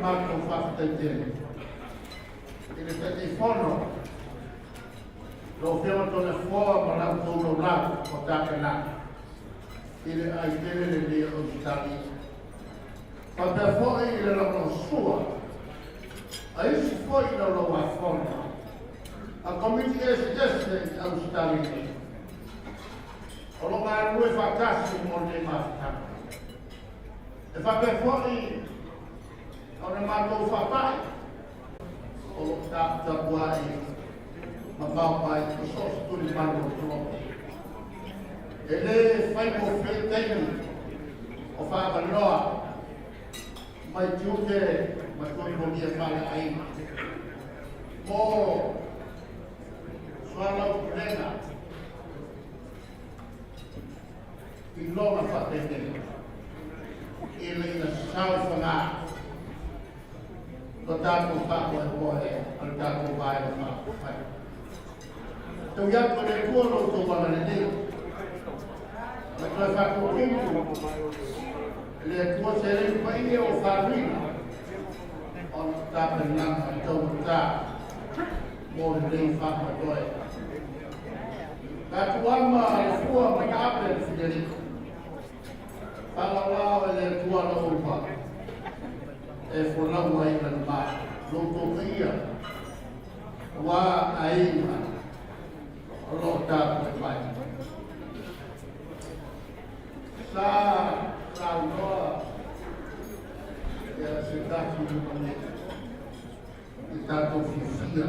Matou faafetai tele i le Taitaifono, lau Afioga Toleafoa ma la outou laulau o tapenaga i le aai tele lenei o Ausetalia, faapea foi i le lagolagosua a isi foi laulauafono a Komiti eseese i Ausetalia o lo o galulue faatasi mo lenei mafutaga. E faapea foi ona matou faapai o lo o taputapuai mamao mai i so o se tulimalu o le Kolopu. E lē faigofie taimi o faaavanoa mai tiute ma tuatuagia faaleaiga mo soalaupulega i lona faapenei ina ia sau i Fogaa lo tatou faamoemoe o le tatou Vaega Faaupufai. Tau atu e le Atua lo outou agalelei ma toe faatutumu e le Atua se lei paia o faluina ona tapenaga taugata mo lenei faamoemoe. Tatuama le fua ma taape le fileriku. Faalaolao e le Atua lau uma e folau ai lana ma lo outou paia aua aiga o lo o tapuai mai. Sa saunoa ia se tasi i luma nei i tatou fiafia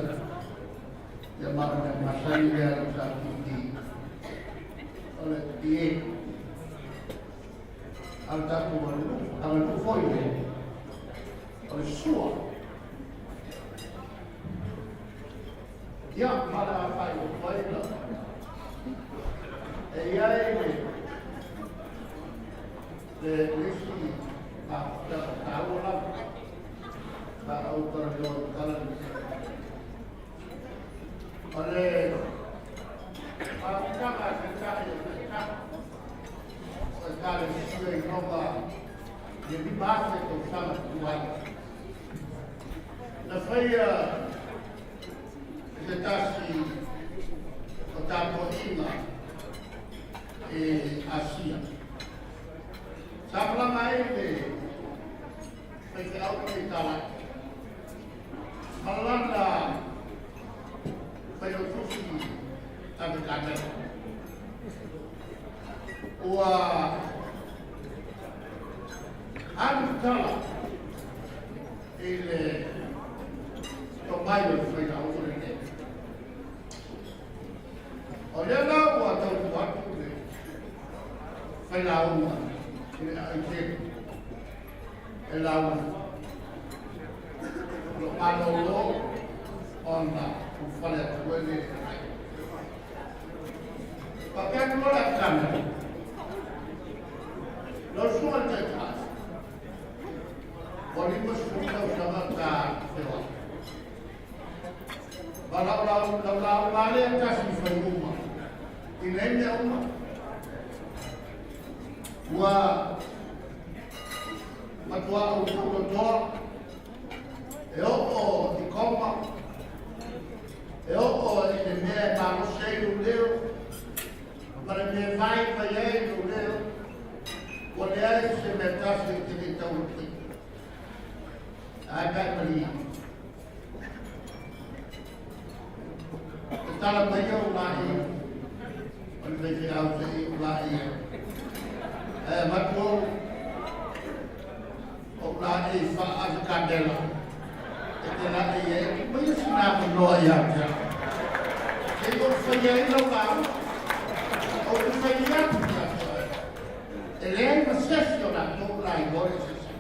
ia ma o le mea masani lea o le HRPP o le PA a le tatou aganuu, aganuu foi le o le sua. Ia, ma le a faailoa ai la. E i ai le isi mafutaga taua lava sa ou talanoa i tala lenei. O le mafutaga a Taitai o Taitai o Ekalesia i Roma i le 5000 tausaga talu ai. Na faia e se tasi o tapuaiga i Asia. Sa malaga ai le faifeau ma le Italai ma lana failautusi ave kamela. Ua alu tala i le tomai o le failauga lenei. O lea la ua tautu atu le failauga i le aai tele e lauga. O lo o malolo ona ulufale atu ai le aai. Faapea atu loa le Afghani, lau susuga i le Taitai, ua 50 tausaga ta feoai. Ma lau lauga lava lea tasi i fai uma, i nei mea uma. Ua matua ou tautotoa, e oo i koma, e oo i le mea e malosi ai lou leo, ma le mea e vaivai ai lou leo, ua leai se mea tasi ou te le tauatuina. Ae pe a e malie. Tatala mai ou laei o le faifeau se i ou laei ai. Ae avatu ou ou laei faa-ave kandela e te laei ai, tuu maia sina avanoa ia te au. Se i ou faia ai lau lauga. Ou te fai atu ia te oe, e leai ma se isi o latou o la iloa le eseesega.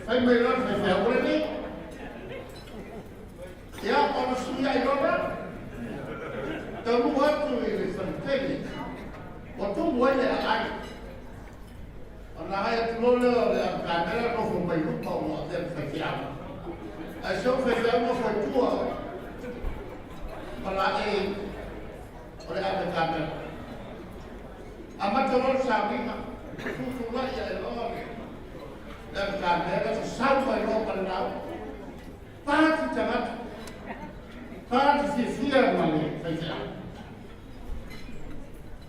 Fai mai loa le faifeau, ua lelei. Ia, ona sui ai loa lea. Taunuu atu i le faletele, ua tumu ai le aai. Ona agai atu loa lea o le ave kamera nofo mai luma ua avea ma faifeau. Ae sau le faifeau nofo i tua ma laei o le ave kamera. Amata loa le sauniga, tutulai ae loa le. Le avetaamea sasau mai loa ma le lauga. Pati tagata, pati fiafia ma le faifeau.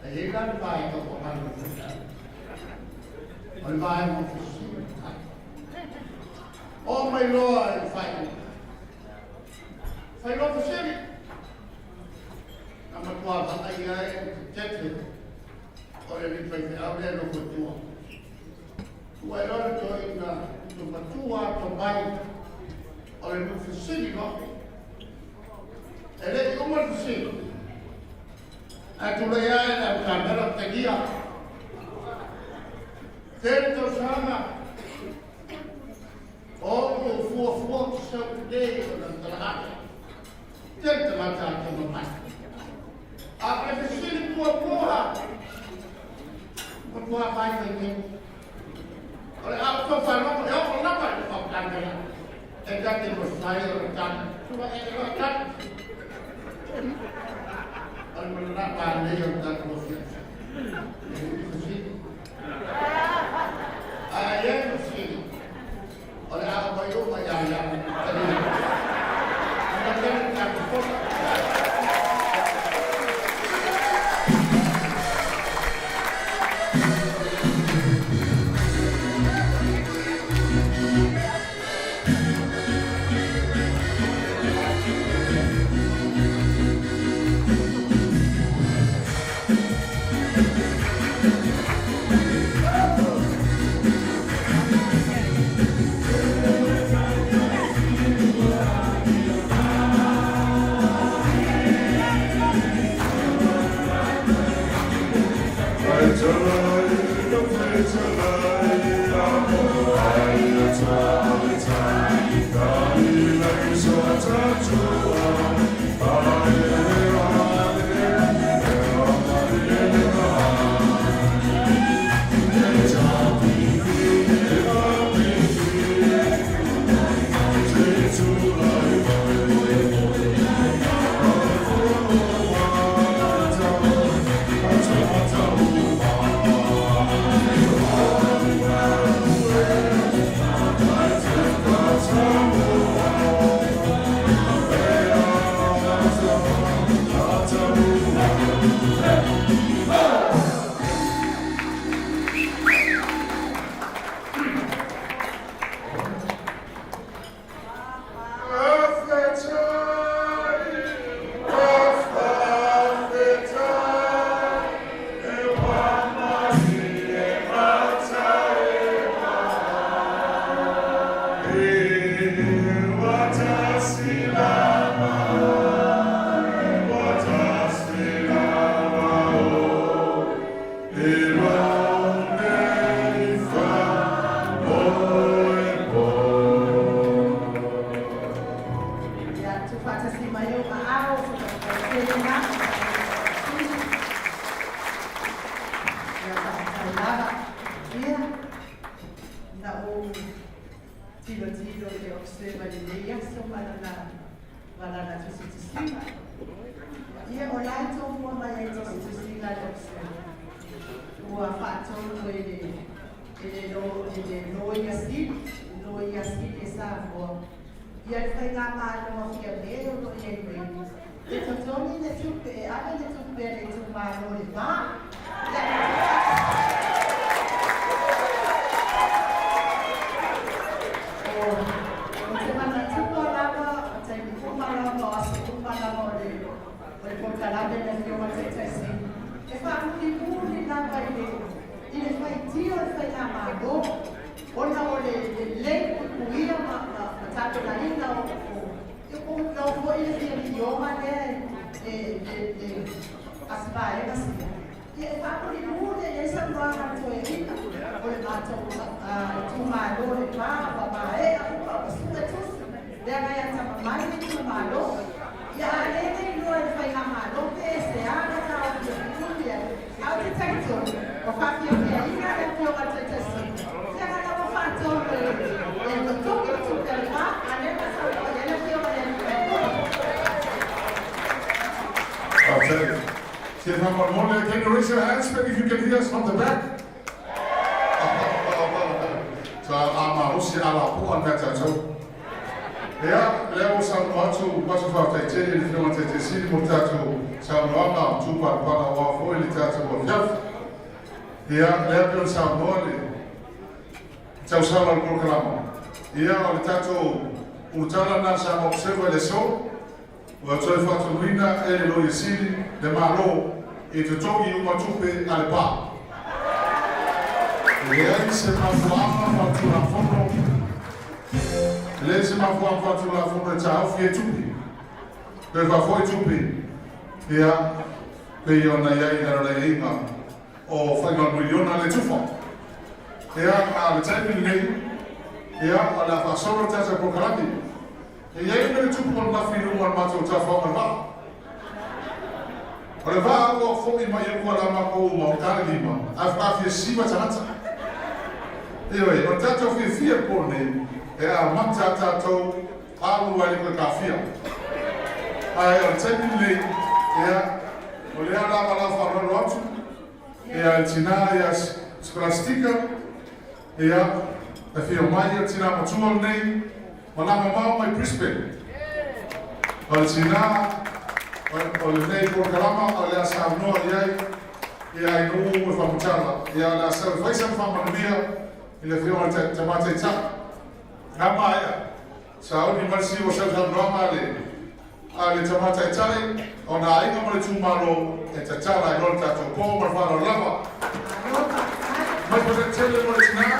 Ae i ai la le vaega ua galo i le faifeau. O le vaega o fesili ma tali. Oo mai loa i le faaiuga. Fai loa fesili. Na matua vaai ai le tetete o le alii faifeau lea e nofo i tua. Tuu ai loa le toeaina pito matua atamai o le nuu fesili loa. E le i uma le fesili, ae tulai ae le autaamela talia. Tele tausaga o ou fuafua ou te sau i inei o le talaaga. Tele tagata atamamai. A o le fesili muamua, matua vaivai nei. O le a outou faalogo e oo lava i le faautaamela e ta te mafai ona tali. Tulai ae loa tali. O le mananao manaia o le tatou afiafi. E le i fesili. A i ai fesili, o le a aumai uma ia ia talia. Amata le tatou fono. Ia tuufaatasi mai ou aao tele na. Ia faafetai lava. Ia, na ou tilotilo i le Observer i lenei aso ma lana ma lana tusitusiga. Ia, o la e tomua mai ai tusitusiga a le Observer. Ua faatonu e le e le lo e le Loia Sili, Loia Sili e Samoa. Ia le faigamalo a Fiame o lo o i ai nei, e totogi le tupe, e ave le tupe a le itumalo i le va. Ia, o, o te manatupa lava, o taimi uma lava, o aso uma lava o le, o le polokalame a le Afioga Taitai Sili, e faamulimuli lava i le, i le faitio o le faigamalo, ona o le lelei puipuia ma, ma, ma tapenaina o, o, o lau foi le fia miliona lea e, e, e, a si vaega sia. Ia e faamulimuli i ai saunoaga a le toeaina o le matou itumalo le va ua maea uma ua sue tusi leaga e atamamai le itumalo. Ia a le le iloa e le faigamalo pe se a le taofia pupuni ai, a ou te talitonu ua faafiafiaina le Afioga i le Taitai Sili leaga la ua faatonu e e totogi le tupe a le va, a lea na saunoa i ai le Afioga i le Alii Faipule. Faafetai. Fia faamolemole, can you raise your hands maybe if you can hear us from the back? So alapoa le mea tatou. Ia, lea ua saunoa atu, matou faafetai tele i le Afioga i le Taitai Sili mo le tatou saunoaga matupalapala aua foi le tatou afiafi. Ia, lea pei ona saunoa le tausala o le polokalama. Ia, o le tatou ulutala lena a le Samoa Observer i le aso, ua toe faatonuina e le Loia Sili le Malo e totogi uma tupe a le pa. E leai se mafuaaga faaletulafono, e leai se mafuaaga faaletulafono e taofi ai tupe, toe faafoi tupe, ia, pei ona i ai i lalo o le aiaiga o faiga o le miliona lea e tufa. Ia, a o le taimi lenei, ia, o le a faasolo le tatou polokalame. E i ai mea e tupu ananafi i luga o le matou tafaoga i le vaa. O le vaa ua foi mai uka la makou uma o Kalelima ae faatoa fia siva tagata. Ioe, o le tatou fiafia i le po lenei e amata a tatou alu ai le koe kafia. Ae o le taimi lenei, ia, o lea lava la faaaloalo atu ia le tina ia Skolastika, ia, e afio mai o le tina matua lenei, malaga mamao mai Brisbane. O le tina o lenei polokalama o le a saunoa i ai ia Ainuu e faamatala. Ia, o le a sau e fai sana faamanuia i le afioga i le Tama Taitai. A maea, sauni mai le siu o sau saunoaga a le Tama Taitai ona aiga ma le itumalo e tatala ai loa le tatou po. Ma le faaaloalo lava. Mai Patatele mo le tina,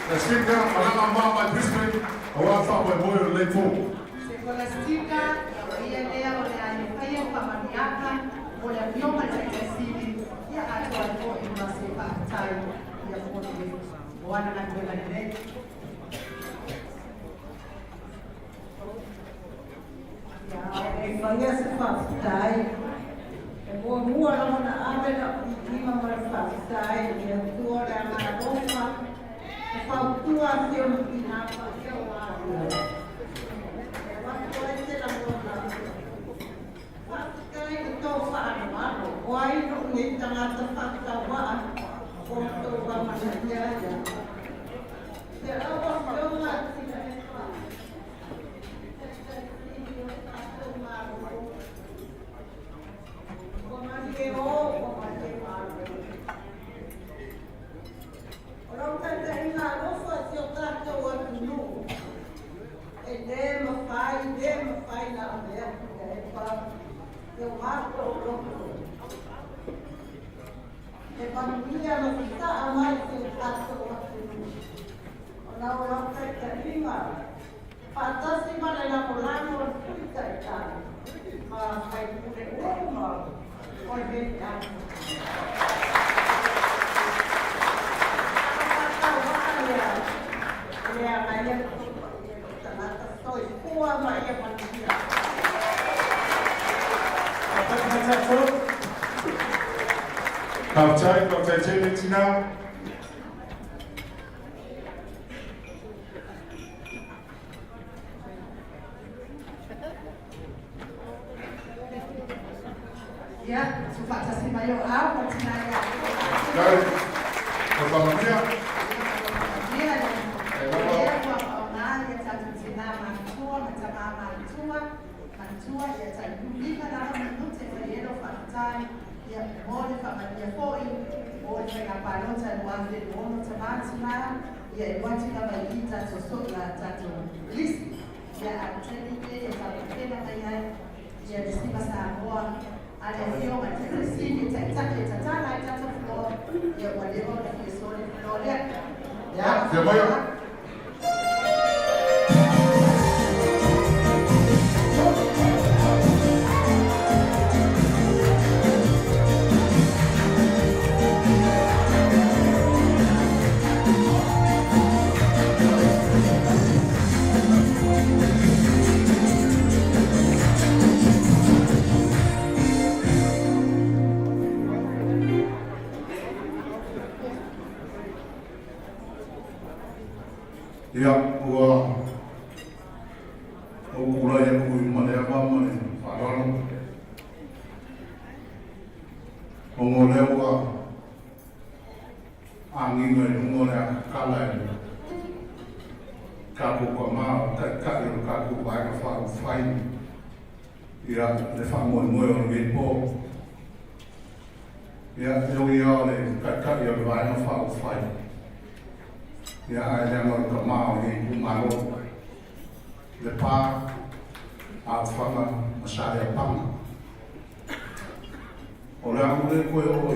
le Speaker, malaga mamao mai Brisbane aua le faamoemoe o lenei po. Sekolastika, o ia lea o le a le faia le faamanuiaga mo le Afioga i le Taitai Sili, ia atoa ai foi ma se faafetai ia mo le mo ana galuega lelei. Ia, a o le i faia se faafetai, e muamua lava ona ave lau piipiiga ma le faafetai i le Atua o le Agaga Alofa, e fautua si ona tina paia o Aua. E avatu ai se lagona, faafetai i le tou faaaloalo, o ai lou nei tagata faatauvaa ua outou amanaia ai au. Te lau Afioga Tuilaepa, Taitaisili o le tatou Malo, ua malie o, ua malie malo. O lau taitaiga alofa i si o tatou atunuu, e lē mafai, lē mafai na avea Tuilaepa i o matou loto. E manuia ma sasaa mai si o tatou atunuu. Ona o lau taitaiga, faatasi ma le lagolago o le Sui Taitai ma faipule uma o lenei aso. A faatauvaa lea, e le agaia le tou paia i lou tagata. Soifua ma ia manuia. Faafetai, faafetai tele tina. Ia, tuufaatasi mai o au ma tina ia. Faafetai. Mo faamanuia. Ia, lea ua faaaoga ia tatou tina matutua ma tama matutua, matua ia tai lima lava minute e fai ai lou faafetai, ia mo le faamanuia foi mo le faiga palota 2026 tama tina, ia e atu lava i i tatou so la tatou lisi. Ia, a o le taimi lenei e tapena mai ai ia le Sima Samoa a le Afioga i le Taitai Sili e taitai e tatala ai tatou floor, ia ua leva ona fia soa le floor lea. Ia, fia mai. kamā o le Taitai o le tatou Vaega Faaupufai ia le faamoemoe o lenei po. Ia, e ui lava o le Taitai o le Vaega Faaupufai, ia ae leaga o le kamā o lenei itumalo, Lepa, Aufaga ma Saleapaga. O le a ou le toe oo i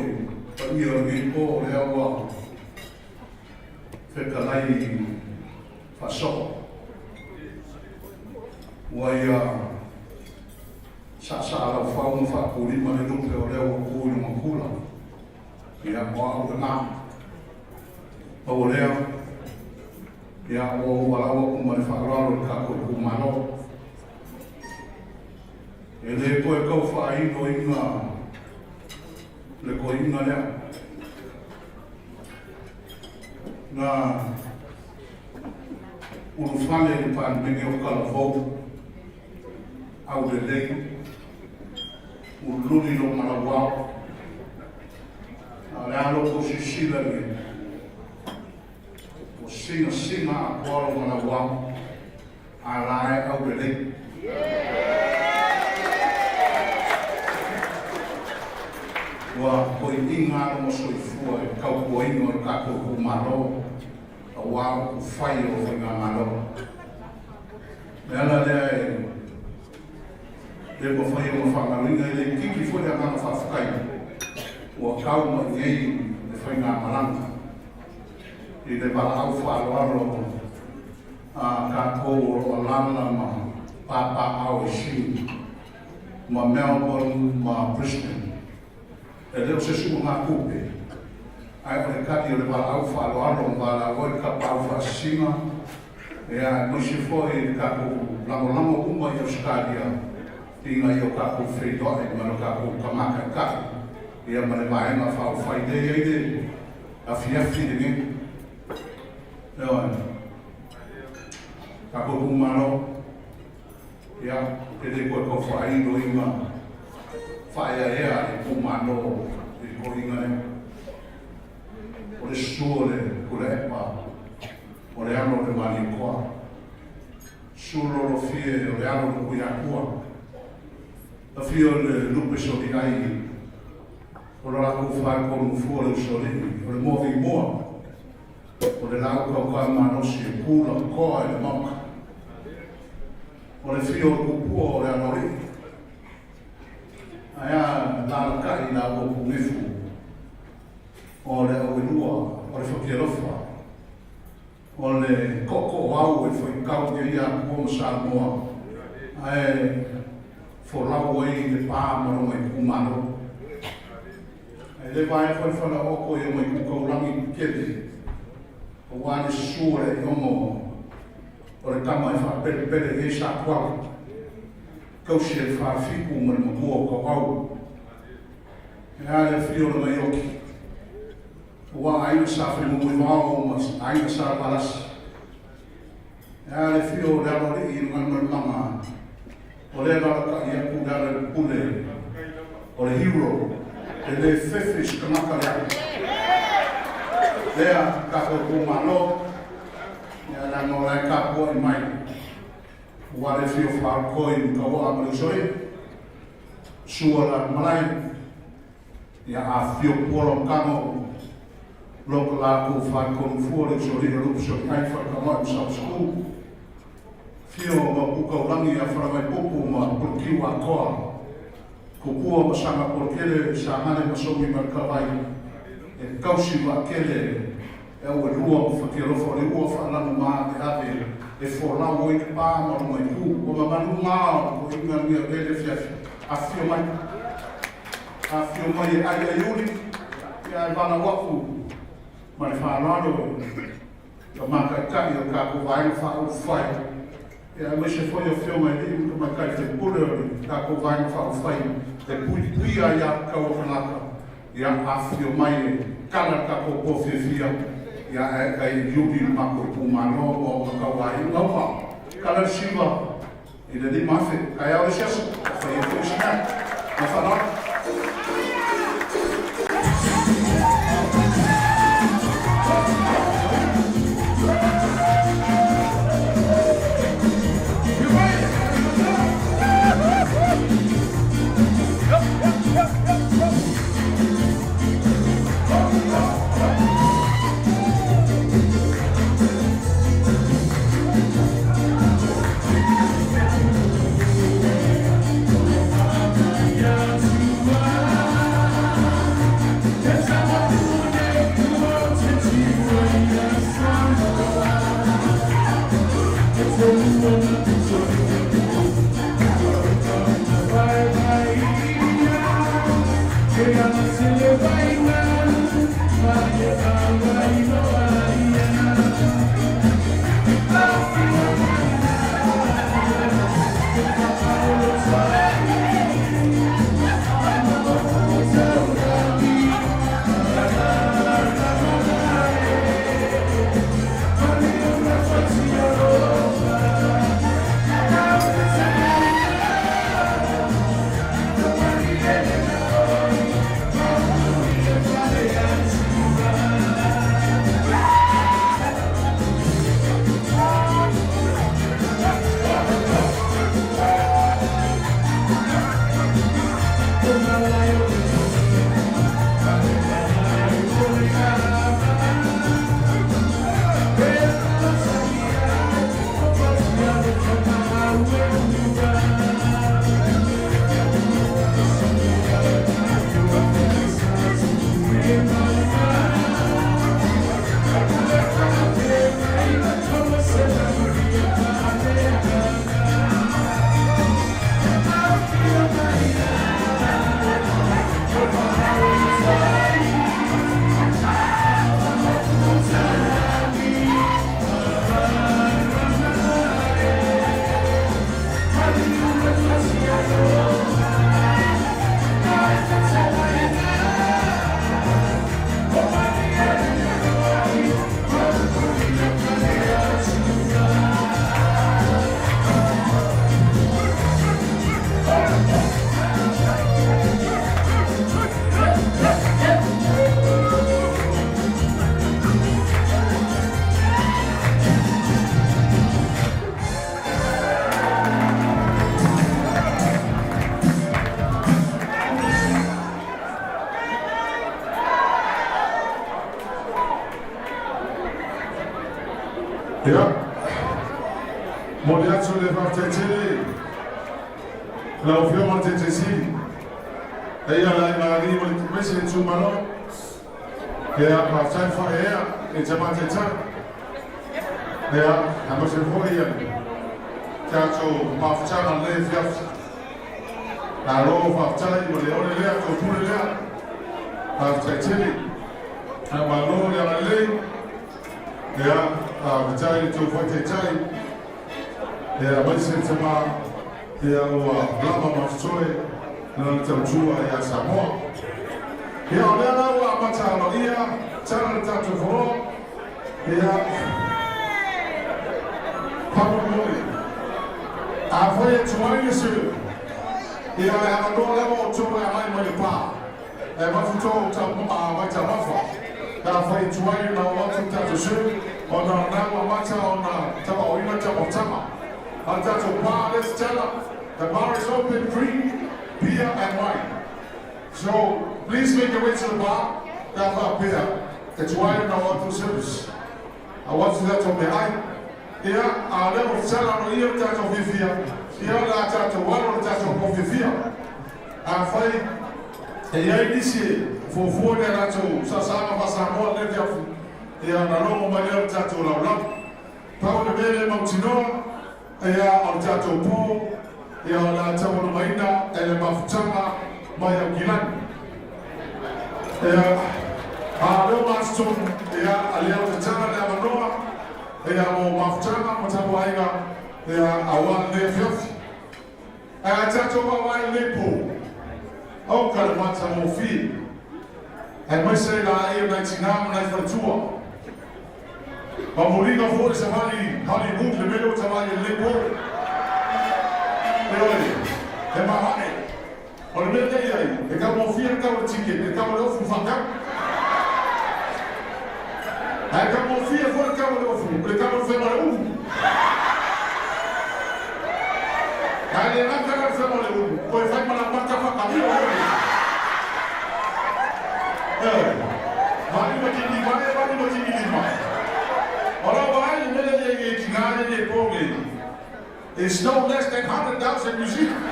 paia o lenei po, o lea ua fetalai faasoo. Ua ia saasalaufau ma faatulima le lupe o lea ua tu i lona tula. Ia, o au lena. Pau o lea, ia, ua ou valaau atu ma le faaaloalo i le tatou itumalo. E le toe tau faainoina le toeaina lea. Na ulufale i le Palemene o Talavou, aulelei, ululuni lou malauao, a o le a lo outou silasila i le ua sinasina atoa lou malauao, a la e aulelei. Ua toeina lona soifua i le tautuaina o le tatou itumalo aua upufai o faigamalo. O le ala lea e le mafai ona faagaloina, e le itiiti foi le agaga faafetai ua tau mai nei le faigamalaga i le valaau faaaloalo a tatou o lo o alaala ma papaaao i Sydney ma Melbourne ma Brisbane. E le o se suʻugatupe, ae o le tali o le valaau faaaloalo ma valaau ai le tapaau faasisina, ia, aemaise foi le tatou lagolago uma i Ausetalia ina ia o tatou feiloai ma lo tatou Tama Taitai, ia, ma le Vaega Faaupufai lea e i ai le afiafi lenei. Ioe. Tatou itumalo, ia, e le toe tau faainoina faaeaea le itumalo i le toeaina lea. O le susu o le Tuilaepa, o le alo o le Malietoa, susu Lolofie o le alo o le Tuiatua, afio le Lupe Soliai, o lo latou faatonu fua le Usoalii, o le moa vimoa, O le laau kaukau malosi e pula koa i le maoka. O le fio o le kupua o le aloalii. Ae a lalakai la ua punefu o le auelua o le fatialofa o le tootooau e faitau i ai Atua ma Samoa ae folau ai le pa ma lona itumalo. Ae le vaea foi le falaoto i ona itu taulagi tetele, aua le susu o le aiono o le tama e faapelepele i ai Satuala, tausi e le falefitu ma le matua o Tauau. E a le afio o le Maioki, aua aiga sa Fenunuivao ma aiga sa Valasi. E a le afio o le Aloalii i le Galumalemana, O lea e lalataʻi atu le ala i le pule o le hero e le fefe i se tagata lea. Lea tatou itumalo, ia leaga o la e tapuaʻi mai ua le fio faaoikoi ma tauaa ma le usoalii. Sua la le malae, ia afifio Puola ma Tago, loka latou faatonu fua le usoalii o le usoalii ai Falekamaʻi ma Samasukulu. Fio ma Pukaulagi ia Falemaipupu ma Pulukiu Atoa, Kupua ma Sagapolokele, Sagale ma Sogi ma le Kavai, e tausi vaakele e auelua ma Fatialofa o le ua faalanu ma ave ave e folau ai le pa ma lona itu. Ua mamalu ma o le toeaina lenei o lele afiafi. Afifio mai. Afifio mai e ai ai uli, ia ae valaau aku ma le faaaloalo. Ka mātaitai o le tatou Vaega Faaupufai, ia aemaise foi Afioga i alii ma tamaitai faipule o le tatou Vaega Faaupufai e puipuia ai aiatatau a tagata, ia afifio mai e kala le tatou po fiafia, ia ae ai iuli le matou itumalo ma ona tauaiga uma. Kala le siva i le 5000, taeao le isi aso, fai ai foi si mea. Ma le faaaloalo. Ia, momoli atu le faafetai tele i lau Afioga i le Taitai Sili, paia le aiga alii ma le aemaise le itumalo. Ia, faafetai le faaeaea i le Tama Taitai. Ia, aemaise foi ia tatou mafutaga i lenei afiafi. Malo faafetai ua le ole lea, tou pule lea. Faafetai tele. Malo le agalelei. Ia, faafetai i le tou foi Taitai, ia, aemaise le tama, ia, ua lava ma totoe lana tautua ia Samoa. Ia, o lea la ua amata aloaia tala le tatou foloa, ia, faamolemole, afai e tuai le sui, ia, e avanoa lava outou e agai mai le pa. E avatu tou vaitamafa pe afai e tuai ona oo atu le tatou sui ona o lena ua amata ona tauaoina le taumaotaga a le tatou bar lea tatala. The bar is open, drink beer and wine so please make your way to the bar pe a faapea e tuai ona oo atu le service. Au atu tatou meaai ia a o lea ua tatala aloaia le tatou fiafia ia o le a tatou alo le tatou po fiafia. Afai e i ai nisi e fuafua ni a latou saasaaga faa-Samoa i lenei afiafi, ia ona logo mai lea o le tatou laulau. Pau le mea lea e mautinoa, ia o le tatou po, ia o le a taualumaina e le mafutaga mai Aukilani. Ia, a o lea ua matatonu, ia a lea ua tatala le avanoa, ia mo mafutaga ma tapuaiga, ia aua lenei afiafi. Ae a tatou vaavaai i lenei po, oh ka le matagofie, aemaise ai laei o nai tina ma nai faletua. Ma muliga foi savali Hollywood le mea lea ua tavai ai lenei po. Ioe, he mahae. O le mea lea i ai, e taugofie le tau o le ticket, e tau o le ofu faatau. Ae taugofie foi le tau o le ofu, le tau o le fema o le ulu. Ae le gata la le fema o le ulu, toe fai ma laumata faatalia oi. Ioe, vaai ma kini vae, vaai ma kini lima. O lau vaai le mea lea i ai i tina nei e po nei, It's no less than 100,000 New Zealand.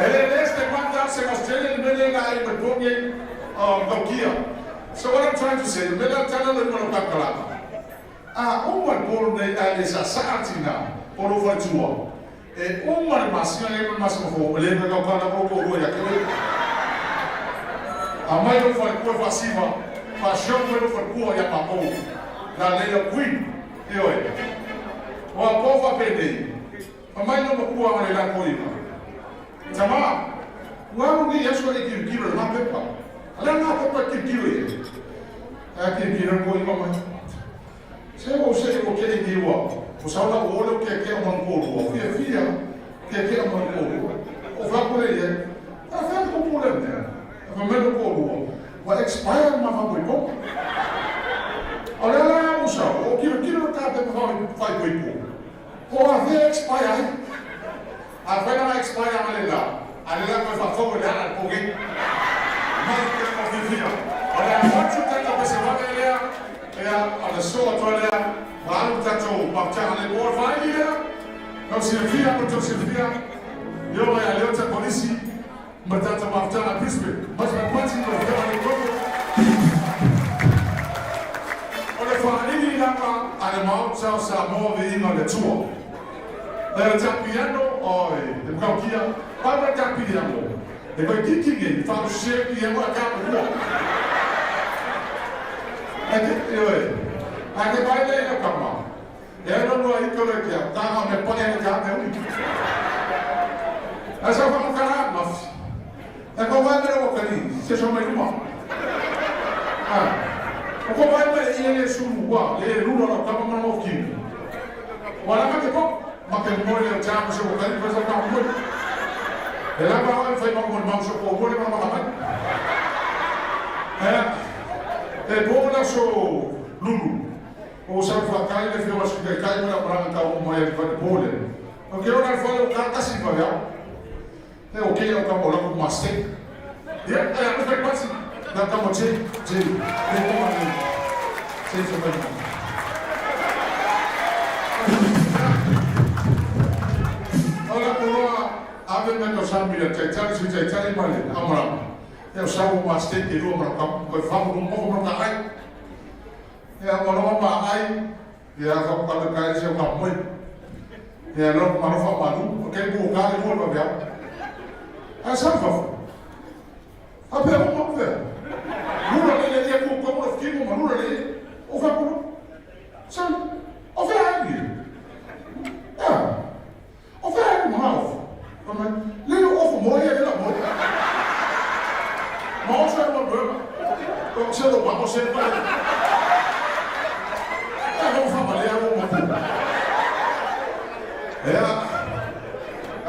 E le less than 1,000 Australian le mea lea na ai mai po nei o Nokia. So what I'm trying to say, le mea lea tala le mo le takalaka. A uma le po lenei ae le saasaa le tina po o lou faletua, e uma le masina lenei ma le masina fou, e le toe tautala lava lou toalua ia te oe. Aumai lou faletua e faasiva, faashow mai lou faletua ia matou, la Leila Queen. Ioe. Ua po faapenei, fai mai lou matua agalelei toeaina, Tama, ua alu nei aso e tilotilo i lena pepa. A le a lena pepa e tilotilo i ai? Ae tilotilo le toeaina mai. Se ua ou see ua kee nei ua ua sau lau o lea ua keakea uma na toalua, fiafia keakea uma na toalua. Ou fai atu lea i ai, Faafefea le tupu lea mea? Ae fai mai lou toalua, Ua expire le ma faaipoipoga. O lea la ua sau, ua ou tilotilo i le ta pepa faaipoipo, po o afea e expire ai. Afai la na expire ana le la, a le la toe faafou e le ala le pou nei. Mai ke o fiafia. O le avatu tatou pese vave lea, ea, o le soo atoa lea, ma alu le tatou mafutaga le po o le faaili lea. Tau silafia mo le tau silafia, e oo ia Leota Kolisi ma le tatou mafutaga Brisbane. Mas ma pati mo le afioga le Koko. O le faaili lava a le Maota o Samoa viiga o le Atua. E ta piano oi, e mkaukia, pau le ta piano. E koe kiki nei, whausea piano a ka mua. E te, ioe, a te pai le ina kama. E ai nono ai tole kia, tānga me pai ai ka me ui. E sa whakakara mafi. E ko vai mere wakani, se so mai luma. Ah. O ko vai mere i ele sulu wa, le lula la kama mana o kini. Wa la mate ko, ma ke moe le o tāma se wakani, fa sa ka moe. E la ba oi fai mau mau so ko moe ma ma mai. E e po la so lulu. O sa fa kai le fio asu kai kai ma la ka o mai le fa pole. O ke ora fa o ka kasi fa ya. E o ke o ka mo la ko maste. Ya, e a fai pasi. Na ka mo che, che. Le ko ma ni. Che che mai. Ora ora ave me to sami le tai tali si tai tali ma le amara. E o sa o maste ke lua ma ka ko fa mo mo mo ka ai. Ia ua lava ma ai, ia ka ka ka se ka moe. Ia lo ma lo fa malu, o ke ku ka le lua ba A sa fa. A pe mo mo fe. Lula le le ku ko mo ki mo lula le. O fa ku. Sa. O fe ai ni. Ya. O fe ai mo ha. O me. Le o fo mo ye le mo. Ma o sa mo mo. O se lo ba o se pa. E mo fa ma le mo mo. Ea.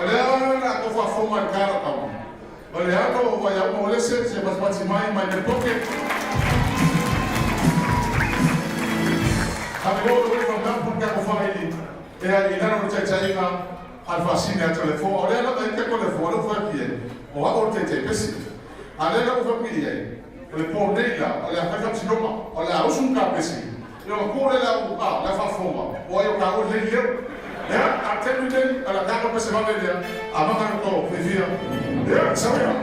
Ale ala ko fa fo ma kara ka mo. O le ano o ia mo le se se mas pati mai mai me pocket. Coming all the way from Melbourne, ka ko whaili. Ea i lalo le taitaiga a le faasini atu le fo. O lea lava i te ko le fo, le whapi e. O ha o le taitai pesi. A lea lau whapi i ai. O le pō nei la, o le a whai whapsinoma. O le a usu ka pesi. I o kō le la u a, le whafonga. O ai o ka o le leo. Ea, a tenu nei, a la kāka pese vave lea. A maka no tō, whiwhia. Ea, sawea.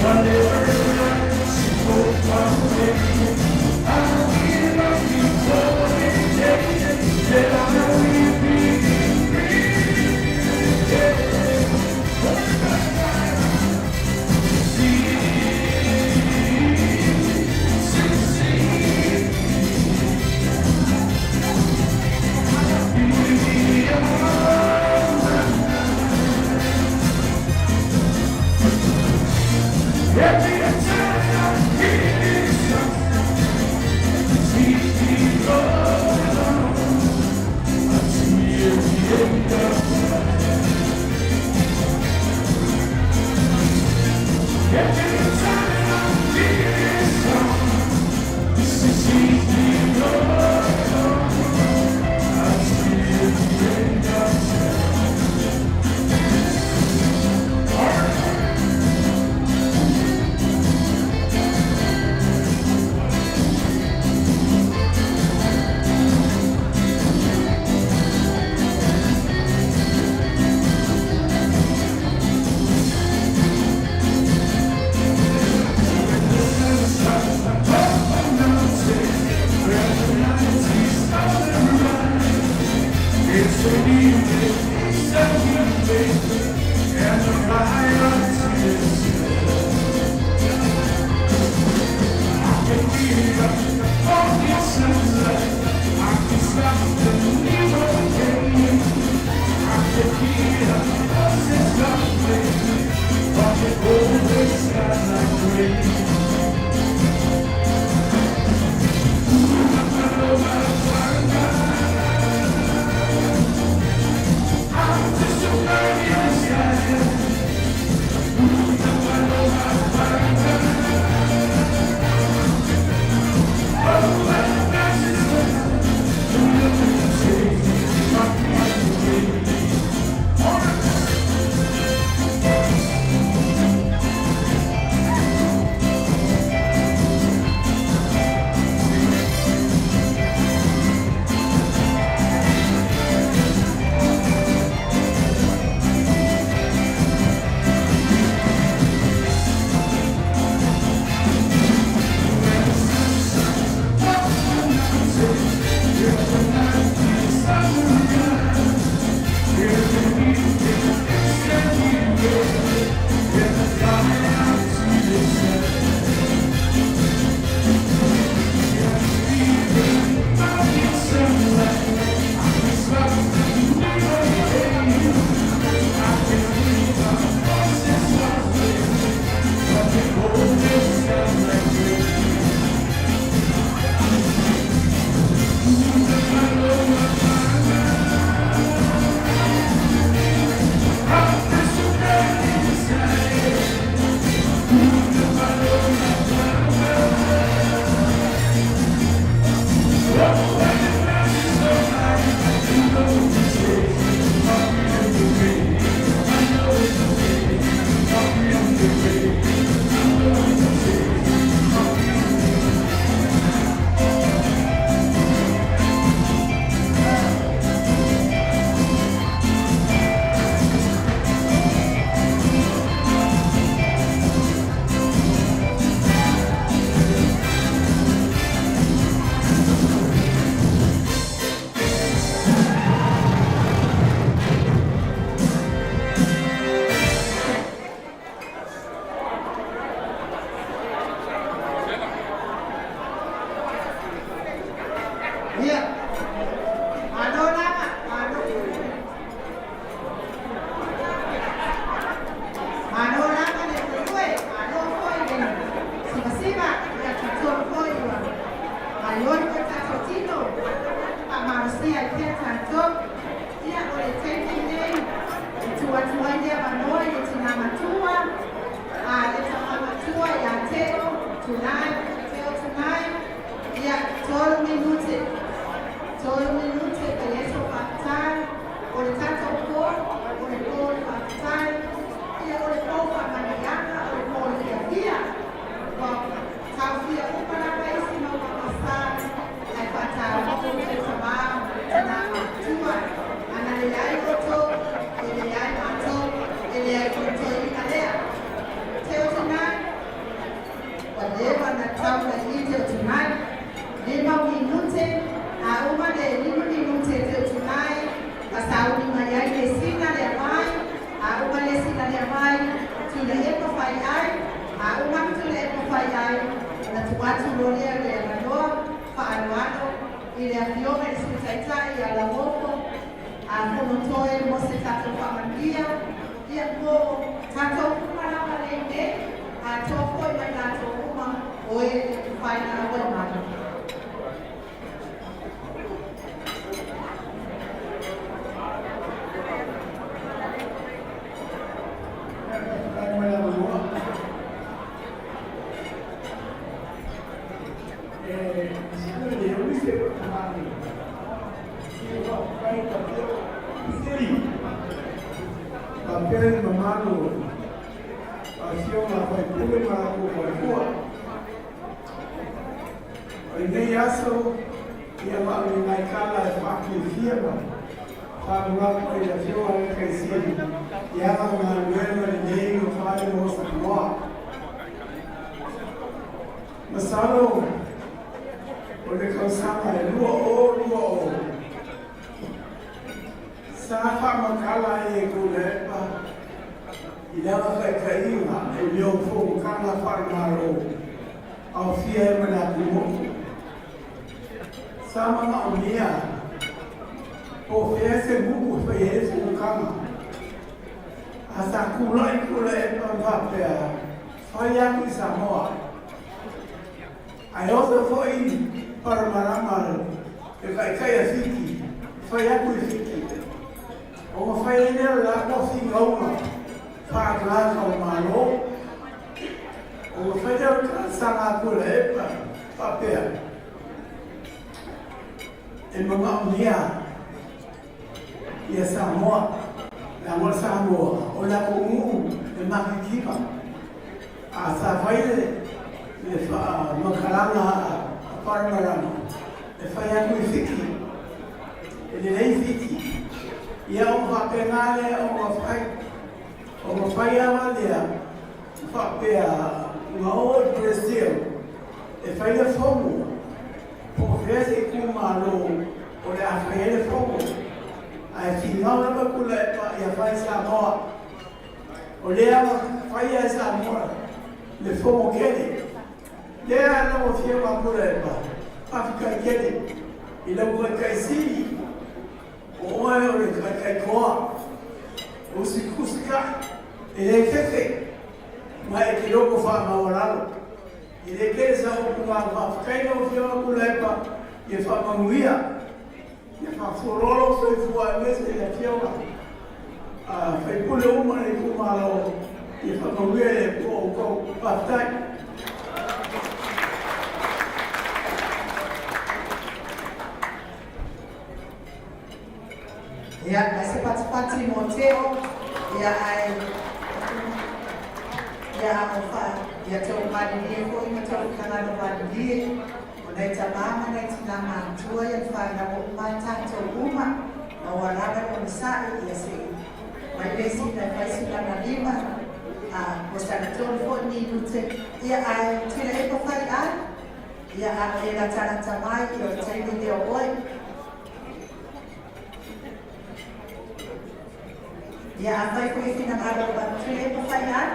Thank atu loa lea le avanoa faaaloalo i le Afioga i le Sui Taitai ia Lauofo Fonotoe mo se tatou faamanuia, ia mo tatou uma lava lea i nei, atoa foi ma i latou uma o e failauai mai. Faapea le mamalu o afioga a faipule ma latou faletua. O lenei aso, ia ma o ni nai tala e faafiafia ma faamanatu ai i le Afioga i le Kaisili i ana galuega lelei ua fai mo Samoa. Masalo o le tausaga e 2020, sa faamatala ai e Tuilaepa i lana taitaiga i mea o fonotaga faale-Malo aofia ai ma le atunuu. Sa manaomia po o fea se nuu e fai ai le fonotaga. A sa tulai Tuilaepa ma faapea, fai atu i Samoa. Ae oso foi Paramarama le taitai a Fiti, fai atu i Fiti. Ona fai ai lea o le latou finauga faagaga o Malo. Ona fai lea o le talosaga a Tuilaepa faapea, e manaomia ia Samoa, leaga o le Samoa o le atunuu e matitiva. A sa fai le faamatalaga a Paramarama e fai atu i Fiti, e lelei Fiti, ia ona faapena lea ona fai, ona fai lava lea faapea na o i Brazil e fai le fono, po o fea se itumalo o le a fai ai le fono, ae finau lava Tuilaepa ia fai i Samoa. O lea ua faia e Samoa le fono tele. Lea lau Afioga Tuilaepa, faafetai tele i lau taitai sili, o oe o le taitai toa, usikusikai, e le fefe, ma e te loto faamaualalo. E le tele sa upu na o faafetai lau Afioga Tuilaepa ia faamanuia. Ia faafualoa lou soifua aemaise i Afioga a faipule uma le itumalo ia faamanuia le Atua outou. Faafetai. Ia, mai se patipati mo Teo, ia ae ia o fa ia tau malilie foi ma tau finagalo malilie. O nai tamā ma nai tinā matutua ia le whanau o uma tātou uma, ma ua lava le onosai ia se i mai le isi na e fai sina lima, a mo sana tolu foi minute, ia ae Tuilaepa fai ai, ia a o e latalata mai ia o le taimi lea o oe. Ia a fai foi finagalo o Tuilaepa fai ai.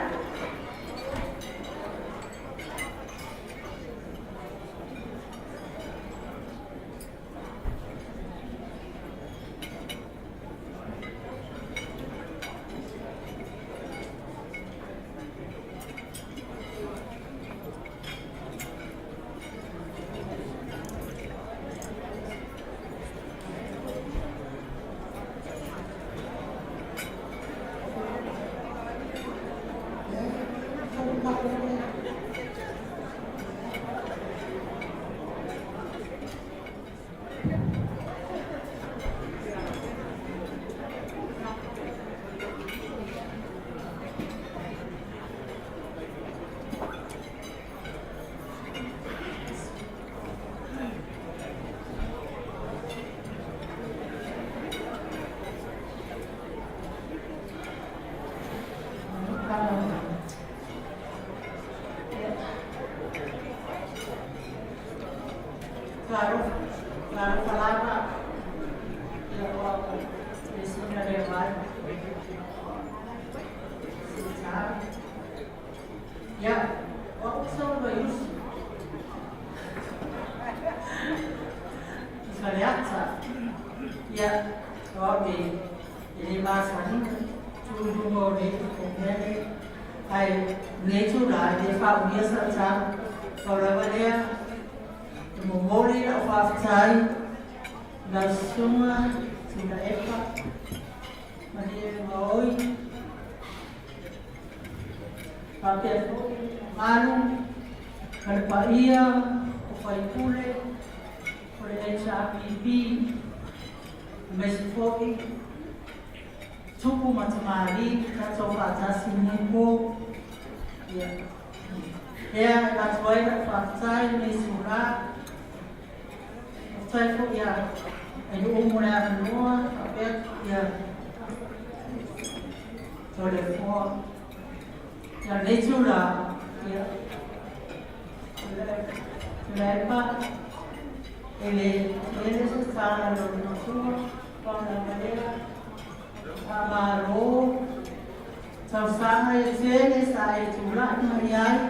Talofa lava ia o au le suiga lea mai. Ia, o au sa o Vaiusu. Faleata. Ia, o au e e le masani ona tu i luga o le mea lenei, ae o lenei itulā e le faaumia sau tala. Pau lava lea e momoli lau faafetai i lau Susuga Tuilaepa Malielegaoi, faapea foi le mamalu ma le paia o faipule o le HRPP, aemaise foi tupu ma tamalii tatou faatasi i lenei po. Ia, lea e avatu ai lau faafetai i lenei itula. Faafetai foi ia Aiuu mo le avanoa faapea ia Toleafoa. Ia lenei itula, ia, Tuilaepa, e le tele se tala a lou matua, pau lava lea, faamalo, tausaga e tele sa e tulai mai ai,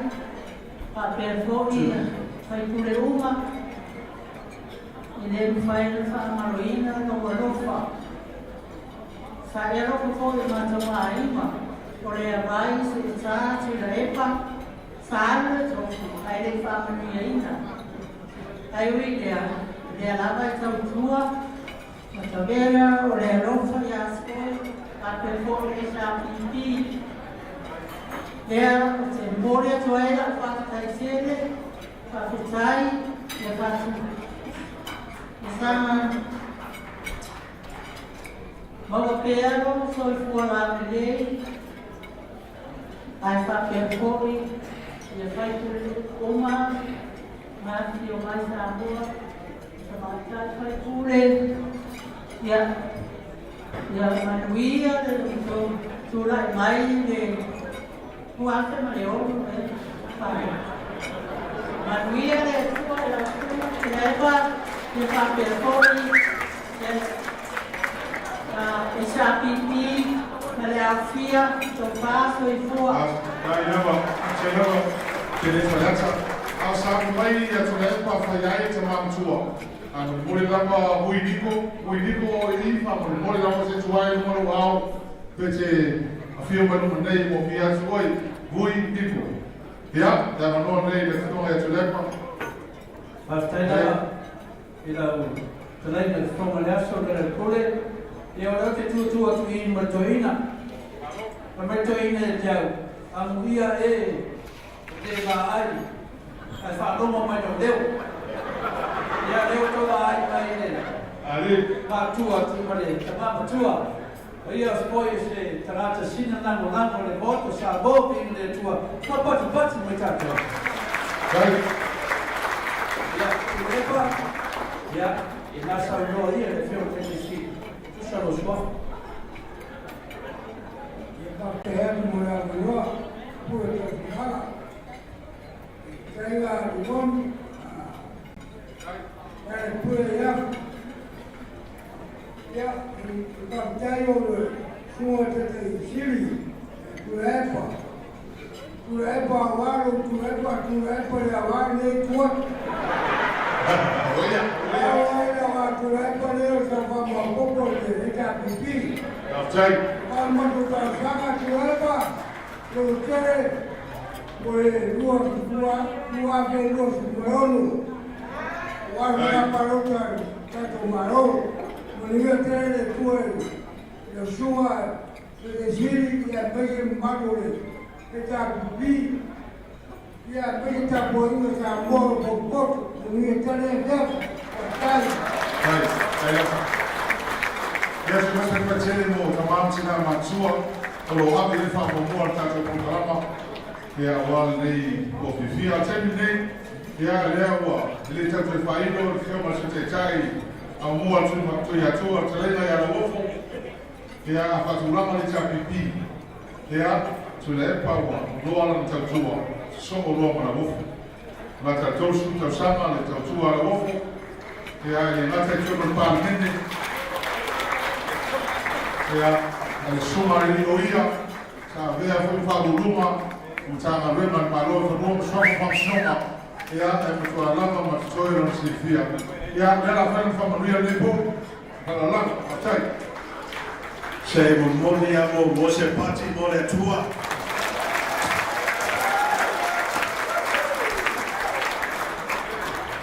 faapea foi faipule uma, e le mafai ona faamaloina lou alofa. Sa e alofa foi i matou aiga, o le avai seetā Tuilaepa, Sa alu le tofu ae le i faamanuiaina. Ae ui i lea, o lea lava e tautua ma tavela o le alofa ia Skoy faapea foi le HRPP. Lea ou te momoli atu ai lau faafetai tele, faafetai ia Fatu Masaga maua pea lou soifua laulelei. Ae faapea foi ia faipule uma ma afifio mai Samoa, tamaitai faipule, ia ia manuia le tou tulai mai le 2006 e whare. Manuia le Atua i lau Afioga Tuilaepa, ia faapea foi le HRPP ma le aofia tofa soifua. Faafetai lava, faafetai lava te le Faleata. A o sauni mai ia Tuilaepa fai ai tama matua. A molimoli lava Hui Niko, Hui Niko o i faamolimoli lava se tuai i luma lou ao pe te afio mai luma nei ua mia atu oi Hui Niko. Ia, le avanoa lenei i le Afioga ia Tuilaepa. Faafetai lava i lau fetalaiga i le Fofoga o le Aso Lealailepule. Ia o lea ou te tutu atu i i ma le toeaina. Fai mai le toeaina ia te au, Amuia e o te vaai ae faalogo mai lou leo. Ia lea ua tou vaai mai i le matua atu ma le tama matua. O ia foi o se tagata sina lagolago i le Maota o Samoa viiga le Atua ma patipati mai tatou. Ia, Tuilaepa, ia, ina saunoa ia le Afioga i le Taitaifono, tusa lou suafa. Ia faafetai atu mo le avanoa, pule tausimaga. Taiga Limoni, le pule ia. Ia, faafetai o le susuga Taitai Sili, Tuilaepa. Tuilaepa aua lou Tuilaepa, Tuilaepa le aua lenei itu atu. Ao ai le aua Tuilaepa lea o sau faamaopoopo i le HRPP. Faafetai. A o le matou talosaga Tuilaepa, lou tele mo le 2026. Aua le faiga palota i le tatou Malo. Manuia tele le Atua i lau susuga Taitai Sili aemaise le mamalu o le HRPP, aemaise tapuaiga Samoa o lo o potopoto. Manuia tele afiafi. Faafetai. Faafetai lava. Ia se mea tele mo tama ma tina matutua o lo o ave i ai le faamuamua a le tatou polokalama ia aua lenei ua fiafia. A o le taimi lenei, ia lea ua le tau toe faailo le Afioga i le Sui Taitai Aumua Tuiatua le Fetalaiga ia Lauofo, ia a faatulaga le HRPP, ia Tuilaepa ua loa lana tautua, sosoo loa ma Lauofo. Lata 30 tausaga le tautua a Lauofo, ia e le gata i totonu o le Palemene, ia a le Susuga i le Loia, sa avea foi ma Faauluuluga o Matagaluega a le Malo i Fanua ma Suafa Faamasinoga, ia e matua lava ma totoe lona silafia. Ia, o lea o le a fai lona faamanuia i lenei po. Faaaloalo lava. Faafetai. Se i momoli a muamua se pati mo le Atua.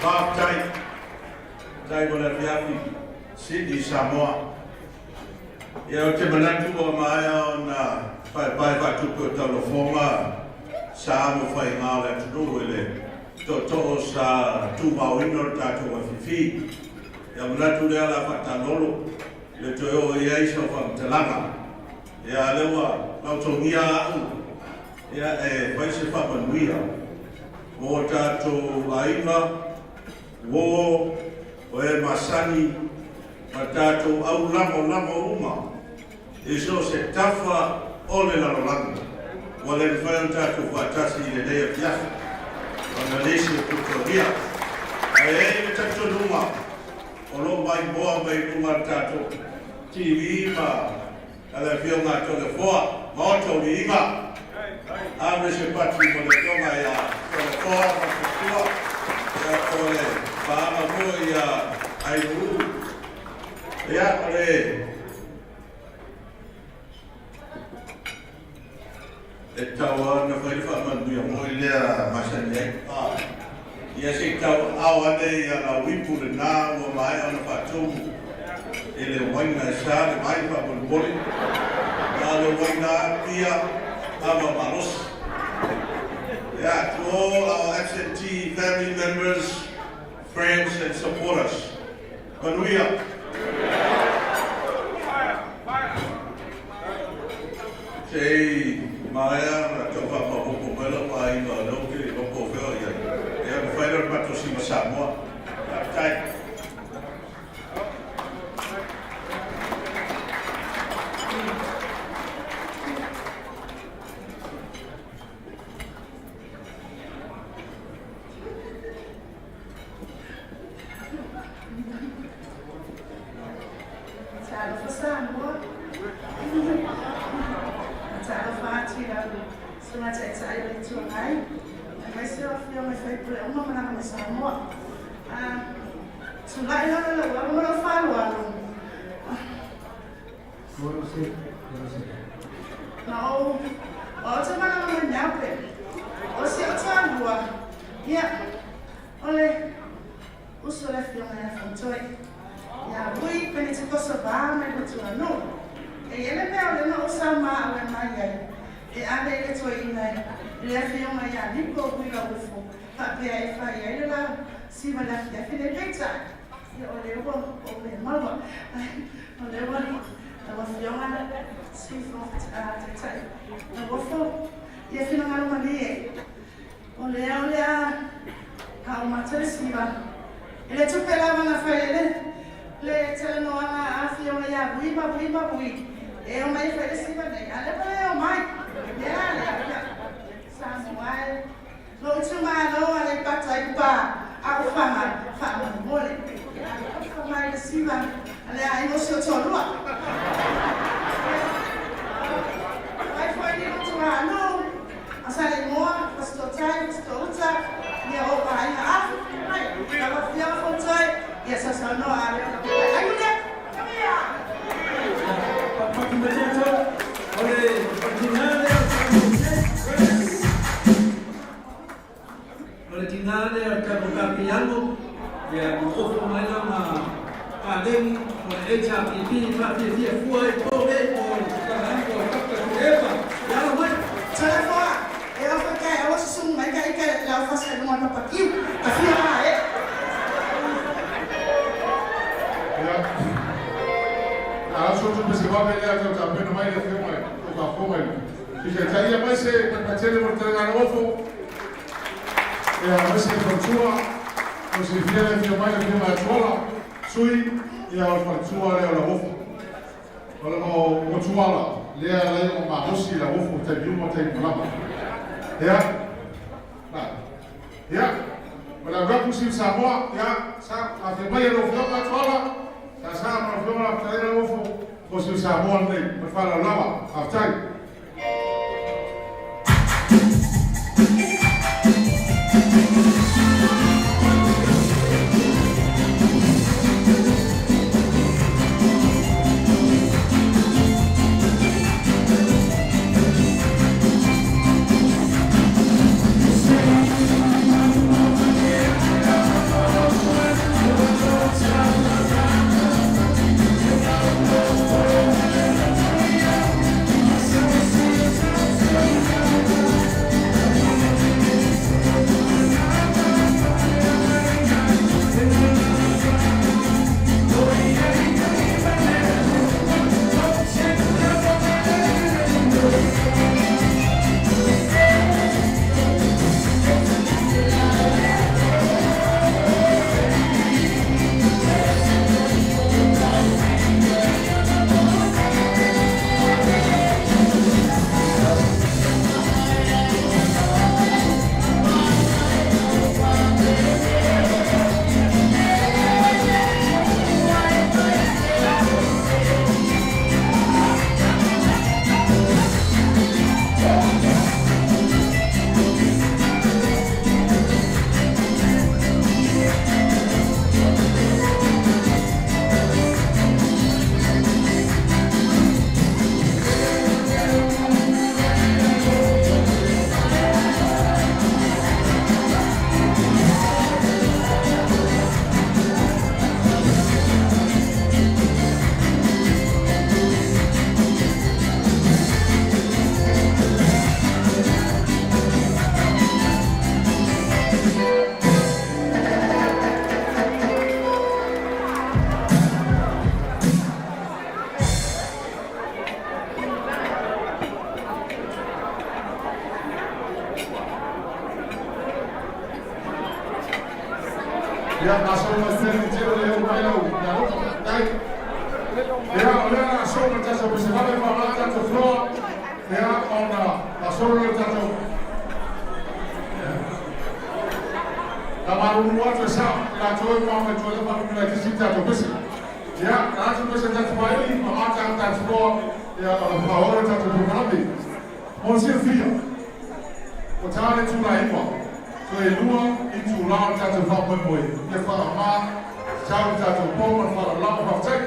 Faafetai. Faafetai mo le afiafi Sydney Samoa. Ia ou te manatu ua maea ona paepae faatupe o taulafoga sa ma faiga o le atunuu i le tootoo sa tuvaoina o le tatou afifi. Ia manatu lea o le a faatalolo le toe oo i ai sau faamatalaga. Ia a lea ua lautogia au ia e fai se faamanuia mo tatou aiga, uo, o e masani ma tatou au lagolago uma i so o se tafa o le lalolagi. Ua le mafai ona tatou faatasi i lenei afiafi ona nisi o tutogia. Ae i ai le talitonuga o lo o maimoa mai luga o le tatou TV ma le Afioga a Toleafoa Maota o Liiga. Ave se pati mo le Afioga ia Toleafoa ma Faletua, ia po o le paaga foi ia Ainuuu. Ia, o le E tatau lava ona fai le faamanuia foi lea masani ai. Ia se i tau ao ane ia lau ipu lena ua maea ona faatumu i le uaina e sa le vai faamolemole, a o le uaina pia ava malosi. Yeah, to all our absentee family members, friends and supporters. Manuia! Se i maea ona tau faamaopoopo mai lou aiga o lea ou te le iloa po o fea o i ai. Ia ona fai lea o le matou sima Samoa. Faafetai. Talofa Samoa. Talofa atu i lau Susuga Taitai o le Itu Agai, aemaise o Afioga i sui usufono uma malaga mai Samoa. Tulai lava lau alo ma lau faaaloalo. Na ou o te malaga mai Melbourne. O si ou toalua, ia, o le uso le afioga ia Fontoe. Ia Rui Penetikoso va mai Lutuanuu. E i ai le mea o lea na ou sa ma awe mai ai e ave i le toeaina i le afioga ia Niko Rui Lauofo faapea e fai ai le la siva le afiafi nei. Peitai, ia o lea ua ou le maua. O lea ua lau afioga Sui Taitai Lauofo, ia finagalo malie. O lea o le a faaumata le siva. E le tupe lava na fai ai le le talanoaga a Afioga ia Vui ma Vui ma Vui e omai e fai le siva nei, a o lea ua le omai. Lea lea, ia, Samoa e. Lou itumalo Aleipata i Upa a o Faga faamolemole. Ia alofa mai le siva a le aiga o si o toalua. Mai foi ni lotu anu a Saleimoa, Fasitotai, Fasitouta, ia o aiga afu mai. Lau afioga Fontoe, ia sausaunoa a leo na Ai Julia, come here. Patupatu mai tatou, o le tina lea o le tina lea o le tatou kapiano, ia ua ofo mai lana paleni o le HRPP faafiafia fua ai po nei po o le Tala o Dr. Tuilaepa. Ia alo mai. Toleafoa, e ofa kai aua susugu mai ka ika le au fasa i luga o le papakiu, ka fia la e. Ia, a aso tupe se vave lea tau tapena mai le afioga i tou faafofoga i Sui Taitai aemaise Matele mo le Talega Nofo, ia aemaise le faletua, mo silafia le afio mai le afioga ia Tuala, sui, ia o le faletua lea o Lauofo. O le o Tuala, lea e alai ona malosi Lauofo i taimi uma taimi uma lava. Ia, na, ia, o le Rugby Siu Samoa, ia, sa, afio mai e lau afioga Tuala, sa sa ma lau afioga la fetalai Lauofo, mo Siu Samoa lenei, ma le faaaloalo lava. Faafetai. Ia, gasolo mai pea le tele o lea ua mai lau meaalofa. Faafetai. Ia, o lea o le a soo ma le tatou pese vave faaaoga le tatou floor, ia, ona faasolo lea o le tatou. Faamalulu atu e sao i latou e mamao mai tua lea faalupe laitiiti le tatou pese. Ia, na atu pese tatou vaili ma amata le tatou floor, ia, ona faaauau lea o le tatou polokalame. Mo le silafia, ua ta le itula e 9, toe 2 itula o le tatou faamoemoe, ia faaaoga tatau le tatou po ma le faaaloalo lava. Faafetai.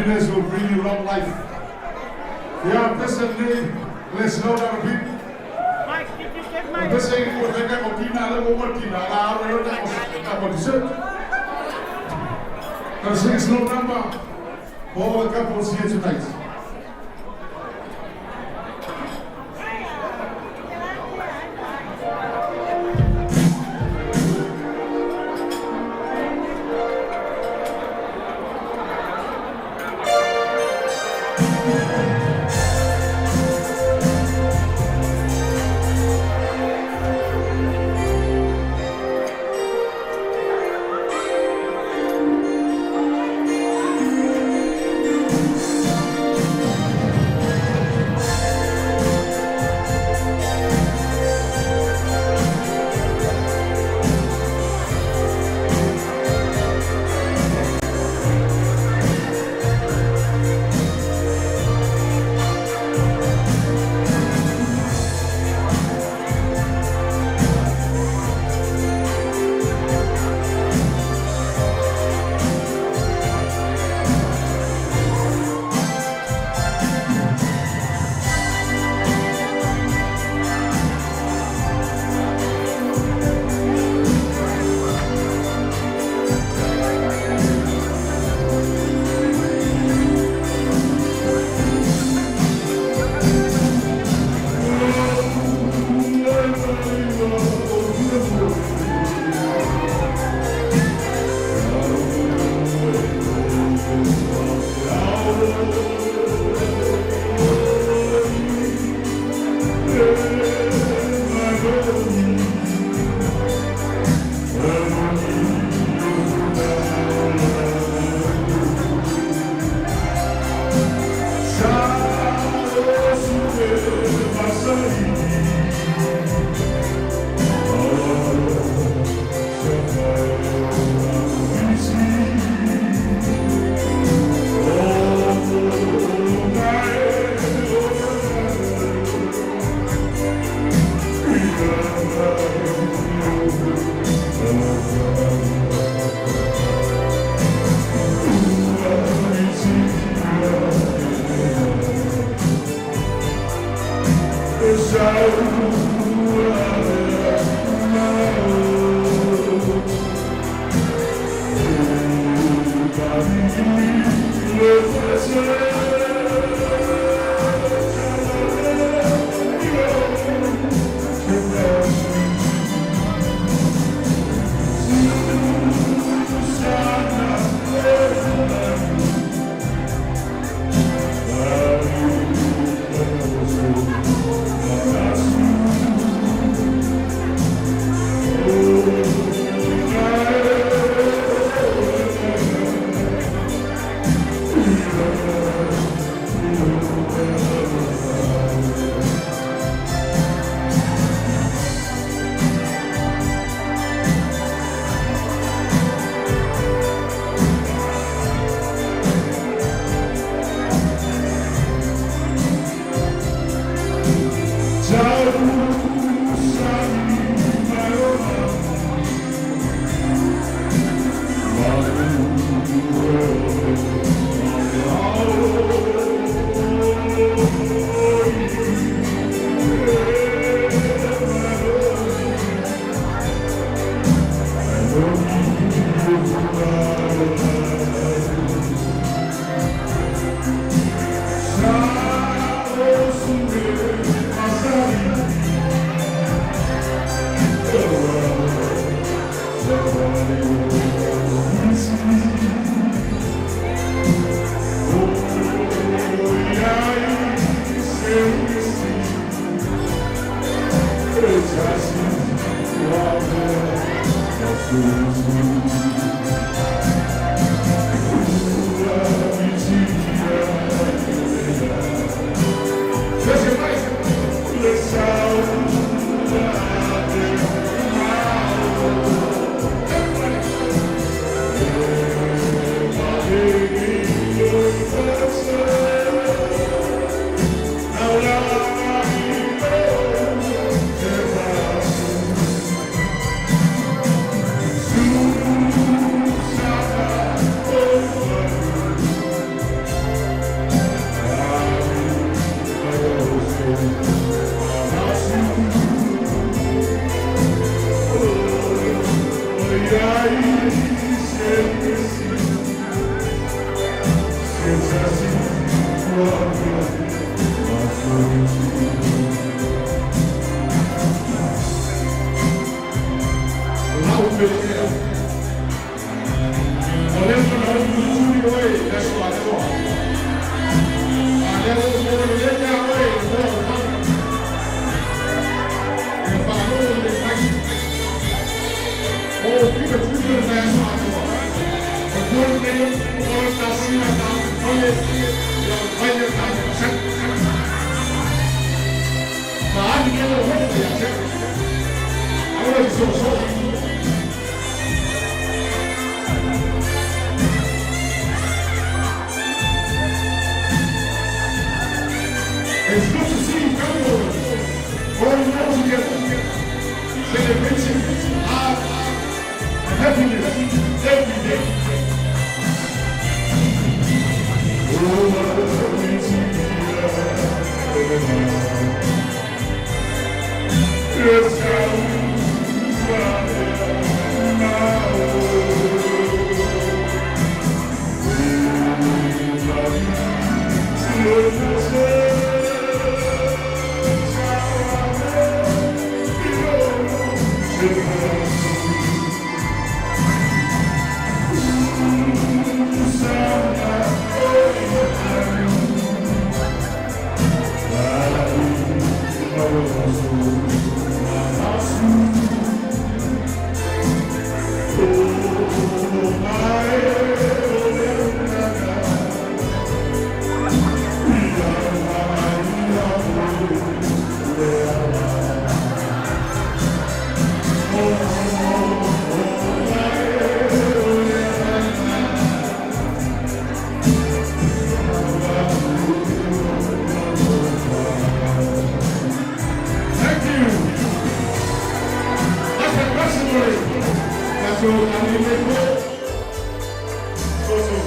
Happiness will bring you long life. Ia pese lenei le slow down a bit. O pese i kua teka ko tina le mo tina la aro yo ta ko dessert. Gonna sing a slow number for all the couples here tonight. tupe ea. O lea ua na ou tulituli oe i le aso atoa. A lea ua ou moe lelei ia oe i le moa o maga. Ia faalogo lelei mai. O ou fika tupe le aso atoa. O tua lenei o le tasina ta fale ia o mai le ta masani. Ma ani mea o hoko ia te au. Aua le sosoa. It's good to see you coming going all together, celebrating art and happiness every day. Thank you. That's a testimony. That's all I need to go. So, so.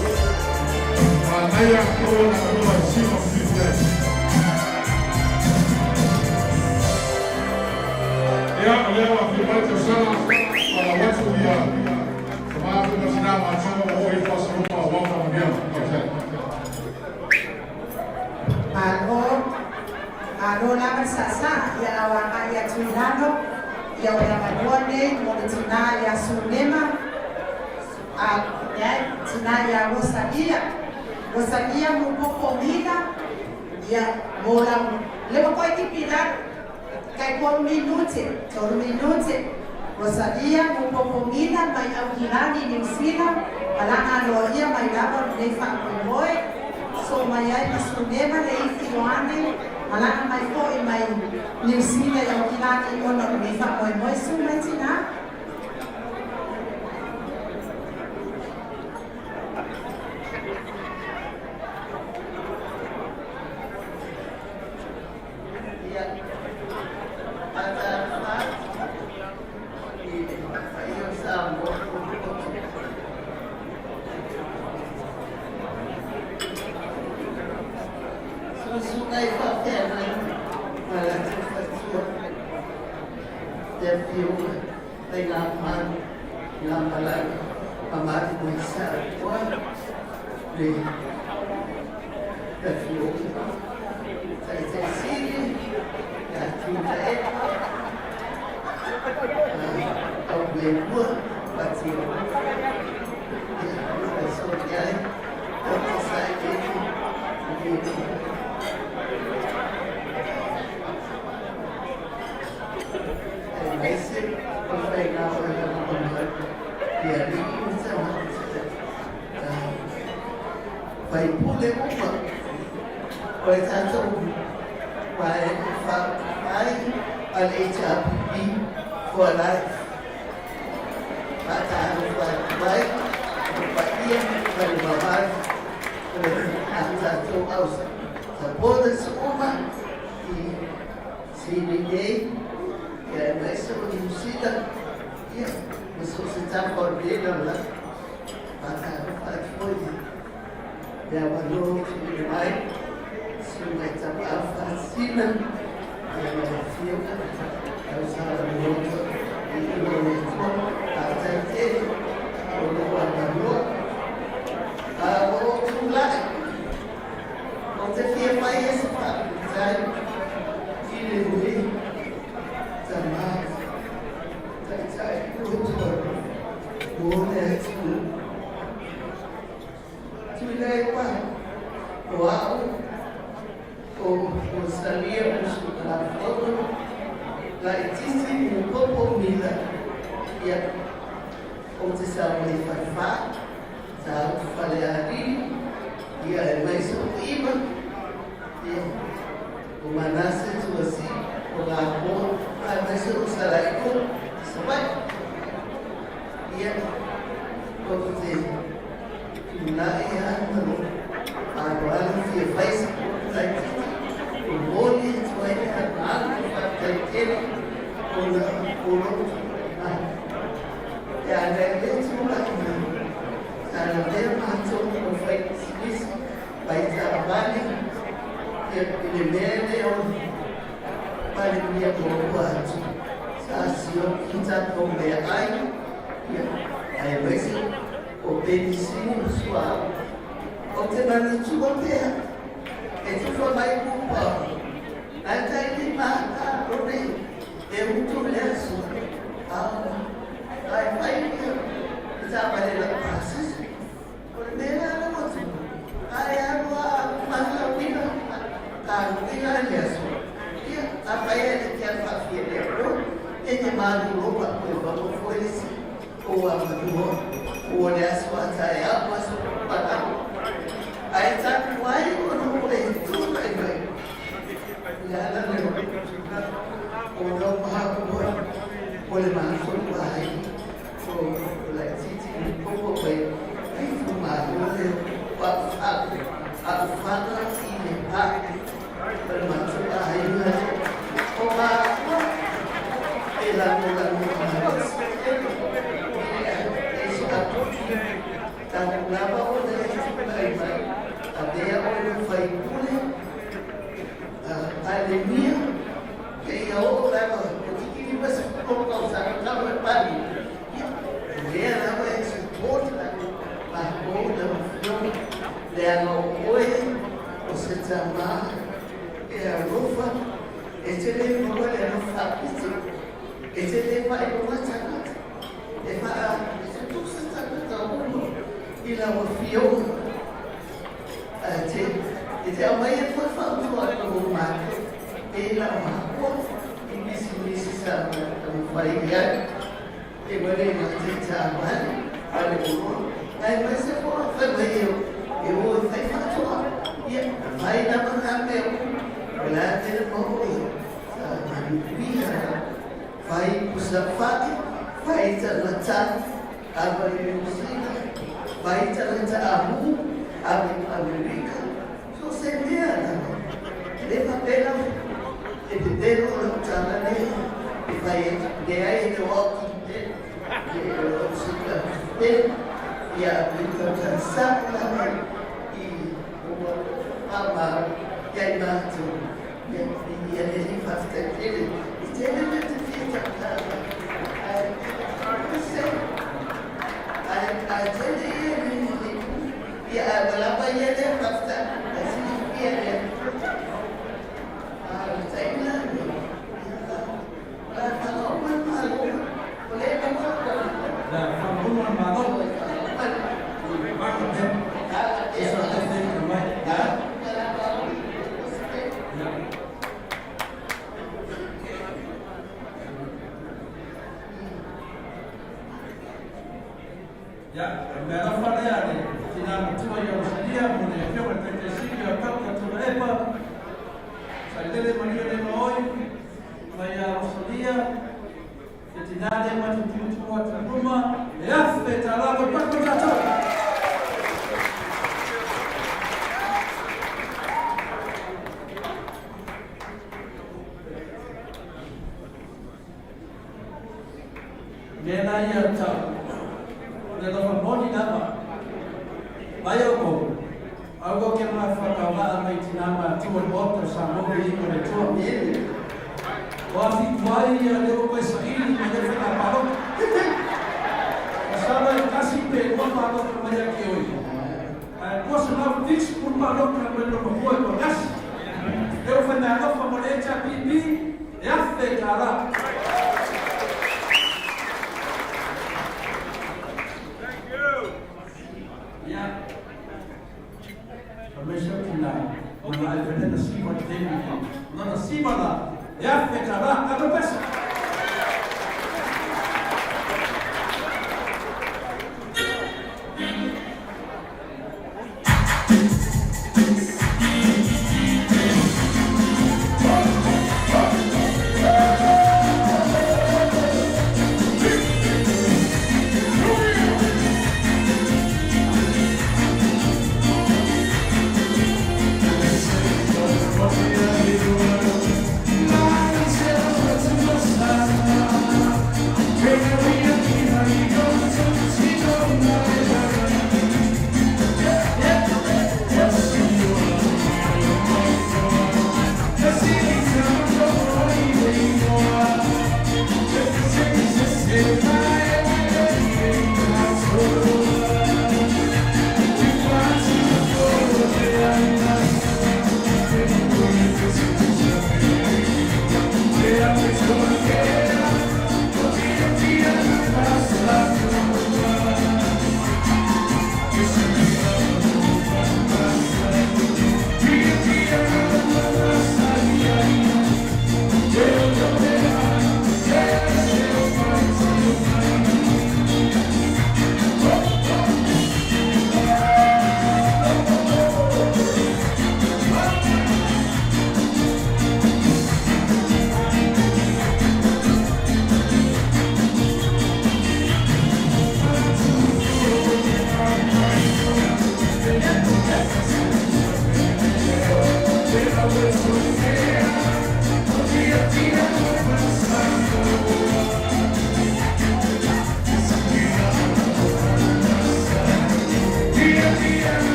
Manaia o na noa sima fifia. Ia, o lea wa fia mai te usana, wa la watu ia, ka maa ma tina ma tama o i whasaloma o wau whangia. Okay. Malo, malo lava le saasaa ia au agai atu i lalo ia o le avanoa nei mo le tinā ia Sunema a leai tinā ia Rosalia Rosalia Mupopo Mila ia mo lau le ua koe tipi i lalo tai tolu minute tolu minute Rosalia Mupopo Mila mai Aukilani Niu Sila malaga aloaia mai lava o lenei faamoemoe so mai ai ma Sunema le ifi Ioane malaga mai foʻi mai Niu Sila i Aukilani ona o lenei faamoemoe su mai tinā. Ia, faatalofa atu i le paia o Samoa potopoto. Susuga i faafeagaiga ma latou faletua, le afioga Faigamalo Gamalala Mamali Moesaoa, le afioga Taitaisili ia Tuilaepa, Aumelua Patio, ia fesoasoani ai Dr. Sailele Malielegaoi. Aemaise o le faiga oe lagomau i alii ma tamaitai faipule uma o le tatou Vaega Faaupufai a le HRPP for Life. Faatalofa atu ai i le paia ma le mamalu o a tatou au supporters uma i Sini nei, aemaise o Niu Sila, ia, ma so o se tafa o lenei lalolagi. Faatalofa atu foi i le avanoa ua tuuina mai, Susuga i Tapaau Faasisina, ia lau Afioga Tausala Moloto i luma o le Atua. Faafetai tele o lou avanoa. A ua ou tulai, ou te fia fai ai se faafetai i lenei tama taitai ua tuanui. mo le atunuu. Tuilaepa, o au o Rosalia Musukalafono, laitiiti Mupopo Mila, ia, ou te sau mai Falefa, Matautu Falealili, ia, aemaise o Iva, ia, o Manase Tuasi, o Gapoa, aemaise o Salailua, Savaii. Ia, ou te tulai lava ma lou faaaloalo fia fai se upu laitiiti e momoli atu ai le agaga faafetai tele ona o lou tulai mai. E ala i lea tulai mai, sa lavea matou o faipisinisi mai taavale ia i le mea lea o le Palemia muamua atu sa sioki tatou meaai ia aemaise o penisini ma suauu. Ou te manatua pea e tufa mai kupa ae tai 5 kalone e utu le aso ao ae fai ia le taavale laupasese. O le mea la lau afioga, ae alu a matlauina taluina le aso, ia afai e le te faafia le apo, e te malolo pa koe maua foi le isi ou avanoa ua le aso a taeao ma aso palagi. Ae talu ai ona ua e tulai mai le ala lea o lau mahakoa o le matou aiga. O laitiiti le popo mai ai itumalo lea o A'ufaga i le pa o le matou aiga lea. O maua e lagolago malosi tele i le HRPP talu lava ona e tulai mai avea oe ma faipule Palemia seia oo lava o 50 tausaga talu e Palemia. Ia, o lea lava e support matou lau Afioga, leaga o oe o se tama e alofa, e te le maua le alofa faapito, e te le faailoga tagata, e faa, e te tusa tagata uma i lau Afioga. Te, e te aumaia foi fautuaga mo matou e lau makua i pisinisi sa taumafai i ai. E wale ma te taavale, fale oloa, aemaise foi fai mai e o e fai faatoa. Ia, fai lava na mea uma, o le a tele maua ia, sa manuia lava. Fai pusa fai, fai tagata ava i Niu Sila, fai tagata amu ava i Amerika, so se mea lava. E le faapea e pepelo lau tala lea e fai atu, leai e le o au kilipelo, e le o se kilipelo, ia le tausaga sao lava i ua faamalo ia i matou, ia ia le alii faafetai tele, e tele mea te fia tautala, ae se ae tele ia le ia ae ua lava ia lea faafetai, ae silafia lea. Ia, o le mea alofa lea a le tina matua ia Rosalia mo le Afioga i le Taitai Sili o Tauta Tuilaepa, Sailele Maria Lemaoi, ma ia Rosalia, le tina lea ma te tuutuu atu i luma, e $1,000 mo le pako o tatou. Mea la ia tau, o le alofa moni lava, mai oukou, aua ke mafakaulaa mai tinā matua i le Maota o Samoa viiga o le Atua. O afi tuai ia lea ua koe saili mai lea faiga palota. Masalo e tasi pe lua palota mai ia te oe. Ae 270 palota mai lona matua i Konasi. Lea ua fai meaalofa mo le HRPP e $1,000.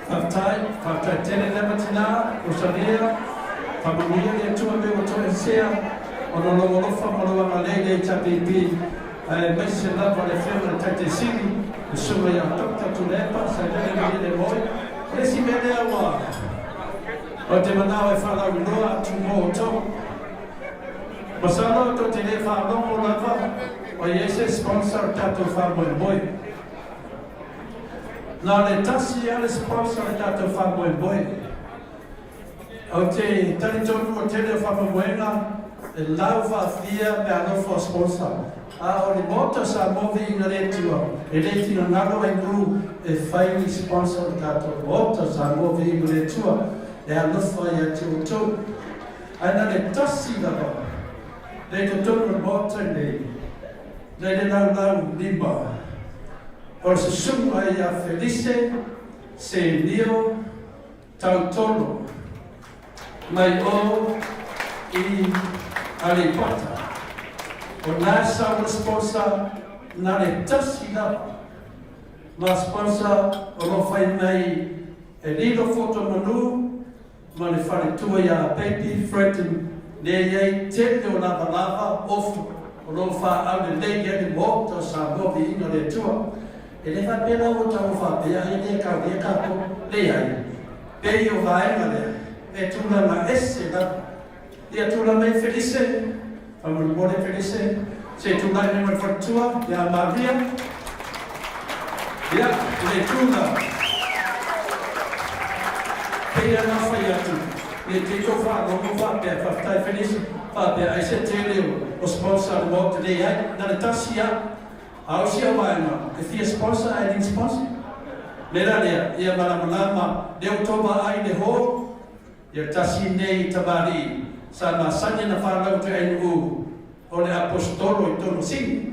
Faafetai, faafetai tele lava tina, Rosalia, faamanuia le Atua me ua toesea ona o lou alofa ma lou agalelei i le HRPP, aemaise lava le Afioga i le Taitaisili, le Susuga ia Doctor Tuilaepa Sailele Malielegaoi. O le isi mea lea ua ou te manao e faalauiloa atu mo outou, masalo tou te le faalogo lava o i ai se sponsor o le tatou faamoemoe. Na o le tasi lava le sponsor o le tatou faamoemoe. Ou te talitonu o le tele o faamoemoega e lau faafia meaalofa o sponsor. A o le Maota o Samoa viiga le Atua e le finagalo ai nu e fai ni sponsor o le tatou Maota o Samoa viiga le Atua e alofa ia te outou. Ae na le tasi lava le i totonu o le Maota lenei nei le laulau lima o le susuga ia Felise Senio Tautolo mai o i Aleipata. O na sau le sponsor na le tasi lava ma sponsor o lo fai mai e lilo foto manu ma le faletua ia Baby Fredden lea i ai tele o lavalava ofu o lo o faaau lelei i ai le Maota o Samoa Viiga o le Atua. E le faapea la ua tau faapea ai lea kaulia tatou. Leai. Pei o vaega lea e tulaga ese lava. Ia tulaga mai Felise, faamolemole Felise, se i tulai mai ma le faletua ia Maria. Ia, i le tula, pei lava ona fai atu, ne i te i tou faalogo faapea, faafetai Felise, faapea ai se tele o sponsor a le Maota. Leai, na o le tasi lava. A o si au vaega e fia sponsor ae le sponsor. Le la lea, ia malamalama lea ua tou vaai i le hall, ia tasi nei tamalii sa masani ana fanau te ainuu o le aposetolo i tonu sini.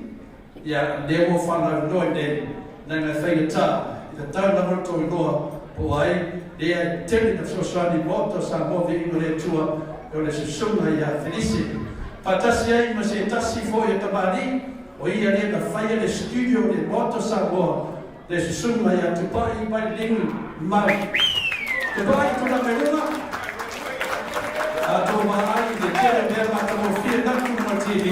Ia lea ua fanau loa i nei leaga e faigata i tatau lava le tou iloa po o ai lea e tele na fesoasoani Maota o Samoa viiga o le Atua o le susuga ia Felise faatasi ai ma se tasi foi o tamalii O ia lea na faia le studio o le Maota o Samoa, le susuga ia Tupai Vaililingi Mau. Tupai, tulaga mai luga. A tou vaai i le tele o mea matagofie natu ma le TV,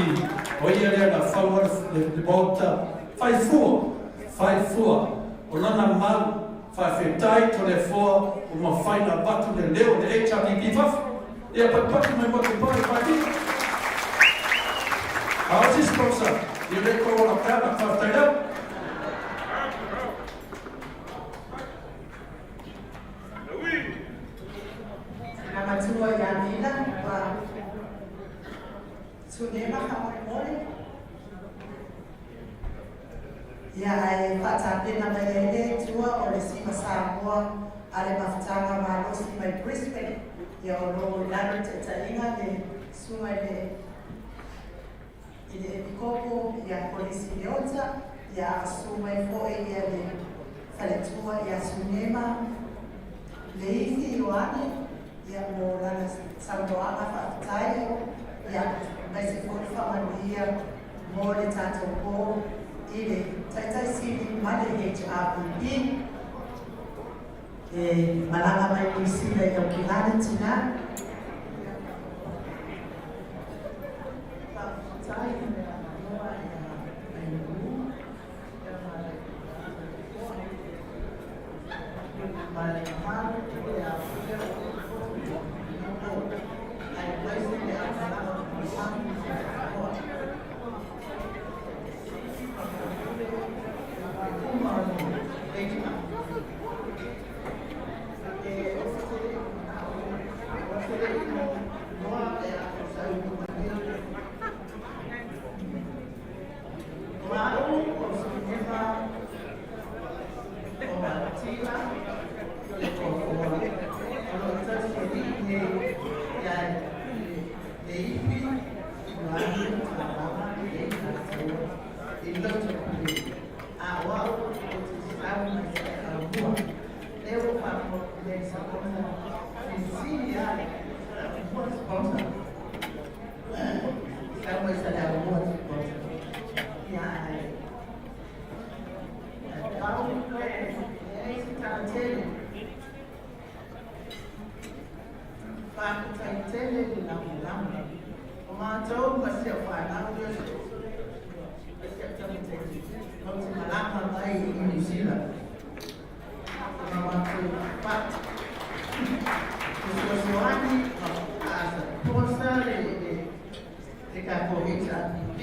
o ia lea na faua le Maota fai fua, fai fua. O lana mau, faafetai Toleafoa ua mafai ona avatu le leo o le HRPP fafo. Ia patupatu mai mo Tupai Vaililingi. A o se sponsor, ia le tou ola peana, faafetai lava. Na matua ia Nina ua Sunema faamolemole. Ia ae faatapena mai ai le Atua o le sima Samoa a le mafutaga malosi mai Brisbane, ia o lo o i lalo le taitaiga le susuga i le i le Epikopo ia Kolisi Leota, ia a susu mai foi ia le faletua ia Sunema Leifi Ioane, ia mo lana saunoaga faafetai, ia aemaise foi le faamanuia mo le tatou po i le Taitai Sili ma le HRPP e malaga mai Niu Sila i Aukilani tina. Faafetai i le avanoa ia Ainuu ia ma le ma le mamalu ia aemaise le amalaga o taulaga lenei tatou i loto pule. A o au ou te sau mai Saleaaumua. Lea ua faalogo atu nei i le sponsor, fesili lava Saleaaumua le sponsor. Sau mai Saleaaumua le sponsor. Ia ae pau e leai se tala tele. Faafetai tele le lagolago. O matou ma si au fanau ia si ou uso lea ma si au tamaitiiti matou te malaga mai i Niu Sila ma matou fesoasoani ma sponsor le tatou HRPP.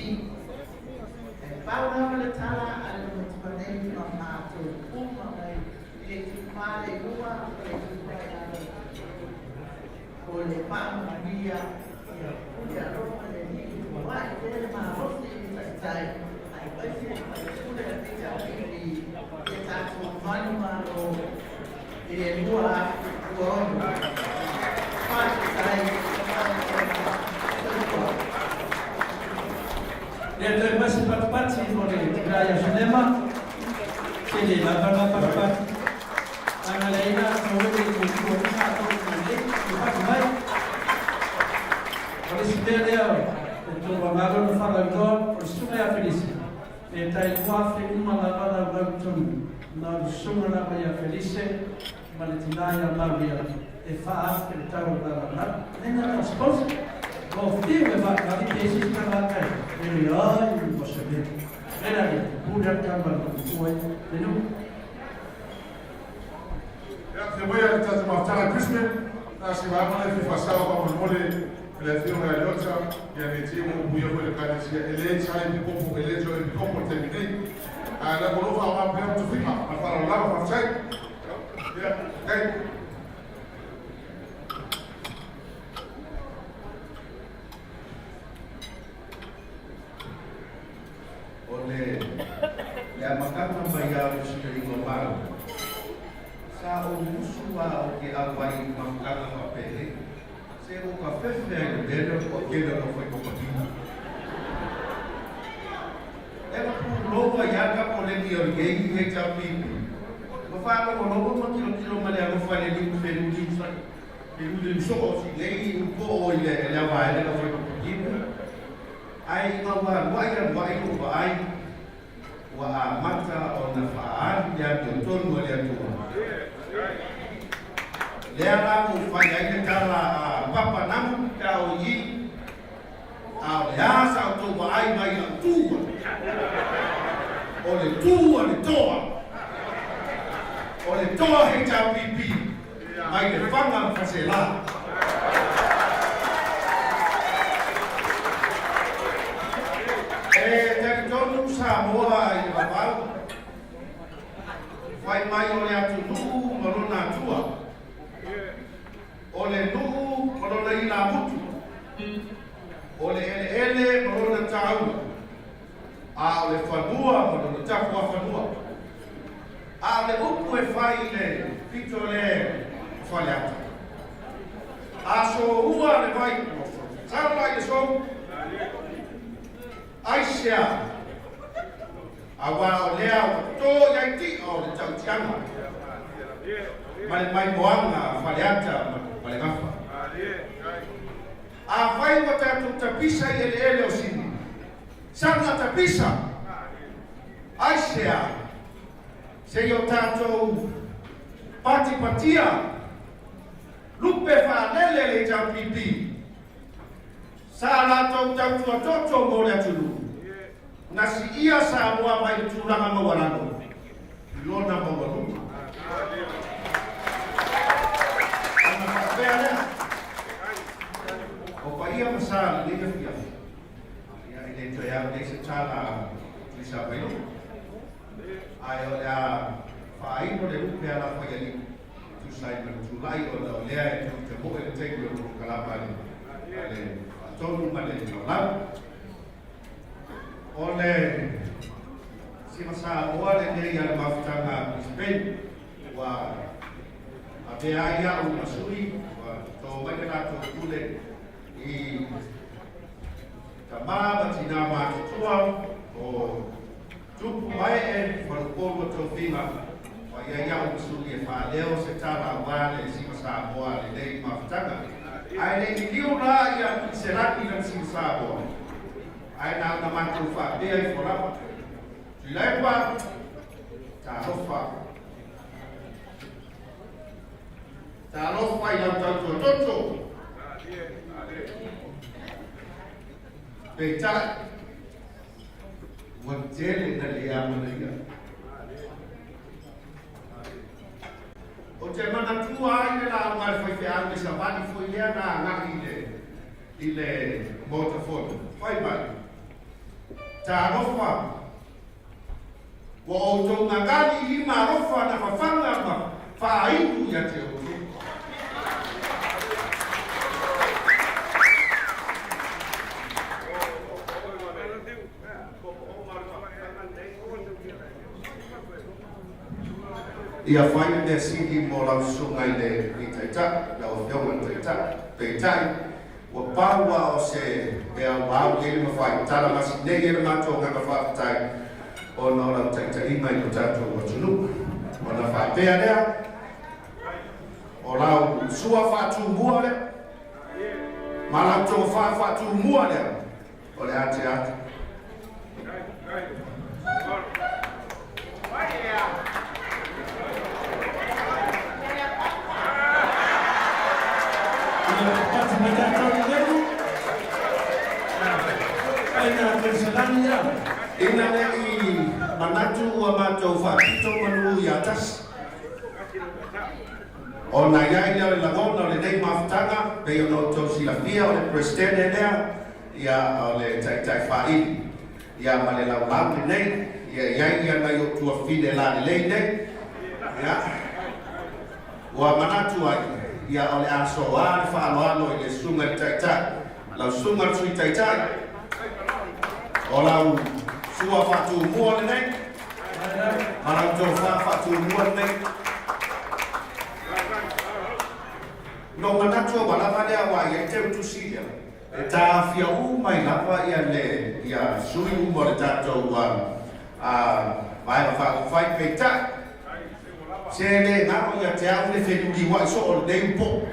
E pau lava le tala a le matua nei ma matou uma mai i le itupa i luga ma le itupa i lalo o le faamanuia ia pule alofa le Alii foai pea le malosi i le taitai aemaise le faipule a HRPP ia tatou manumalo i le 2026. Faafetai ma soifua. Lea toe pasi patupati mo le tina ia Sunema. Se le lava na patupati. Ana le ina no le i tu tu sa to nei i patu mai. O le si mea lea e tō wangalo na whalauloa o le susuga ia Felise. E tai 2000 lava lau lau tonu. Na o le susuga lava ia Felise ma le tina ia Maria e 4000 le tau o le lalaulau. Nei na o sponsor. O fiu e whaakari te isi tagata e leai o se mea. Mea la ia, pule atu tau ma le kuai le nuu. Ia, fia mai a le tatou mafutaga Crispin, na se vaega lea e fia faasao faamolemole i le afioga ia Leota, ia ne i te i ua upuia foi le Ekalesia, e le sai epikopo, e le toe epikopo i le taimi nei. Ae o lo o faaaoga pea tofiga ma le faaaloalo lava, faafetai. Ia, okay. O le le amataga mai lava o le fesilaiga o Malo, sa ou musu lava ou te auai i mafutaga faapenei, se ua ka fefe ai le mea lea o le toatele o le aufaikomani. E ka pulou ai lava ka koleni o lenei HRPP, ma faalogologo ma tilotilo ma le alofa i le liu feluliu feluliu soo o si nei upo i le le awaele le aufaikomani. Ae ina ua aluai aluai lou vaai, ua amata ona faaali le amiotonu a le Atua. Lea la ua ou fai ai le tala a Papa Namu pe a o i i, a o le a sa outou vaai mai i lau tu o le tu a le toa, o le toa HRPP mai Lefaga ma Fasela. E talitonu Samoa i le vavau, fai mai o le atunuu ma lona Atua, o le nuu ma lona ilamutu, o le eleele ma lona taula, a o le fanua ma lona tapuafanua. A o le upu e fai i le pito lea o Faleata, A soua le vai ua tatala i le sou, aisea, auā o lea ua tō i ai ti'a o le tautiaga ma le maimoaga a Faleata ma le Gafa. Afai ua tatou tapisa i eleele o Sini, saga tapisa, aisea, seia o tatou patipatia lupe faalele le HRPP sa latou tautua toto mo le atunuu, na siia Samoa mai le tulaga maualalo i lona maualuga. Ona faapea lea, o paia ma sa lenei afiafi, ia e le toe au nei se tala a Tuisavailuu. Ae o le a faaino le lupe a Lafaialii e tusa ai ma le tulai ona o lea e tou te moe le taimi o le polokalama a le Faatonu ma le Laulau. O le sima Samoa lenei a le mafutaga a Brisbane ua avea ai au ma sui ua to mai le latou pule i Tamā ma tinā matutua o tupu ma e'e faleupolu o tofiga ua i ai a'u ma suli e faaleo se tala auā le Siva Samoa lenei mafutaga. Ae le i liliu la ia Tuiselani i lana Siva Samoa, ae na ona matou faapea ifo lava, Tuilaepa, talofa. Talofa i lau tautua toto. Peitai, ua tele na le amanaia. Ou te manatua ai le lauga a le faifeau i le savali foi lea na agai i le, i le Maota Fono. Fai mai, Talofa, ua outou gagali i lima alofa na fafaga ma faainu ia te outou. Ia fai le mea sili mo lau susuga i le Taitai, lau Afioga i le Taitai. Peitai, ua pau lava o se mea ua au i ai le mafai, tala masinei ai le matou agaga faafetai ona o lau taitaiga i lo tatou atunuu. Ona faapea lea, o lau sua faatumua lea, ma lau tofa faatumua lea, o le a te atu. Ina ne i manatu ua matou faapito manu ia tasi, ona i ai lea o le lagona o lenei mafutaga, pei ona outou silafia o le Peresetene lea, Ia, o le taitai faaili, ia, ma le laulau lenei, ia, i ai ia nai ou tuafafine lalelei nei, ia, ua manatu ai, ia, o le a soa le faaaloalo i le susuga i le taitai, lau susuga i le Sui Taitai, o lau sua faatumua lenei, ma lau tofa faatumua lenei. Na ou manatu ua lava lea aua e i ai teu tusi lea. E taofia uma ai lava ia le ia sui uma o le tatou Vaega Faaupufai, peitai, se le galo ia te au le feluliuai soo o lenei upo.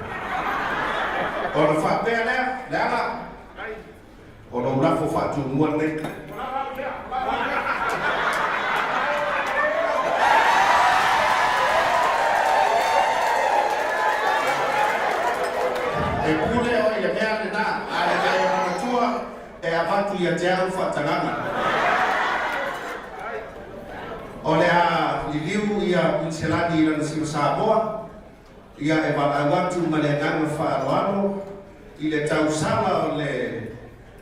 Ona faapea lea, Leala, o lou lafo faatumua lenei. E pule oe i le mea lena, ae le e manatua e avatu ia te au faatagaga. O le a liliu ia Kuiniselani i lana siva Samoa, ia e valaau atu ma le agaga faaaloalo i le tausala o le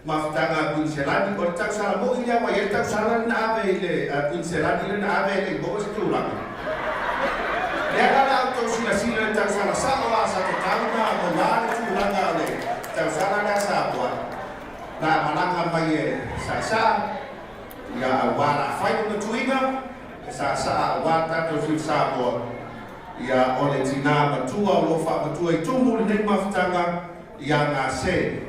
mafutaga a Kuiniselani. O le tausala moi lea ua i ai le tausala lea na ave i le a Kuiniselani lea na ave e le i maua se tulaga. Lea la la outou silasila i le tausala sao a sa tatau na maua le tulaga o le tausala lea Samoa na malaga mai e saasaa ia aua la fai lona tuiga e saasaa aua le tatou sui Samoa. Ia, o le tinā matua o lo o faamatua i tumu lenei mafutaga ia Gase.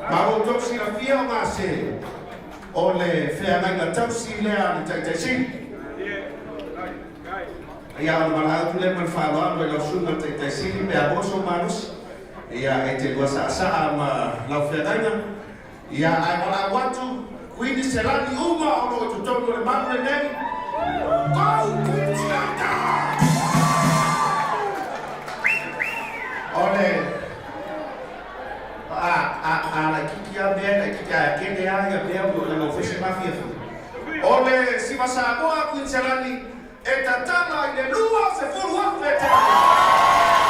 Ma ua outou silafia o Gase, o le feagaiga tausi lea a le Taitaisili. Ia, o le valaau atu lea ma le faaaloalo i lau susuga le Taitaisili pe a maua sou malosi, ia, e te lua saasaa ma lau feagaiga. Ia, ae valaau atu, Kuini Selani uma o lo o i totonu o le malu lenei, Go Queenslander! O le a a a laititi a mea laititi ae kele a ia mea o le lau fese mafiafia. O le Siva Samoa Queen Selani e tatala i le 20,000 tala.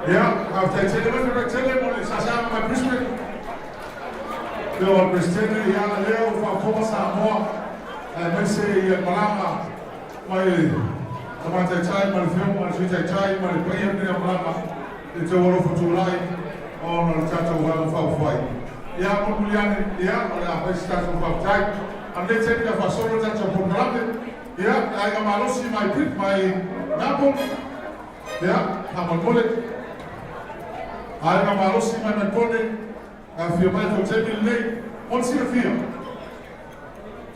Ia, faafetai tele mai faafetai tele mo le saasaga mai Brisbane. Ia o le Peresetene, ia lea ua faafofoga Samoa aemaise ia malaga mai le Tama Taitai ma le Afioga i le Sui Taitai ma le paia o lenei malaga i le tou alofa tulai ona o le tatou Vaega Faaupufai. Ia, mulimuli ane, ia, o le a fai se tatou faafetai. A o lenei taimi a faasolo le tatou polokalame, ia, le aiga malosi mai Brit mai Melbourne, ia, faamolemole. Aiga malosi mai Melbourne, afifio mai tou taimi lenei. Mo le silafia,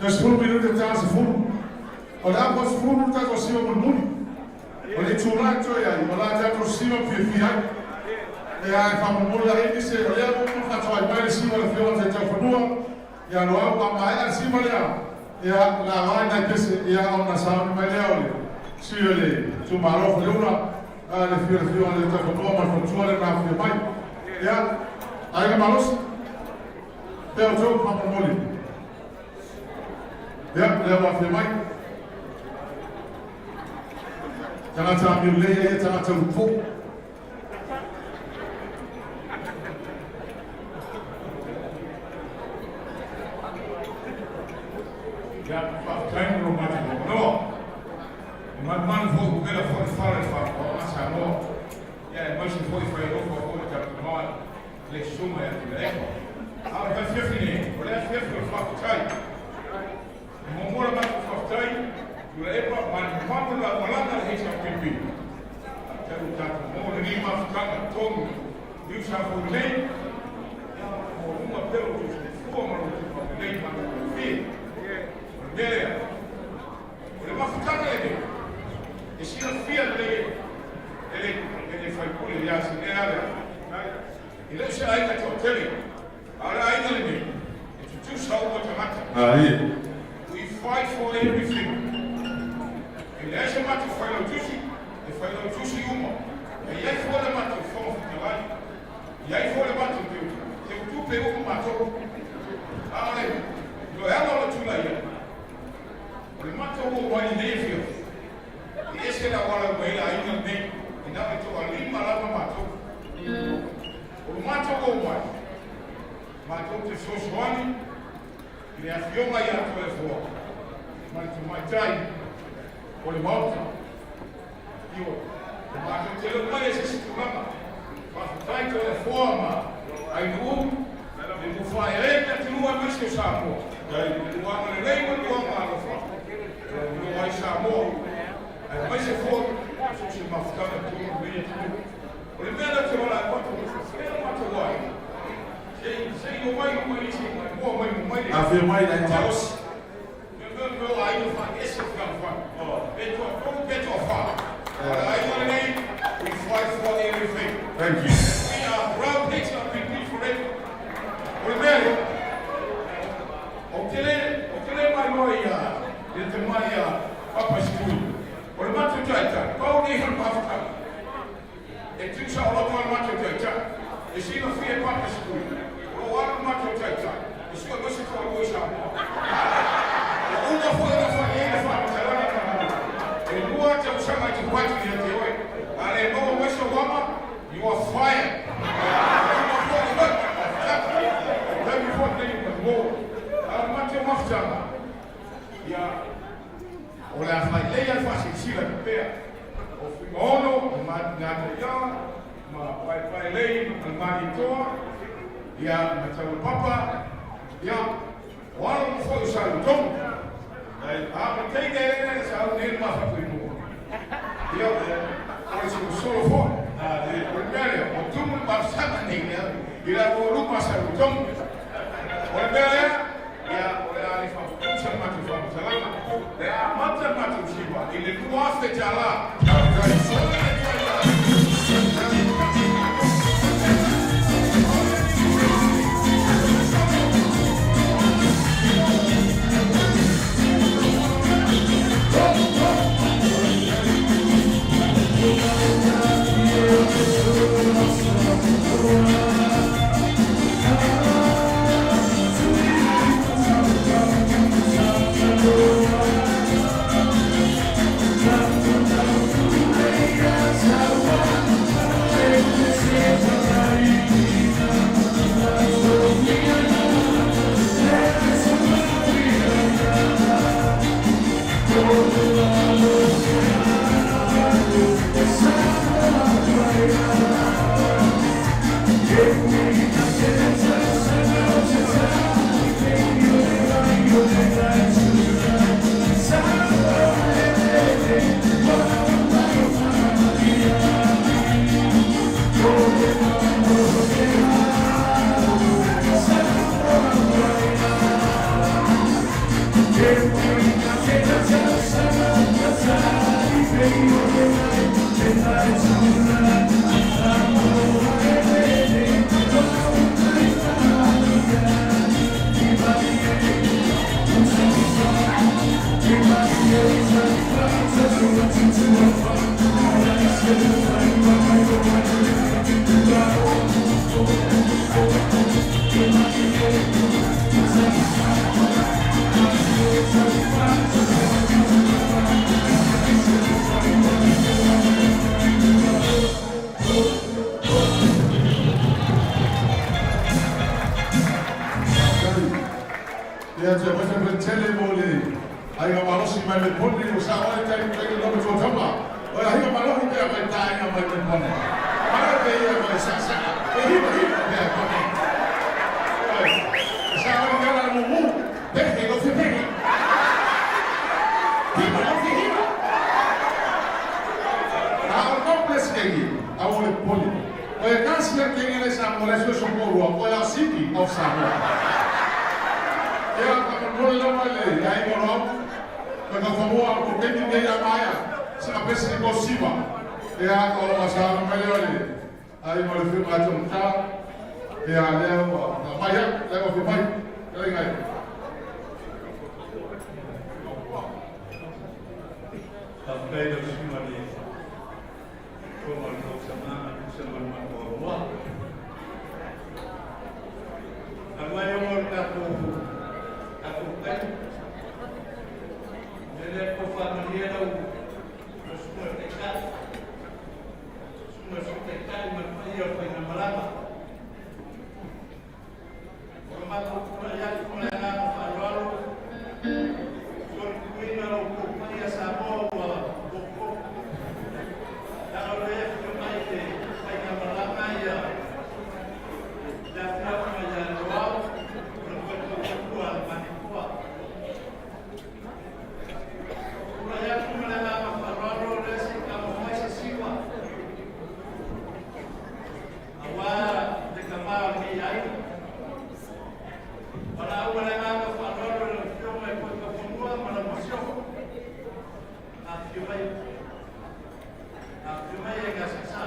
toe 10 minute ta 10. O le apo 10 le tatou siva mulimuli. O le itulā e totoe ai, o le a tatou siva ma fiafia ai. E a e faamolemole la i nisi, o lea ua uma ona faatoai mai le siva a le Afioga i le Taitaifanua ia Loau, a maea le siva lea, ia, o le a vaai nai pese, ia, ona sauni mai lea o le sui o le itumalo o Faleula, a le afio o le Afioga i le Taitaifanua ma le faletua lea na afifio mai. Ia, aiga malosi, pea outou faamolemole. Ia, lea ua afifio mai. Tagata amio lelei ia tagata upu. Ia, faafetai mo lo matou avanoa. E manumanu foi ua vela foi le fala i le faafogafoga a Samoa, ia aemaise foi fai alofa foi le tatou ma le Susuga ia Tuilaepa. A o le afiafi nei, o le afiafi o le faafetai. E muamua le matou faafetai, Tuilaepa, manumanu le malaga a le HRPP. Faafetai ua tatou maua lenei mafutaga tonu i usa foi nei, ia maualuga pea lo outou soifua ma lo outou faulelei ma matagofie. O le mea lea, o le mafutaga lenei, e silafia lelei e le e le faipule ia Sinia lea. E le o se aiga toatele, a o le aiga lenei, e tutusa uma tagata. We fight for everything. E leai se matou failautusi, e failautusi uma. E i ai foi le matou Fofoga Fetalai, e i ai foi le matou teutupe uma matou. A o le loeaga o le tulai ai, o le matou oo mai lenei afiafi, e ese le auala e omai ai le aiga lenei, e na o le toalima lava matou. O le matou oo mai, matou te fesoasoani i le Afioga ia Toleafoa ma le Tamaitai o le Maota. Ioe, e matou te le o mai e se isi tulaga. Faafetai Toleafoa ma Ainuu, le mufaeae i le atunuu aemaise o Samoa. I le agalelei ma le alofa, ua iloa ai Samoa, aemaise foi so o se mafutaga i totonu o lenei atunuu. O le mea lea ou te valaau atu, e le matou aiga, se i omai uma i isi moa mai mai le Afio mai le malosi. Mea o aiga faaese fealofani. Pe toatolu pe toafa. O le aiga lenei, we fight for everything. Thank you. We are proud HRPP forever. O le mea lea, ou te le, ou te le mailoa ia, ia te mai ia Papa Sikuli. O le matou taitai, pau nei o le mafutaga. E tusa o loto le matou taitai. E silafia e Papa Sikuli. O lo o alu le matou taitai. E sue mai se toalua i Samoa. Ua uma foi ona fai ai le faamatalaga talu ai. E lua tausaga i tua atu ia te oe. A le maua mai sou ama, you are fired. Ua uma foi le mafutaga. O taimi foi lenei ua mo. A o le matou mafutaga, ia, o le a fai lelei lava le faasilasila pea. O Fuimaono, o Ngataia, ma Paepaelei, ma Malietoa, ia, ma Taulepapa, ia, o alo uma foi o Salutogo. A ma teine e sa au nei le mafatoinoa. Ia, o le solosolo foi. O le mea lea, ua tumu le mafusaga nei i le aloaluma a Salutogo. O le mea lea, ia, o le a le faaputusa le matou faamatalaga. Le a amata le matou siva i le $2,000. Ia te mai fe tele mo le ai ga malosi mai le poni o sa oi tai tai lo mo tama. O ia higa malosi pe mai tai ga mai le poni. Para pe ia mai sa sa. E higa higa pe poni. Sa oi ga la mo mu. Pe he go fe pe. Higa lo fe higa. A o complex ke i a o le poni. O e kasi a ke le sa mo le so so mo o ia city of Samoa. Ia ka mo le mai le ia i mo ro. Ka ka famoa ko ke ni ia maia. Sa pesi ko siva. Ia ko lo sa mai le ole. Ai mo le fi ma tong ta. Ia le o mai ia le o fi mai. Le ngai. Faafetai lau susuga i le fofoga o le tausaga tusa ma le matou avanoa. Talu ai ona o le tatou tatou taimi, o le mea lea e tau faamalie lau lau susuga i le Taitai, susuga i le Sui Taitai ma le paia o le faigamalaga. O le matou tulai atu ma le agaga faaaloalo, solituina lo outou paia Samoa ua potopoto. Leaga o lea e afio mai le faigamalaga ia le afioga ia Loau, o le toe tautua a le Manitoa. Tulai atu ma le agaga faaaloalo o lea se i taumafai se siva aua le tama o lenei aiga. Valaau ma le agaga faaaloalo i lau Afioga i Toetaufanua ma lau Masiofo. Afifio mai, afifio mai e gasegasa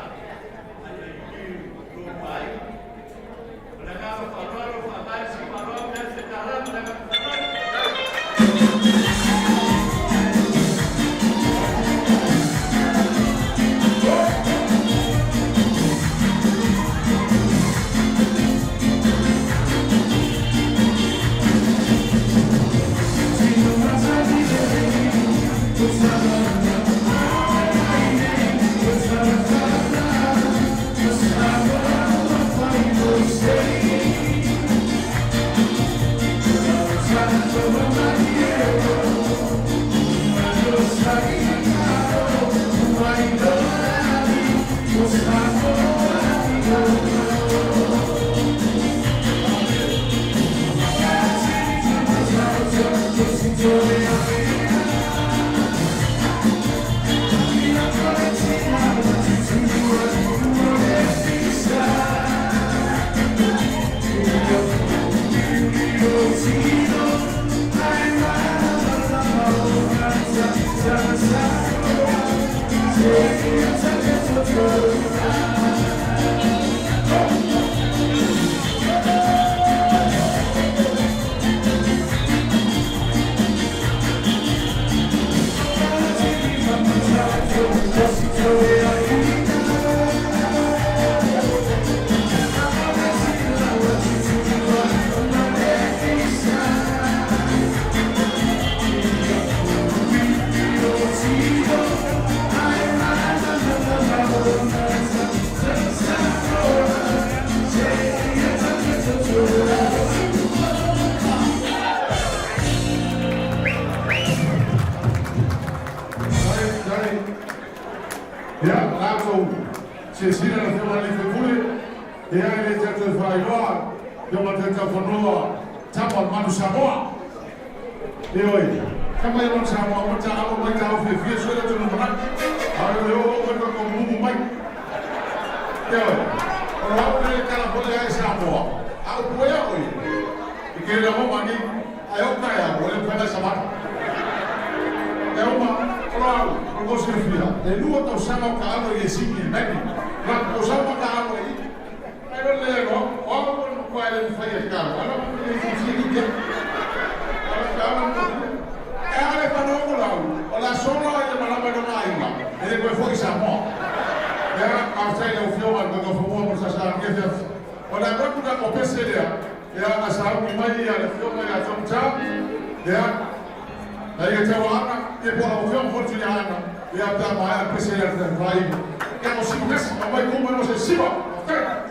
ai ai i lo lua aiga. Ma le agaga faaaloalo, faavae le siva aloa me afe tala ma le agaga faaaloalo. Sorry, sorry. Ia, latou silasila le Afioga i le sui usufono, ia e le tatou faailoa, ia ma Toetaufanua, tama o le Manu Samoa. Ioe, tama ia Manu Samoa, ma taalo mai taalo fiafia sui le tonu manatu. A o le o o mai ko mumu mai. Ioe, o le au le kala pole ai Samoa. A o puea oi. I ke le mo mani, ai o kai a o le pena samata. E uma, o lo au. Mo le tou silafia, e lua tausaga o taalo i le sini i le nani. Latou tausaga ma taalo ai i. Ae loa le loa, o au o le matua e le mafai e taalo, ae loa ma le fiafia i te. Ae loa taalo ma E a le fanogo lau, o le a solo ai le malama i lona aiga, e le toe foi i Samoa. Ia, faafetai i lau Afioga i le Taitaifono mo le sasaga i lenei afiafi. O le a alu atu le tatou pese lea, ia, na sauni mai le Afioga ia Tom Chow, ia, na ia Tauaana, ia po o lau Afioga foi le Tuiaana, ia, pe a maea le pese lea a le Faiga. Ia, o Simulesi, aumai kuma i se siva. Faafetai.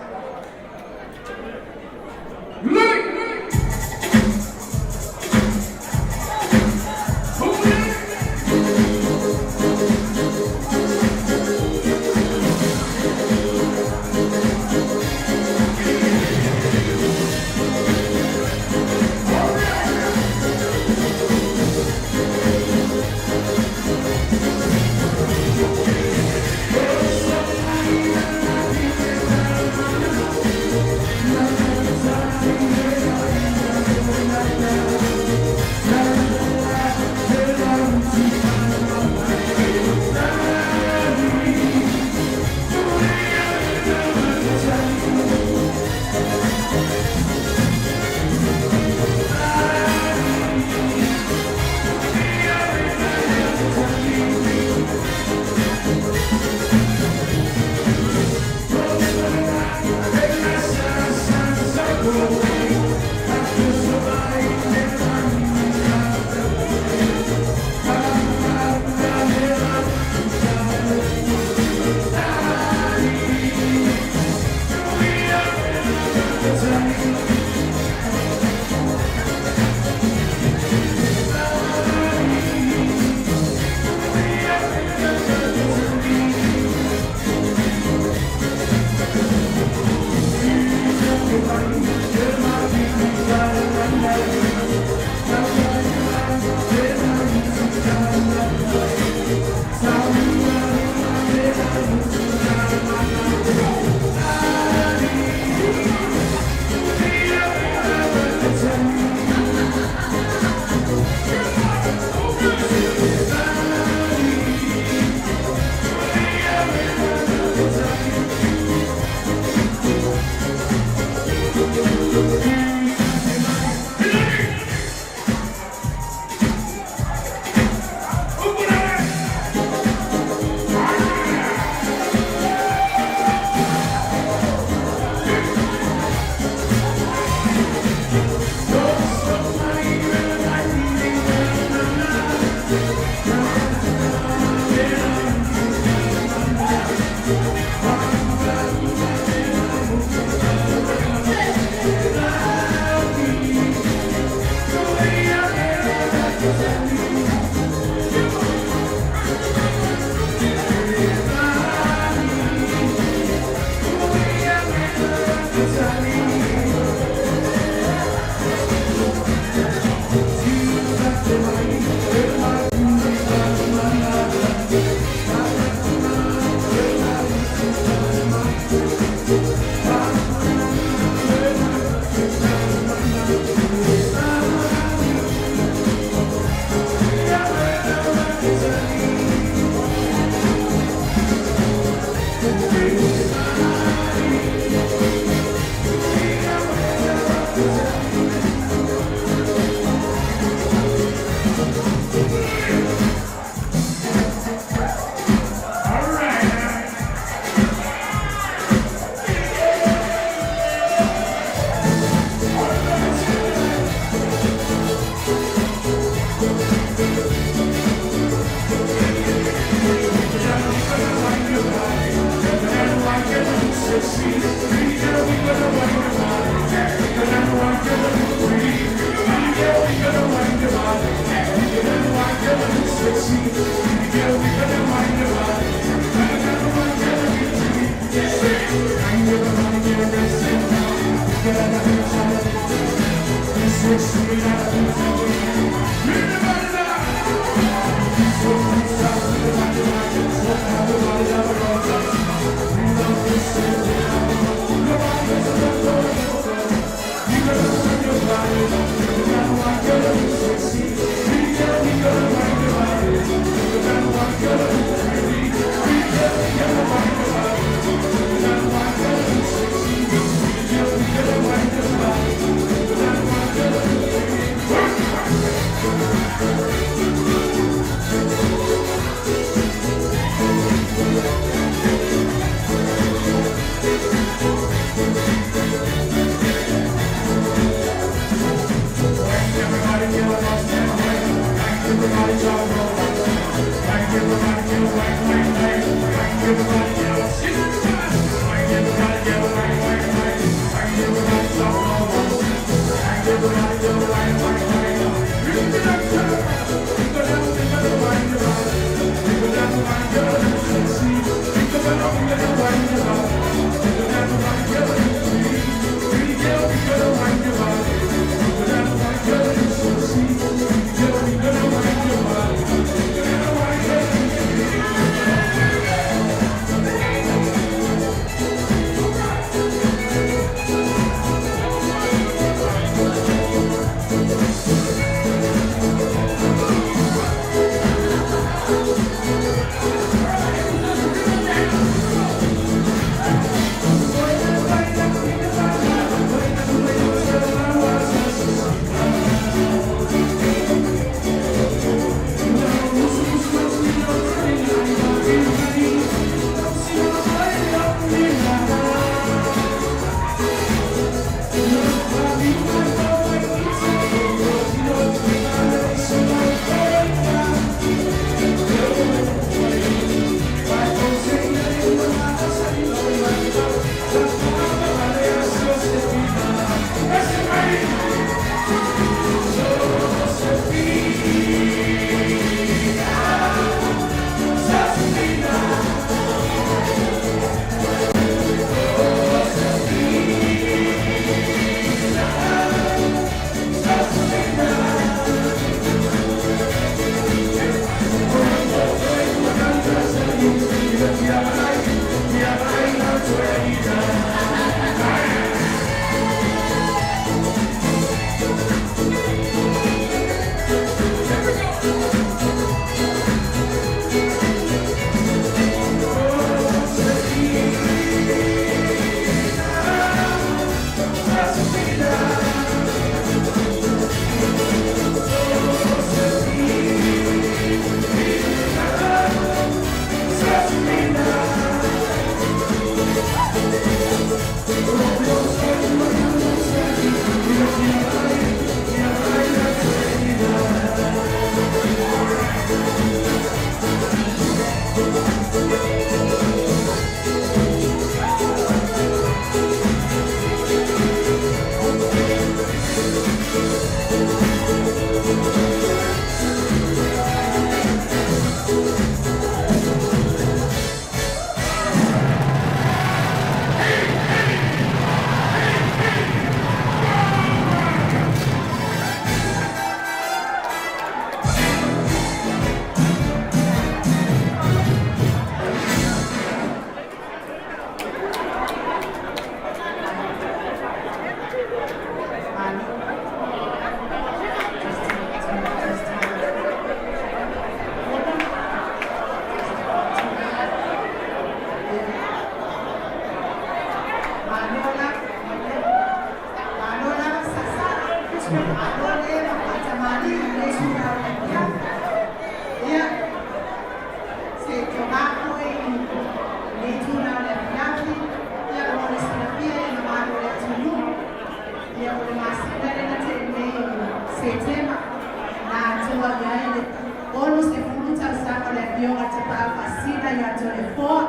Toleafoa,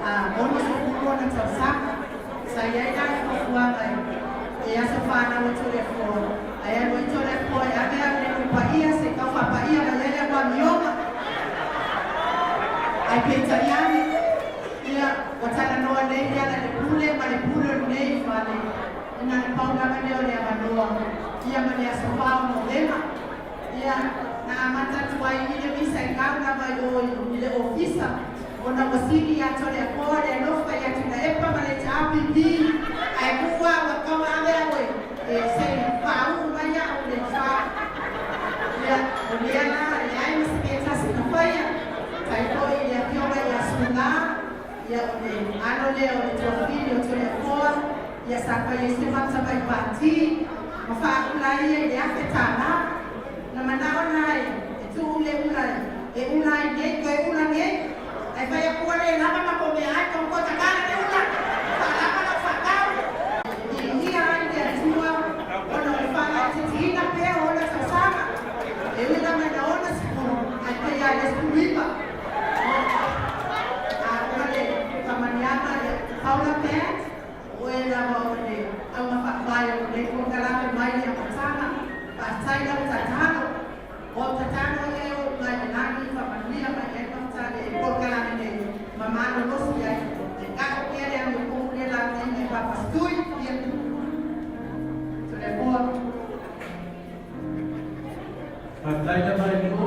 a 62 ona tausaga. Sa i ai la le fuafuaga i aso fanau o Toleafoa, ae alu ai Toleafoa e ave au le nuu paia se i tau faapaia mai ai le au amioga. Ae peitai ane, ia, ua talanoa nei Lealailepule ma le pule o lenei fale, e na o le pau lava lea o le avanoa, ia ma le aso 4 o Novema. Ia, na amata atu ai i le misa i gau lava i o i le ofisa, ona ua sili ia Toleafoa le alofa ia Tuilaepa ma le HRPP, ae tuu au a tau ave au e se i faauu mai au i le fa. Ia, o lea la, e leai ma se mea tasi na faia, tai foi i le afioga ia Sula, ia o le alo lea o le tuafili o Toleafoa, ia sa fai ai se mata mai pati ma faaula ai ia i le $1000. Na manao la e tuu le ula e ula ai nei, toe ula nei, ae fai atu ua le lava ma kou meaai tou toe tatala le ula, faalava lau faatau. E viia ai le Atua ona o le faalaitiitiina pea o ona tausaga, e ui lava ina 60, ae pei lava i le 19. A o le faamanuiaga ia Paula Band, o oe lava o le auga faavae o lenei polokalame mai le amataga. Faafetai lau tatalo. O au tatalo ia e oo mai le lagi i faamanuia mai ai Mafetale i polokalame nei ma malolosi ai e ga'o pea le amiotomu lea lauga i Papasitui ia Toleafoa. Faafetai lava i le o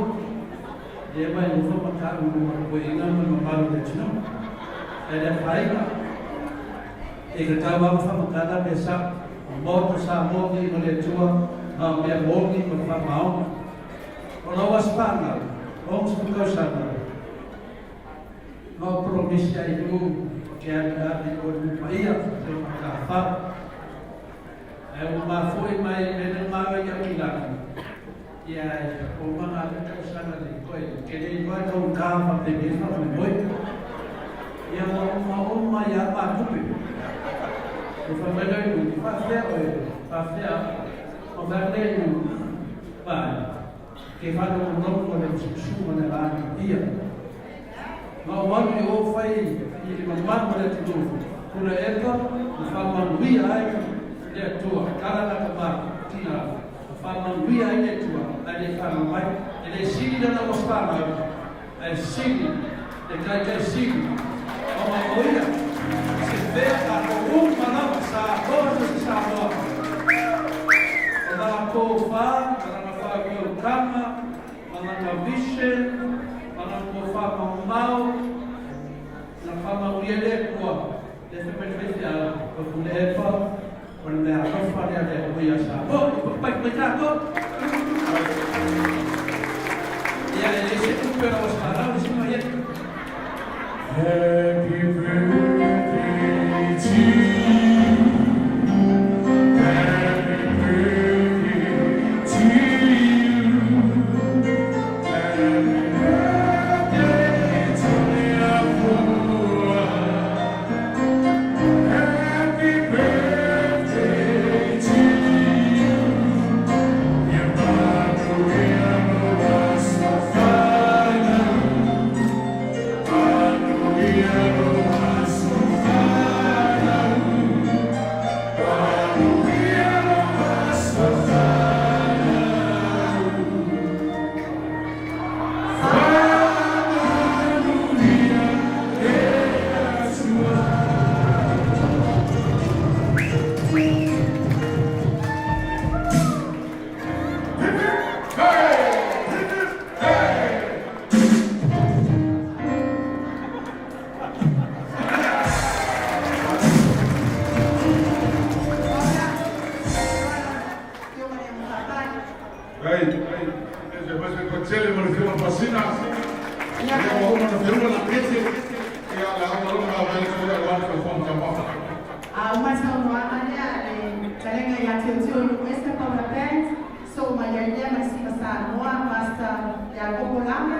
lea mai nofo ma ta'u i luma o toeaiina ma le mamalu o le atunuu. Ae le afaina, e tatau lava faamatala mea sa'o, o Maota Samoa nei ma le Atua ma o mea moni ma le faamaoni. O lau aso fanau, 60 tausaga, ma o polomisi ai i nuu o ke alu e ave i o i le nuu paia, se o Matafao. Ae ua mafua mai mea nei maua i Aukilani, ia e o maga le tausaga le koe, ke le iloa e tau ka faapenei faamoemoe. Ia ua uma uma ia matupe. E fai mai lea i nuu, faafefea oe, faafefea, ma fai atu lea i nuu, Vaai, ke faalogologo le usuusuga o le lagi ia. Ma ou alu i o fai i le mamalu o le atunuu, Tuilaepa ma faamanuia ai le Atua, tala lata ma tina, ma faamanuia ai le Atua, ae le fanau mai. E le sili lana ua fanau, ae sili le taitai sili, ona o ia se fea tatou uma lava, Samoa ma se Samoa. O latou fa, ma lana faauiautaga, ma lana vision, ma lana tofa mamao, na faamaulia le Atua, le fai mai le faifeau, o Tuilaepa, o le mea alofa lea le Atua ia Samoa. I papai mai tatou. Ia, e le se tupe lau aso fanau, le si mai e. Happy birthday to you. Happy birthday to you. Happy birthday to Toleafoa. Happy birthday to you. Ia manuia lou aso fanau. Manuia lou aso fanau. Manuia lou aso fanau. Faamanuia le Atua. Paula, afioga i le Auga Faavae. Ai, e mai se patele ma le fioga pasina. Ia ua uma na feula la kete. Ia la ona lona ma vai ko la la ko fon tama. A uma saunoaga lea a le fetalaiga ia Teoteo i Nuuese Paula Band, so mai ai lea ma le Siva Samoa, Pastor Iakopo Lama,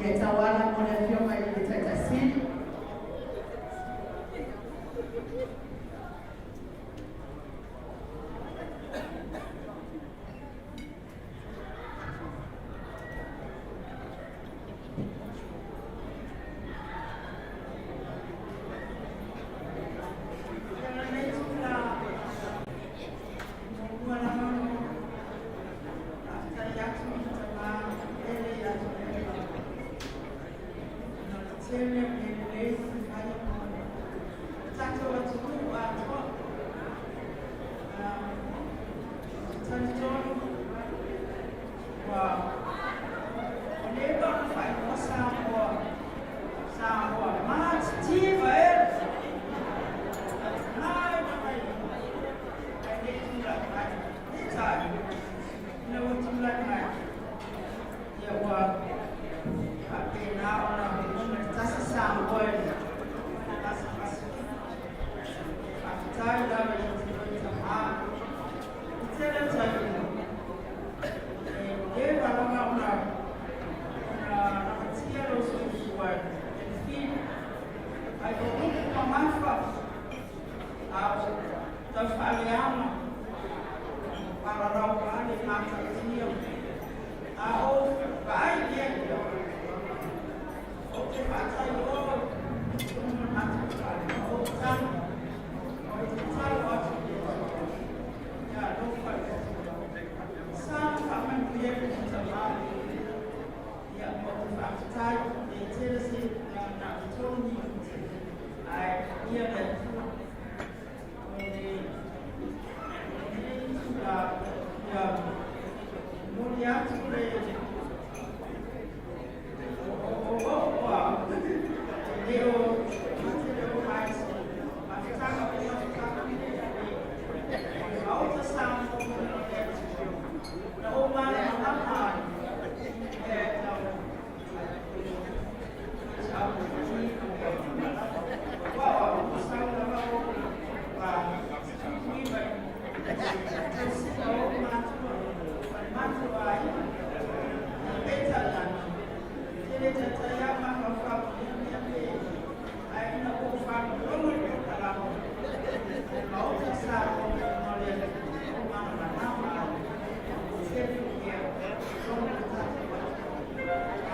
ia e tauala mo le afioga i le Taitai Sili. tele o mea lelei na faia mo le tatou atunuu atoa. Ou te talitonu ua leva ona faailoa Samoa, Samoa matitiva e mai mai ai le tulai mai. Peitai, ina ua tulai mai, ia ua faapena ona numera tasi Samoa i le Asia Pasifika. Faafetai lava ia te oe tamā. I tele o taimi, e leva lava ona ona lakatia lou soifua e le fili, ai o upu mamafa a o taufaaleaga palalauā le matautia. A ou vaai i ai, ou te faatailoa i lou manatu ma ou tagi, o le tatalo atu i le Atua ia alofa i le Atua. Sa na faamanuia i le tamā, ia ma ou te faafetai e tele se na o le 3 minute, ae ia le Atua o le lenei itula ia momoli atu le o e le o matele o mai se mafutaga o le mafutaga le Maota Samoa o le Atua na ou malamalama ai e tau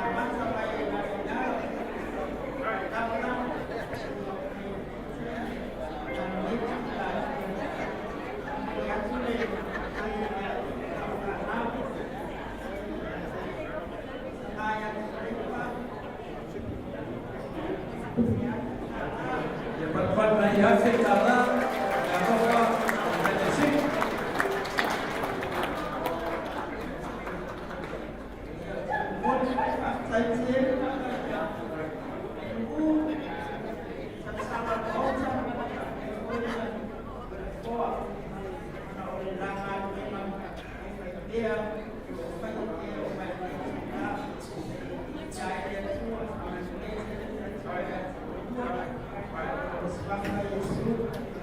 Amata mai ai mai i Ia patupatu mai ia se tala, le alofa, le taitaiSili. Momoli le faafetai tele i uu salasala o le Maota foi le Nofoa ona o le la galuega e fai pea o lo o faia pea o mai nei itulā. Ia e le Atua faamanuia tele tatou lua o le suafa Iesu.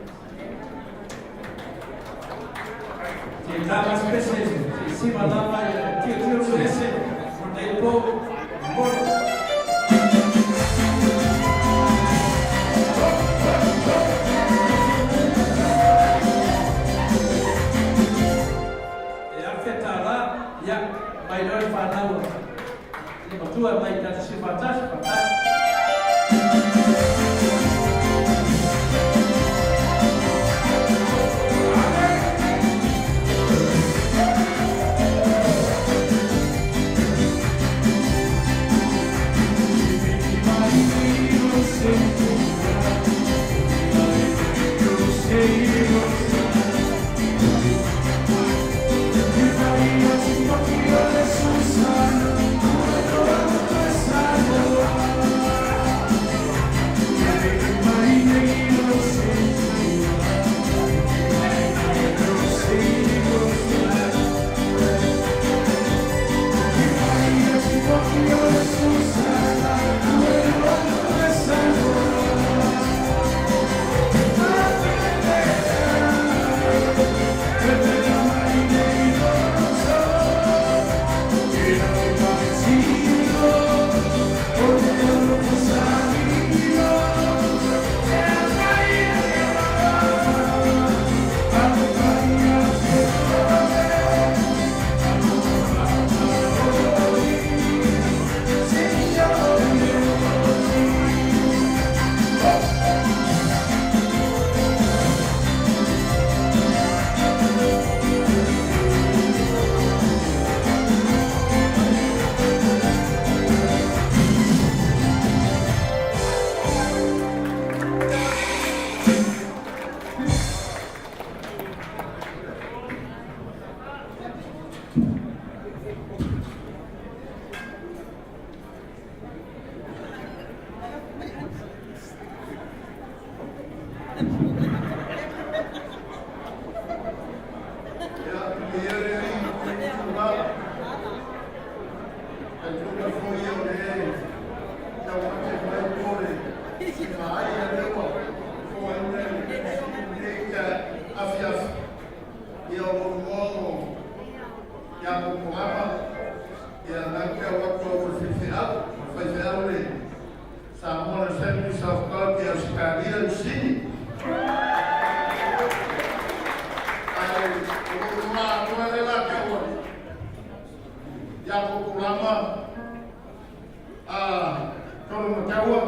Lomataua,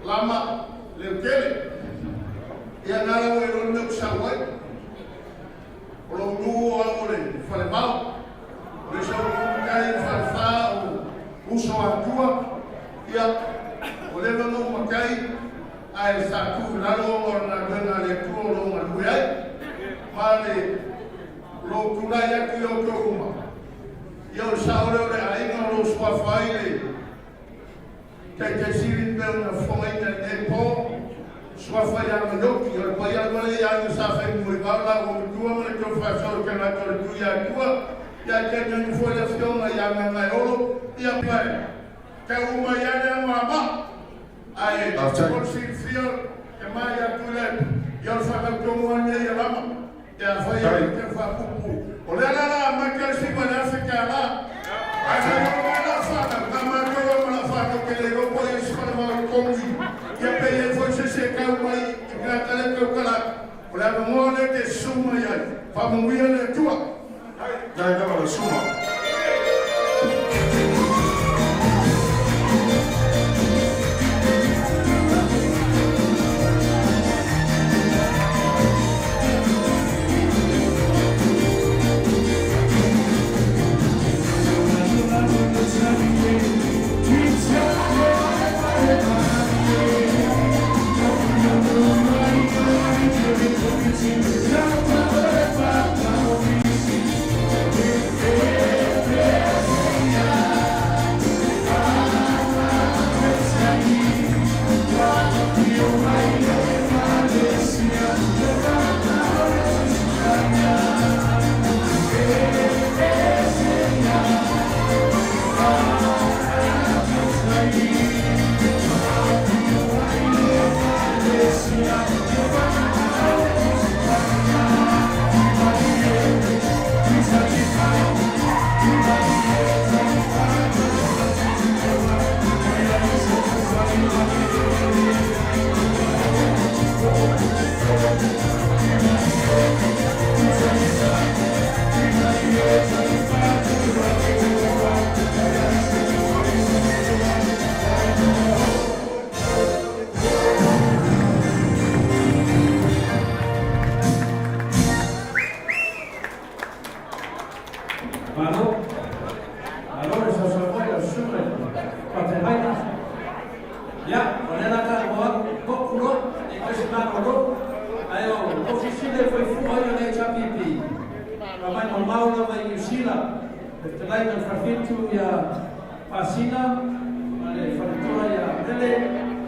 Lama, Leutele. Ia ngā rawa e lona mea kusau ai. O lou nuu o au o le Falemao. O le sau kai falefā o uso atua. Ia, o leva na ou matai, ae sa tuu i lalo ona o le galuega a le Atua o lo o galue ai. Ma le lou tulai atu i outou luma, ia o le sao lea o le aiga o lo o suafa ai le Taitaisili pei ona fofogaina i lenei po, suafa ia Maioki, o le paia lava lea ia Aiga Sa Faimulivao, la ua matua ma le tou faasoa i tagata o le Tuiatua, ia ae tainane foi le afioga ia Gagaeolo, ia pae tau uma ia le anoamaa, ae mo le silafia e mai ia Tuilaepa, ia o le faatautoga lava lenei ia lama. Pe afai e le tau faapuupuu, o lea la la amata le $9,000. Ae sa iloa mai lau fanau, na matou lava ma lau fanau te le iloa po o i ai se falemai o togi, ia pe i ai foi se isi e tau mai i tagata lea e tautala atu. O le avanoa lea e te susu mai ai. Faamanuia le Atua. Dai lava le suma. Malo, malo le sausau mai lau susuga i le faafeagaiga. Ia, o lea la tatou alu moku loa, ne i fai se malolo, ae o tou silasila e fai fua ai o le HRPP, na mai mamao lava i Niu Sila, le fetalaiga i le Falefitu ia Pasina ma le faletua ia Mele,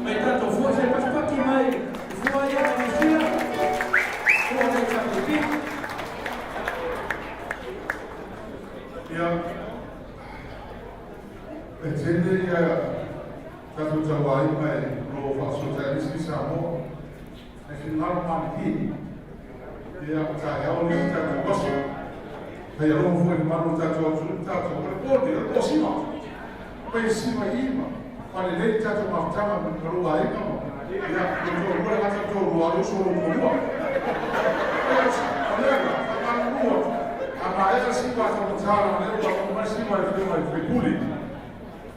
mai tatou fua se patipati mai i fua ia i Niu Sila, fua o le HRPP. Ia, e tele ia tatou tauaiga e lo o faasoa ai isi Samoa, e finagalo malie. Ia, o taeao le isi tatou aso. Hei alofa foi i le malu o tatou atunuu tatou, o le po lenei, o le po sima. Pei sima i ima, falelei le tatou mafutaga ma lou aiga ma, ia, lou toalua le gata toalua, a o le uso o lou toalua. O lea la, faamalulu atu, a maea sima a taumatala, o lea ua aumai sima a le Afioga i le Faipule.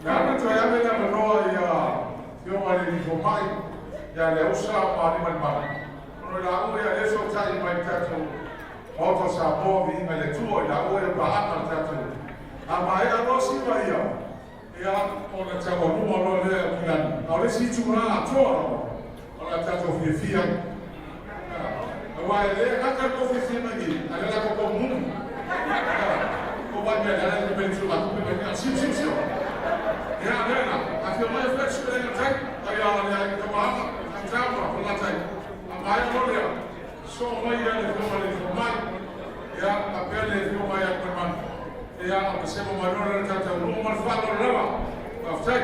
Na ala toe ave le avanoa i a Afioga i le Alii Fomai ia Leausa ma Alimalimanu, ona o i laua ia lea e fesootai mai i le tatou Maota o Samoa, viiga i le Atua, i laua ia paaga le tatou. A maea loa siva ia, ia ona taualuma loa lea o Kilani. A o le isi itula atoa lava o le a tatou fiafia ai. Aua e le gata le tou fiafia mai i, a o le latou tou mumu. Tou vaai mai le ala i le tupe mai i, siu siu siu. Ia, lea la, afio mai a Flex le tai, ai a le ai tamaanga, tama, falatai. A maea loa lea, Soo mai ia le Afioga i le Fomai, ia, faapea le Afioga ia Koemanu, ia, ona sema mai loa lea o le tatou nuu ma le faaaloalo lava. Faafetai.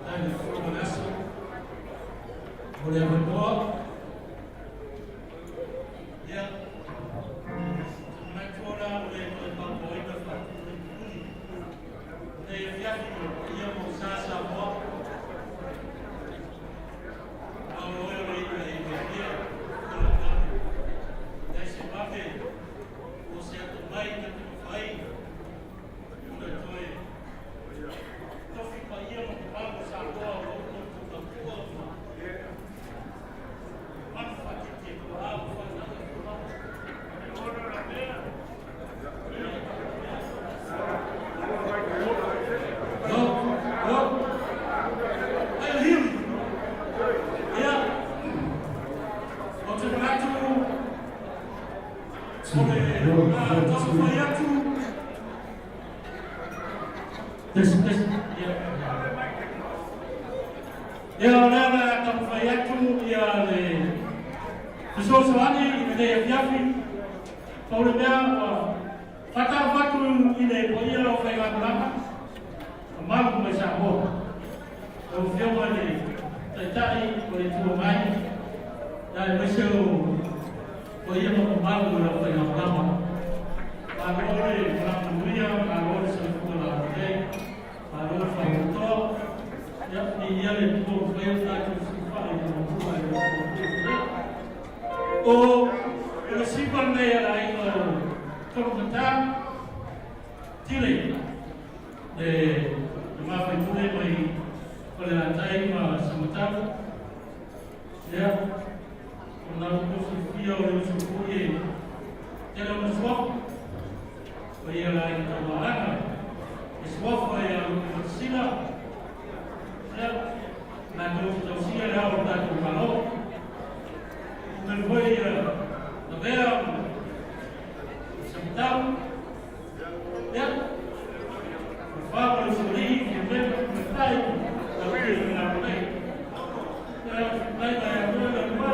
Faafetai i le Fofoga o le Aso mo le avanoa. Ia, ou te manatu o le a ou le toe paopaoina faatulutuli o lenei afiafi i le paia ma sa Samoa. Ia o lea o le a taumafai atu ia le fesoasoani i lenei afiafi. Pau le mea ua faatalofa atu i le paia o faigamalaga mamalu mai Samoa. Lau Afioga i le Taitai o le Itu Agai, aemaise o paia ma mamalu o le aufaigamalaga. Malo le malaga manuia, malo le soifua laulelei, malo le faatoatoa. Ia, viia le Atua ua mafai ona tatou fesilafai i le Atua i le aso. O le siva lenei a le aiga o Tologata, Tile, le mafaipule mai Falelatai ma Samatau. Ia, o na outou silafia o le uso foi e tele ona suafa. O ia la i taualaga, e suafa ia Lupematasila, ia, latou te tausia le ao o le tatou Malo. O mea foi ia Lavea ma Samatau, ia, o le fa ma le usolii, Fiame ma Tumetai, lau te i nei. Ia, mai mai a koe le lua,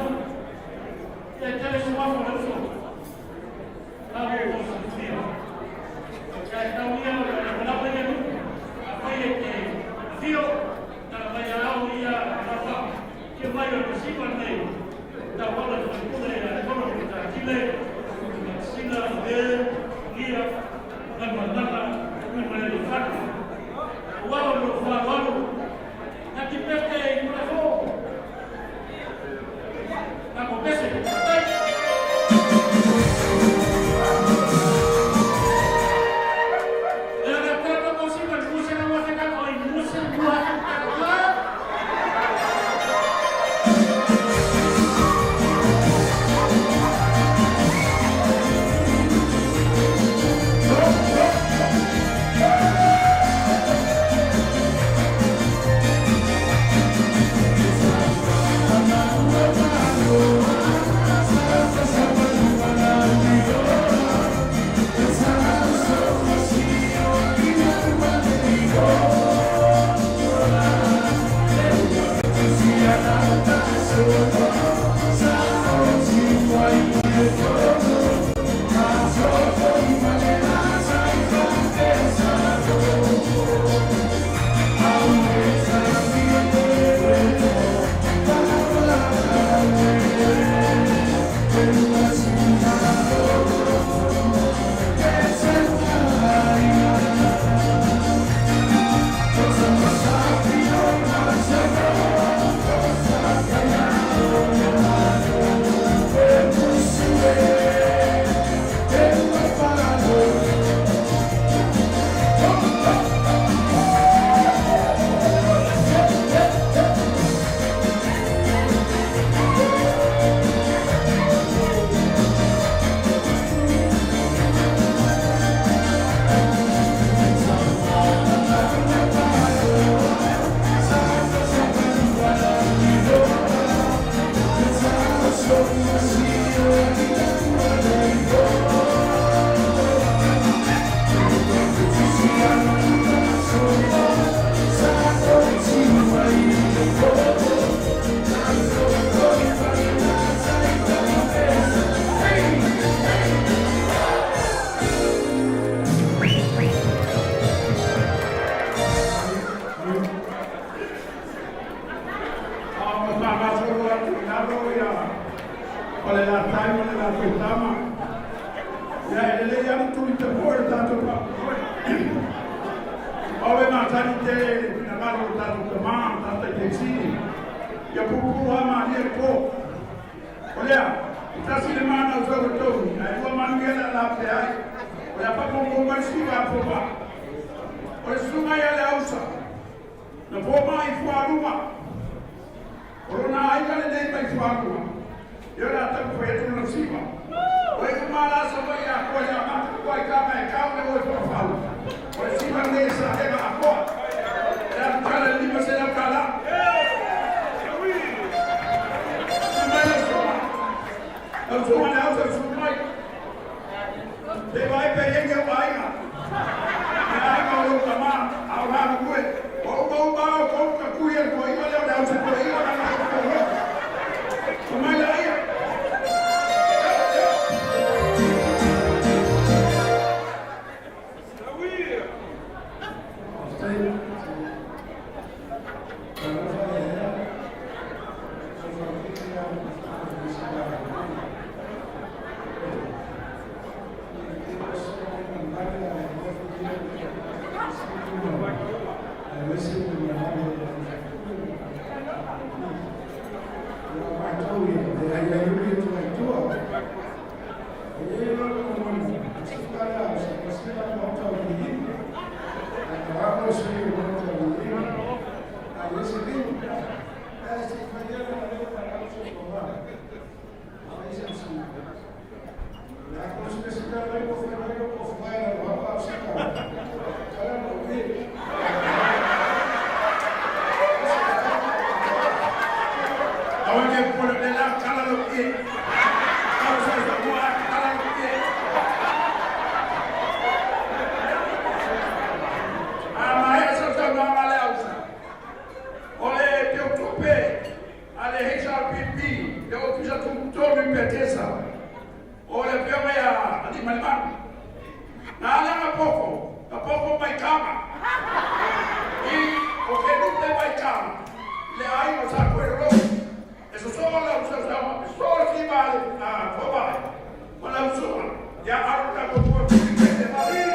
ia e tele suafa o le uso. La o o silafia. Ia e tau ia o le malawa ia nuku. A fai e te afio, tala mai a au ia lafa. Kia mai o le siva nei. Tau ala le faipule a le kolo o tātile, Matasila, le, ia, Manuanaga, Manuelefatu. Ua o lo whaalualu. Happy birthday, Mulafo. Nako pese. Tai. E na tata mo si ma musa na waka ka oi musa mua ka ka. O le la tai ma le la tama. Ia e lelei lava tuli te poe le tatou faamoemoe. O le matani tele i le finagalo o le tatou tamā ma tatou taitaisini. Ia pupuu lava malie le po. O lea, e tasi le mana o sau e togi, ae lua manu ia le a lapea ai. O le a faamoumou mai le siva a fomai. O le susuga ia le Ausa, na fomai i Fualuga. O lona aiga lenei mai Fualuga, ia o le a taumafai atu lona siva. O e uma la Savaii atoa ia amata tua i tama e tau le oe toafau. O le siva lenei e salega atoa. E alu tala i le $500. Sui mai lau susuga. Lau susuga le Ausa le sui mai. Se i vaai pe i ai ni au aiga. He aiga o lou tama, a o galulue. Ua uma uma lava outou tatui e le toeaina lea o le Ausa Toeaina. tatala lou ie. Au sausau mua ae tatala lou ie. A maea sau saunoaga a le ausa, o le teutupe a le HRPP, le Ofisa Tutotonu i Petesa, o le afioga ia Aliimalemanu, na ala na poko, na poko mai Kama, i o Kenupe mai Kama, i le aiga o Satuiololo. E sosoo lau sausauga, e sosoo le kima a le fomai ma lau usoga, ia alo le tatou tua tuli pe te mali.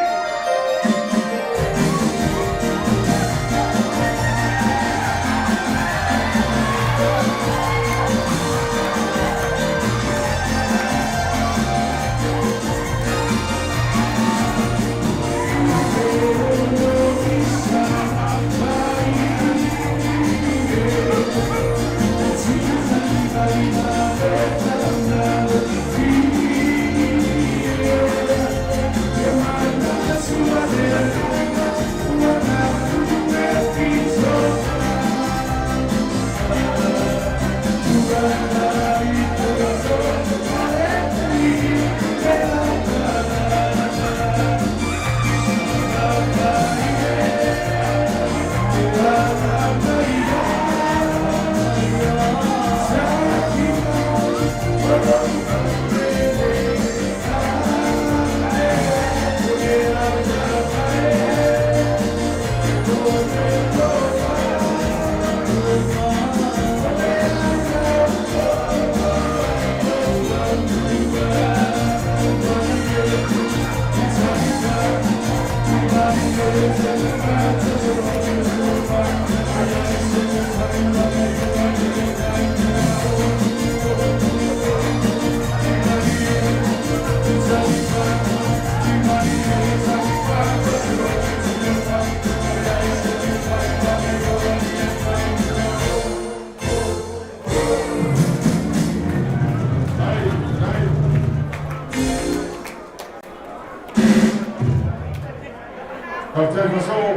Faafetai Fasoo.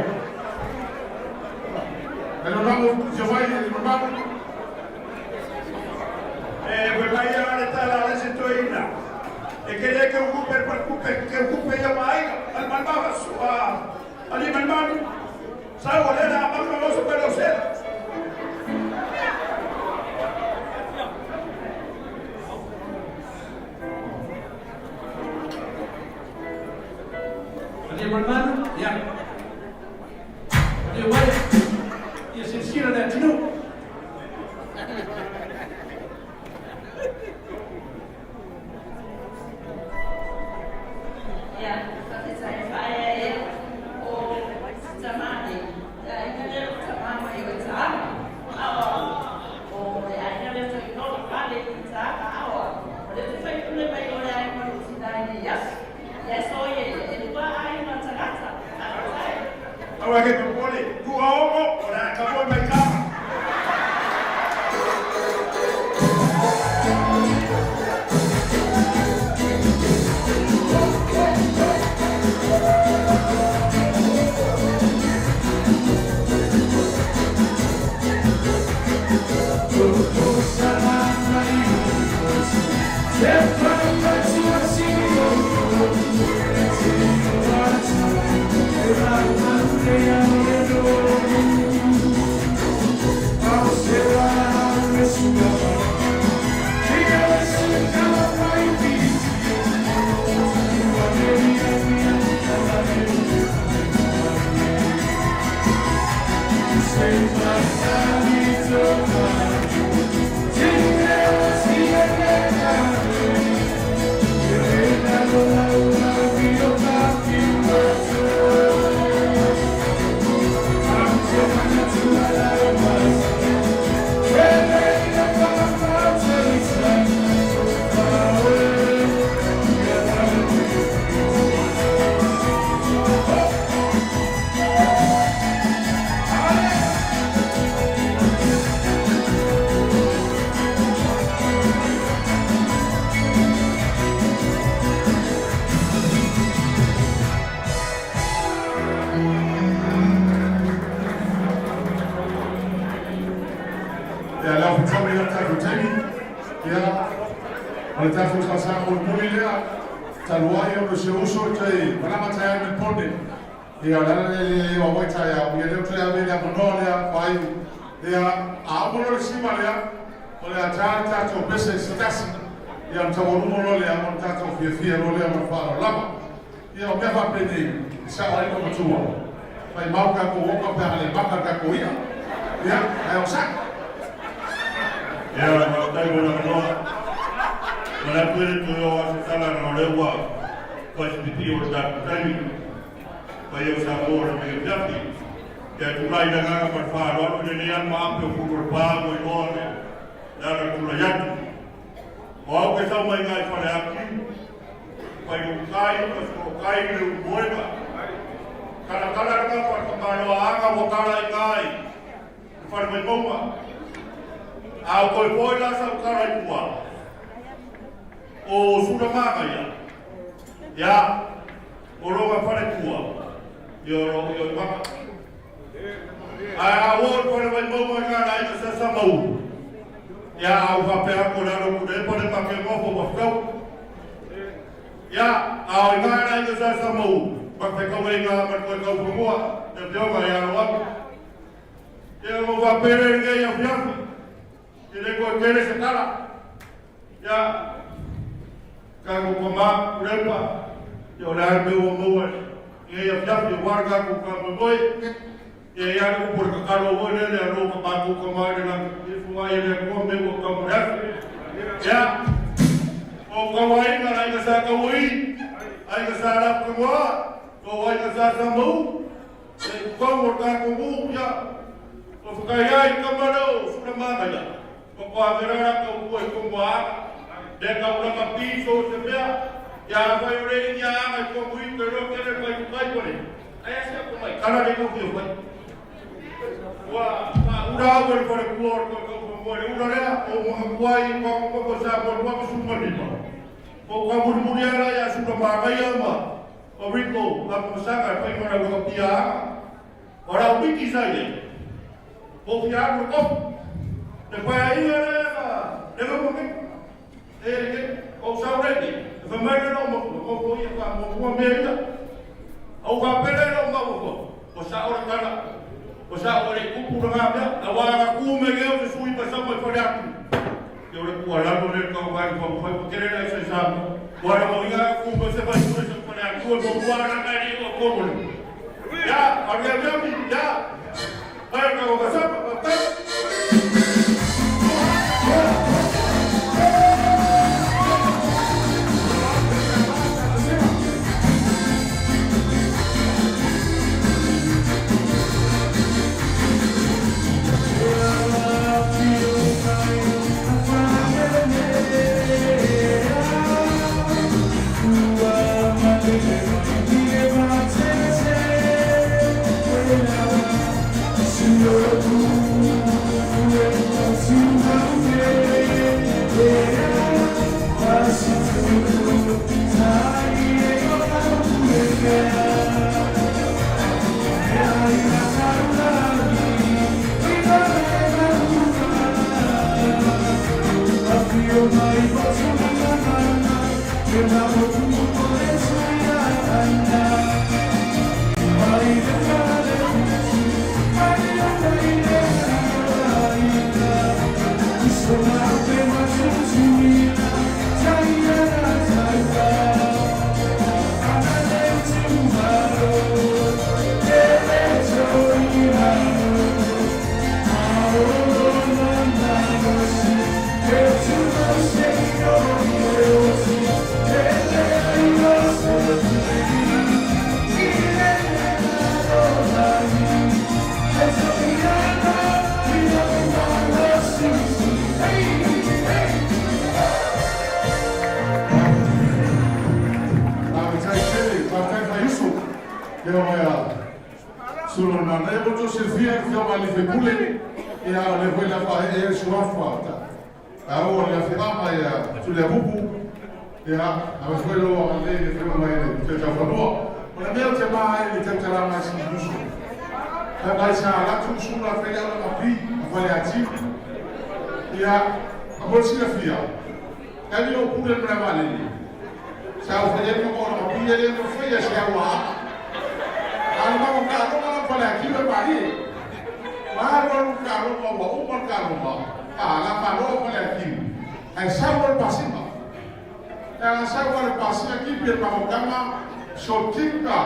E mamalu se fai e mamalu. E fai mai a le tala a le se toeaina, E ke le keukupe le palekupe, keukupe ia ma aiga, a le malimau a alii malimanu, sau o lea le a malu ma oso mai lou sela. Alii malimanu, ia. Malie mai, ia silasila le atunuu. Ia, faafetai whaea e o tamā nei. Te aiga lea o tamā mai o Taga. Aoa, o le aiga lea o Toinola, fale i Taga, aoa. O lea te whai pule mai o le aiga o tina i nei aso. Ia so e, e lua aiga tagata. Faafetai. Aua ke popole, 26 o le a kamoe mai Kama. Ia, le au fetau ia tatou taimi. Ia, o le tatou talosaga mulimuli lea, talu ai ona o si ou uso e toe malaga taeao i Melbourne, ia o le ala lea e le o auai taeao, ia lea ua toe ave le avanoa lea faaiu. Ia, a uma loa le sima lea, o le a ta le tatou pese se tasi, ia ona taualuga loa lea o le tatou fiafia loa lea ma le faaaloalo lava. Ia o mea faapenei, e sao ai le matua, maimau tatou oka pe a le maka le tatou i'a. Ia, ae onosai. Ia, faafetai mo le avanoa. Manatu e le toe oo lava se tala ona o lea ua fai si pipii o le tatou taimi. Paia o Samoa o lenei afiafi. Ia tulai le agaga ma le faaaloalo i lenei ala ma ape o fulu o le pa ua iloa le ala o le tulai atu. O au ke sau mai ngai Faleatiu, mai Ulukai, Pasolokai, le Ulumoega. Talatala le gafa le Tamaloa aga ua tala i ngai le Fale Vaimauga. A o toe foi la sau tala i tua, o Sulamanaia, ia, o lona faletua, ia o lo o i maka. Ae a ua o le Fale Vaimauga i ngā aiga sa sa mau. Ia a u faapea atu o le alo ku le pa le make nofo ma fekau. Ia a o i ngā aiga sa sa mau, ma fekau e ngā ma koe kau whamua, te whionga i alo atu. Ia mo faapea le ngei afiafi, e le koe tele se tala. Ia, ka ko kama kulepa, ia o le a me ua maua i afiafi o wara ka ko ka moe ia ia le upu le kakalo o le le alo ka mātou ka mai le langi, i funga i le kua me ua ka mo le afi. Ia, o ka wainga ai ka sa ka ui, ai ka sa rap ka moa, o ai ka sa sa mau, e kau o ka ko mu, ia, o whakai ai ka marau, sura mana ia. Ko koa me rara ka ua i kongo anga, le ka ura ka piso o se mea, ia a whai ore i nia anga i kongo i te roa kere whai ku kai kore. Ai asia ko mai, kara le kau whio whai. Ua, ka ura au e whare kua o koe kau whamua le ura lea, o mga kua i kwa kwa kwa sa kwa kwa suma lima. Ko ka muri muri ara ia sura māngaia ma, o Rico, ka masaka, whai mara waka pia anga. O rau wiki sa ia. Ko ki a ko kofu. Te whai a ia le ka le ka mo E e o sa reki. E whai mai le no mo ko ko ia ka mo mo me ia. Au ka pele no mo ko. O sa ora kala. O sa ora kupu na ngā mea. A wā ka ku me ke o te sui pa sa mai whare atu. Ke ora kua lalo le ka whai whai whai whai kere lai sa sa mo. Wara mo ia ku me se whai sui sa whare atu e mo wara ka ri o komole. Ya, aria mi, ya. Ai ka o ka sa pa pa. Faafetai tele, faafetai Faiusu. Ia mai a Sulona. Ia mo tou silafia le afioga i le sui usufono, ia o lea foi le a faaee ai le suafa taua o le afioaga ia Tuliapupu. Ia, ave foi lou agalelei i le afioga i le Toetaufanua. O le mea ou te ma ai i le tautalaga i si uso. Fai mai sa alu atu Sula fai le aulaga pi a Faleatiu. Ia, Mo le silafia, taimi o pule le malaevaalele, sa ou fai ai ma ona mapia le no faia se au aaga. A o le matou taaloga la ma Faleatiu e malie. Ua alu alu le taaloga ua uma le taaloga, a la malo Faleatiu, ae sau loa le pasina. Leaga sau loa le pasina tipi e le matou tama, sotika,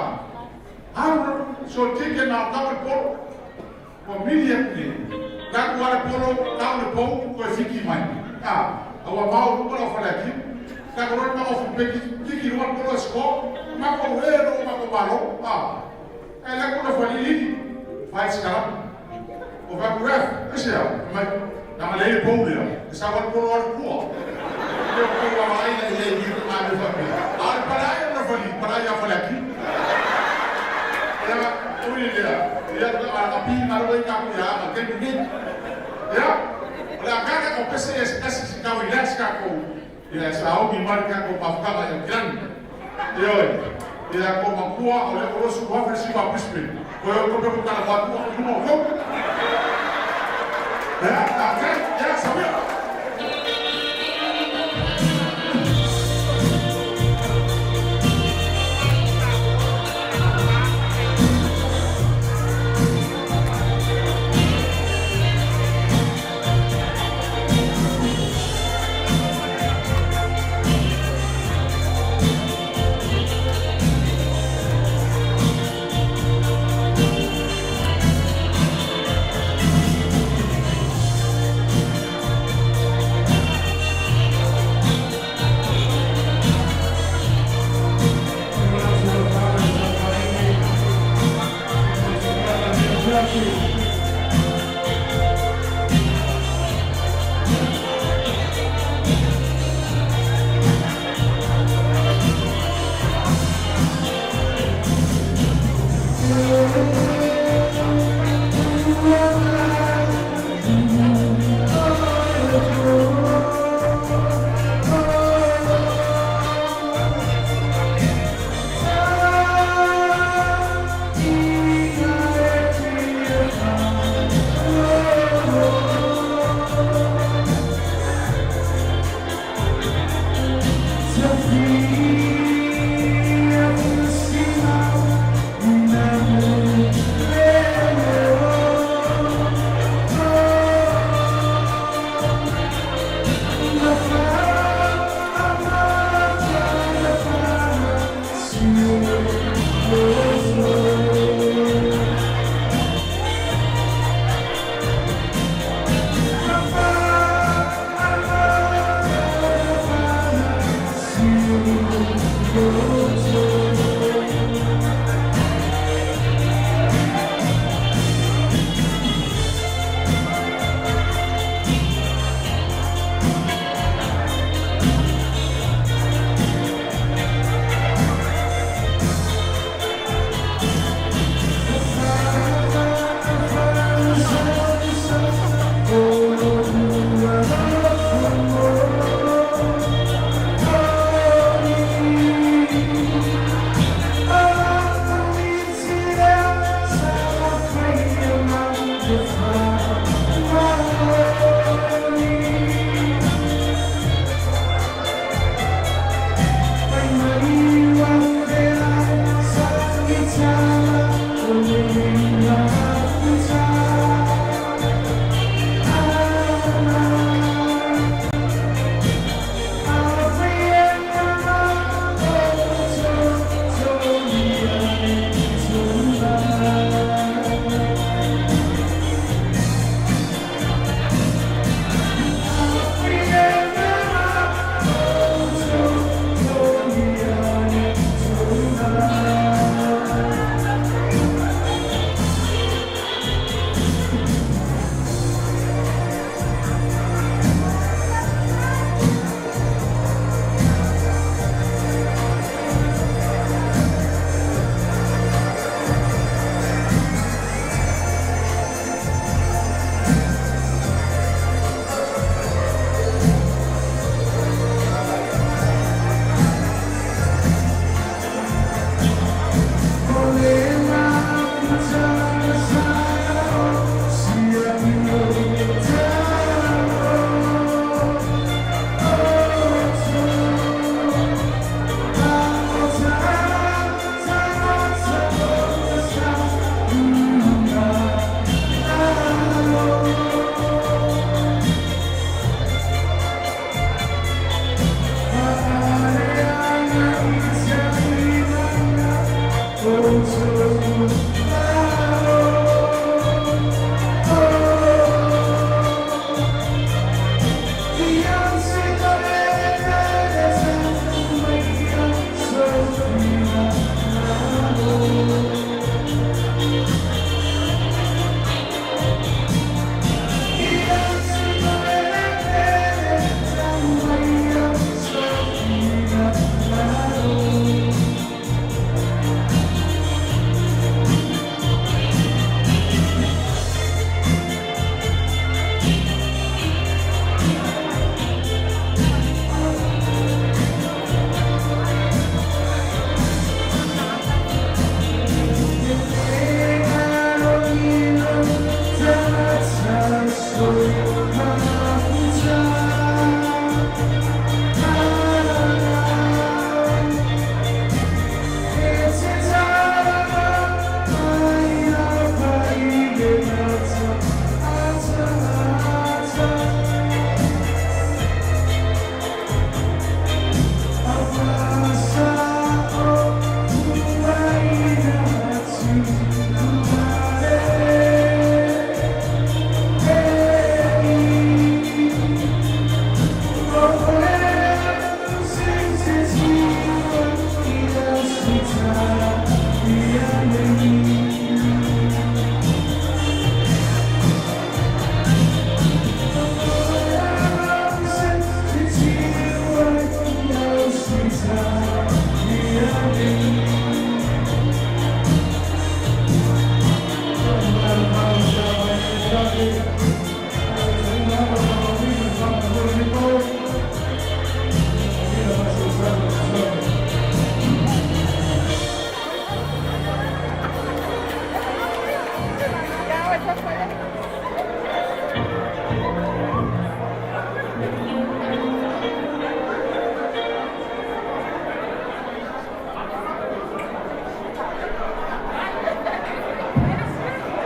alu sotika e matou tama le polo. Ua mili atu nei. La atu lava le polo, tau le pou, toe fiki mai. A, a ua mao i luga lau Faleatiu. Tatou loa le matou fupeki, kiki i luga le polo e score. Matou e lo matou malo. A, ae la atu na faliilili, fai sikalame. O fai atu, ref, aisea? Fai mai, leaga leai le pou lea, e sau lava le polo alu i tua. Ia ua tau vaavaai la i ai i i mea faapea. A o le palai o lona fali, palai ia Faleatiu. Ia, ui i lea, ia, a pi malo ai tatou ia Aga i le taimi lenei. Ia, o le agaga o pese ia se tasi se tau relax tatou, ia saogi mai le tatou mafutaga i Aukilani. Ioe, ia tou matua o lea ua 20,000 le siva a Brisbane, toe o tupe ua talanoa atu i luma o outou. Ia, okay, ia, sauia.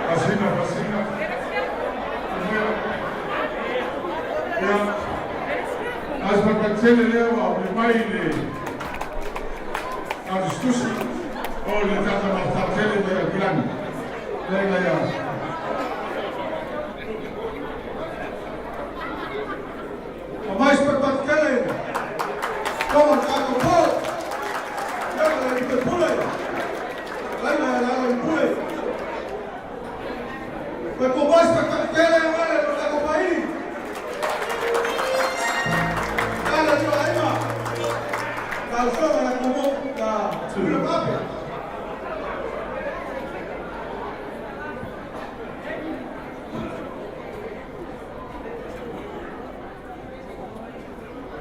Pasina, pasina. Ia, a se faatele lea ua aumai mai le tusitusi o le tata mafatatele mai Aukilani. Lea ia. O mais per patkele. Toma tato po. Ia le te pule. Lai la la le pule. Pe ko mais per patkele o le la ko pai. Kala tio aima. Ka so la ko mo la pule pape.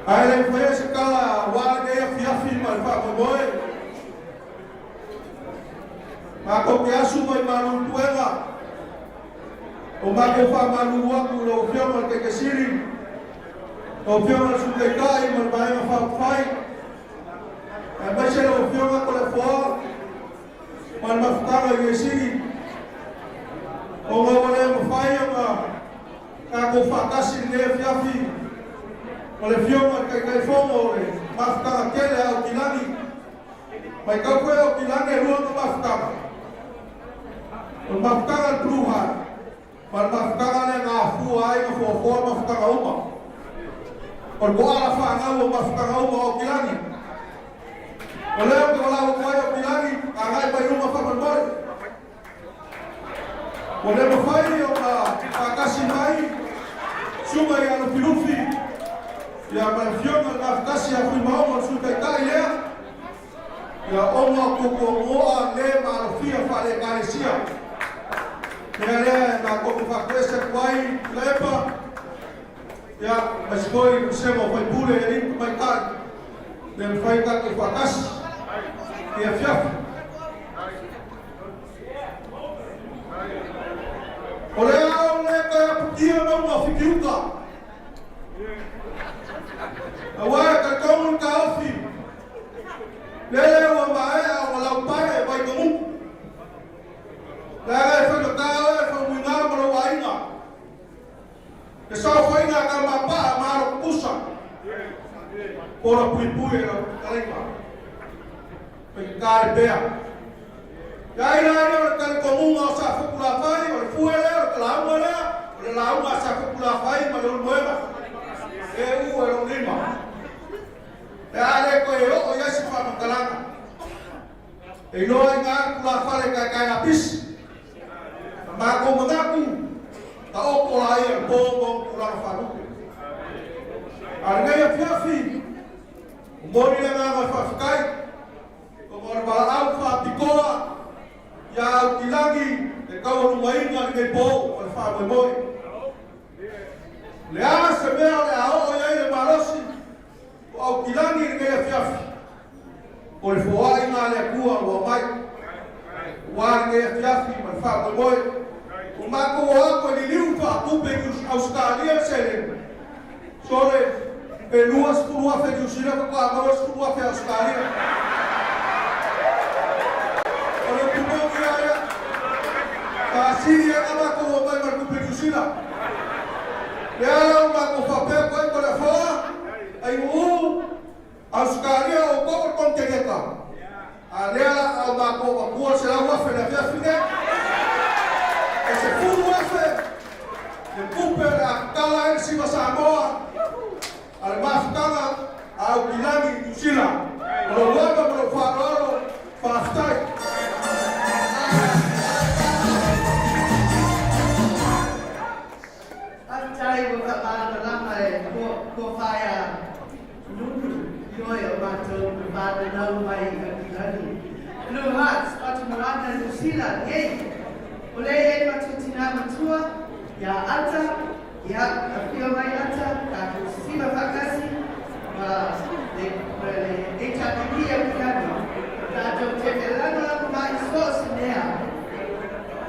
Ai le faia se kala wala nei afiafi ma le faamoemoe. Makou te asu mai malu tuega. O makou faamalulu atu i lau Afioga i le Taitaisili, lau Afioga i le Sui Taitai ma le Vaega Faaupufai, aemaise lau Afioga Toleafoa ma le mafutaga i Niasini, ona ua le mafai ona tatou faatasi i lenei afiafi ma le Afioga i le Taitaifono o le mafutaga tele a Aukilani. Matau foi Aukilani e lua ona mafutaga. O le mafutaga a le Blue Heart ma le mafutaga lea na afua ai ma foafoa mafutaga uma. O le koala fanau o mafutaga uma o Aukilani. O lea ou te valaau atu ai Aukilani, agai mai luma faamolemole. Ua le mafai ona faatasi mai Susuga ia Lufilufi ia ma le Afioga i le Gafatasi ia Fuimaono o le Sui Taitai lea, ia ona o tuatuanoa le maalofia faale-Ekalesia. Mea lea e matou te faatoese atu ai Tuilaepa, ia aemaise foi le vasega o faipule i alii ma tamaitai, le mafai ona tatou faatasi i afiafi. O le ao le toe apukia mauga o Fitiuta. Aua e talitonu le taofi, lele ua maea ona laupae e Vaitanuku. Leaga e faigata oe e Faumuina ma lou aiga. Le saofaiga a Tamapaa ma alo tutusa. Pola puipui e lau fetalaiga. Faigata le pea. Ia ai la ia o le talitonuga o Sa Fupulafai, o le fue lea, o le talauga lea, o le lauga a Sa Fupulafai ma le Ulumoega. E u e lou lima. Le a le toe oo i ai se faamatalaga. E iloa i ngā tulafale kaekae lapisi. Na mātou manatu, ka oto la ia le pō ma ona tulaga faalupe. A lenei afiafi, momoli le agaga faafetai ona o le valaau faapitoa ia Aukilagi e taualumaina lenei pō ma le faamoemoe. O le a se mea o le a oo i ai le malosi o Aukilagi i lenei afiafi, o le foaiga a le Atua ua mai, aua lenei afiafi ma le faamoemoe. Ua matou o atu e liliu faatupe i Ausetalia le seleni, sole pe 20,000 Niu Sila faatoa maua le 10,000 Ausetalia. O le upu moni lava ia, faasili ai ona matou o mai ma le tupe Niu Sila. Lea la ua matou faapea atu ai, Toleafoa, Ainu'u, Ausetalia outou o le konekeneta, a lea la a o matou avatua le 100,000 i le afiafi nei, e 10,000 le tupe o le a tatala ai le siva Samoa a le mafutaga a Aukilani i Niu Sila. Ma lou ava ma lou faaaloalo, faafetai. Faafetai ua faamalamalama e kua whaea Nunu i oe o matou na whananau mai i Aukilani. Blue Hearts, Whatumoana, New Zealand, yay! O lea e i ai matou tina matua, Ia Ata, ia, afio mai Ata, tatou sisiva faatasi ma le ma le HRPP Aukilani. Tatou te felagolagomai so o se mea.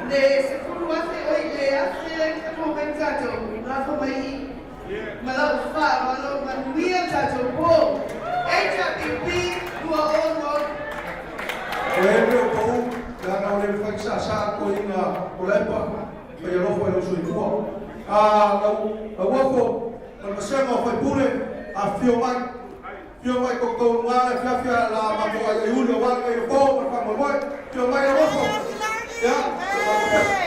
Le 10,000 oi le 1,000 tatou mai tatou lafo mai i ma lau faaaloalo manuia tatou po. HRPP 20. O e mea o pau, leaga o le mafai saasaa toeaiina o Laepa, fai alofa i lou soifua. A lau Lauofo ma le vasega o faipule, afifio mai, afio mai toutou luga le afiafi a la matou aiaiuli aua le nai le po ma le faamoemoe. Afio mai Lauofo. Ia, faafetai.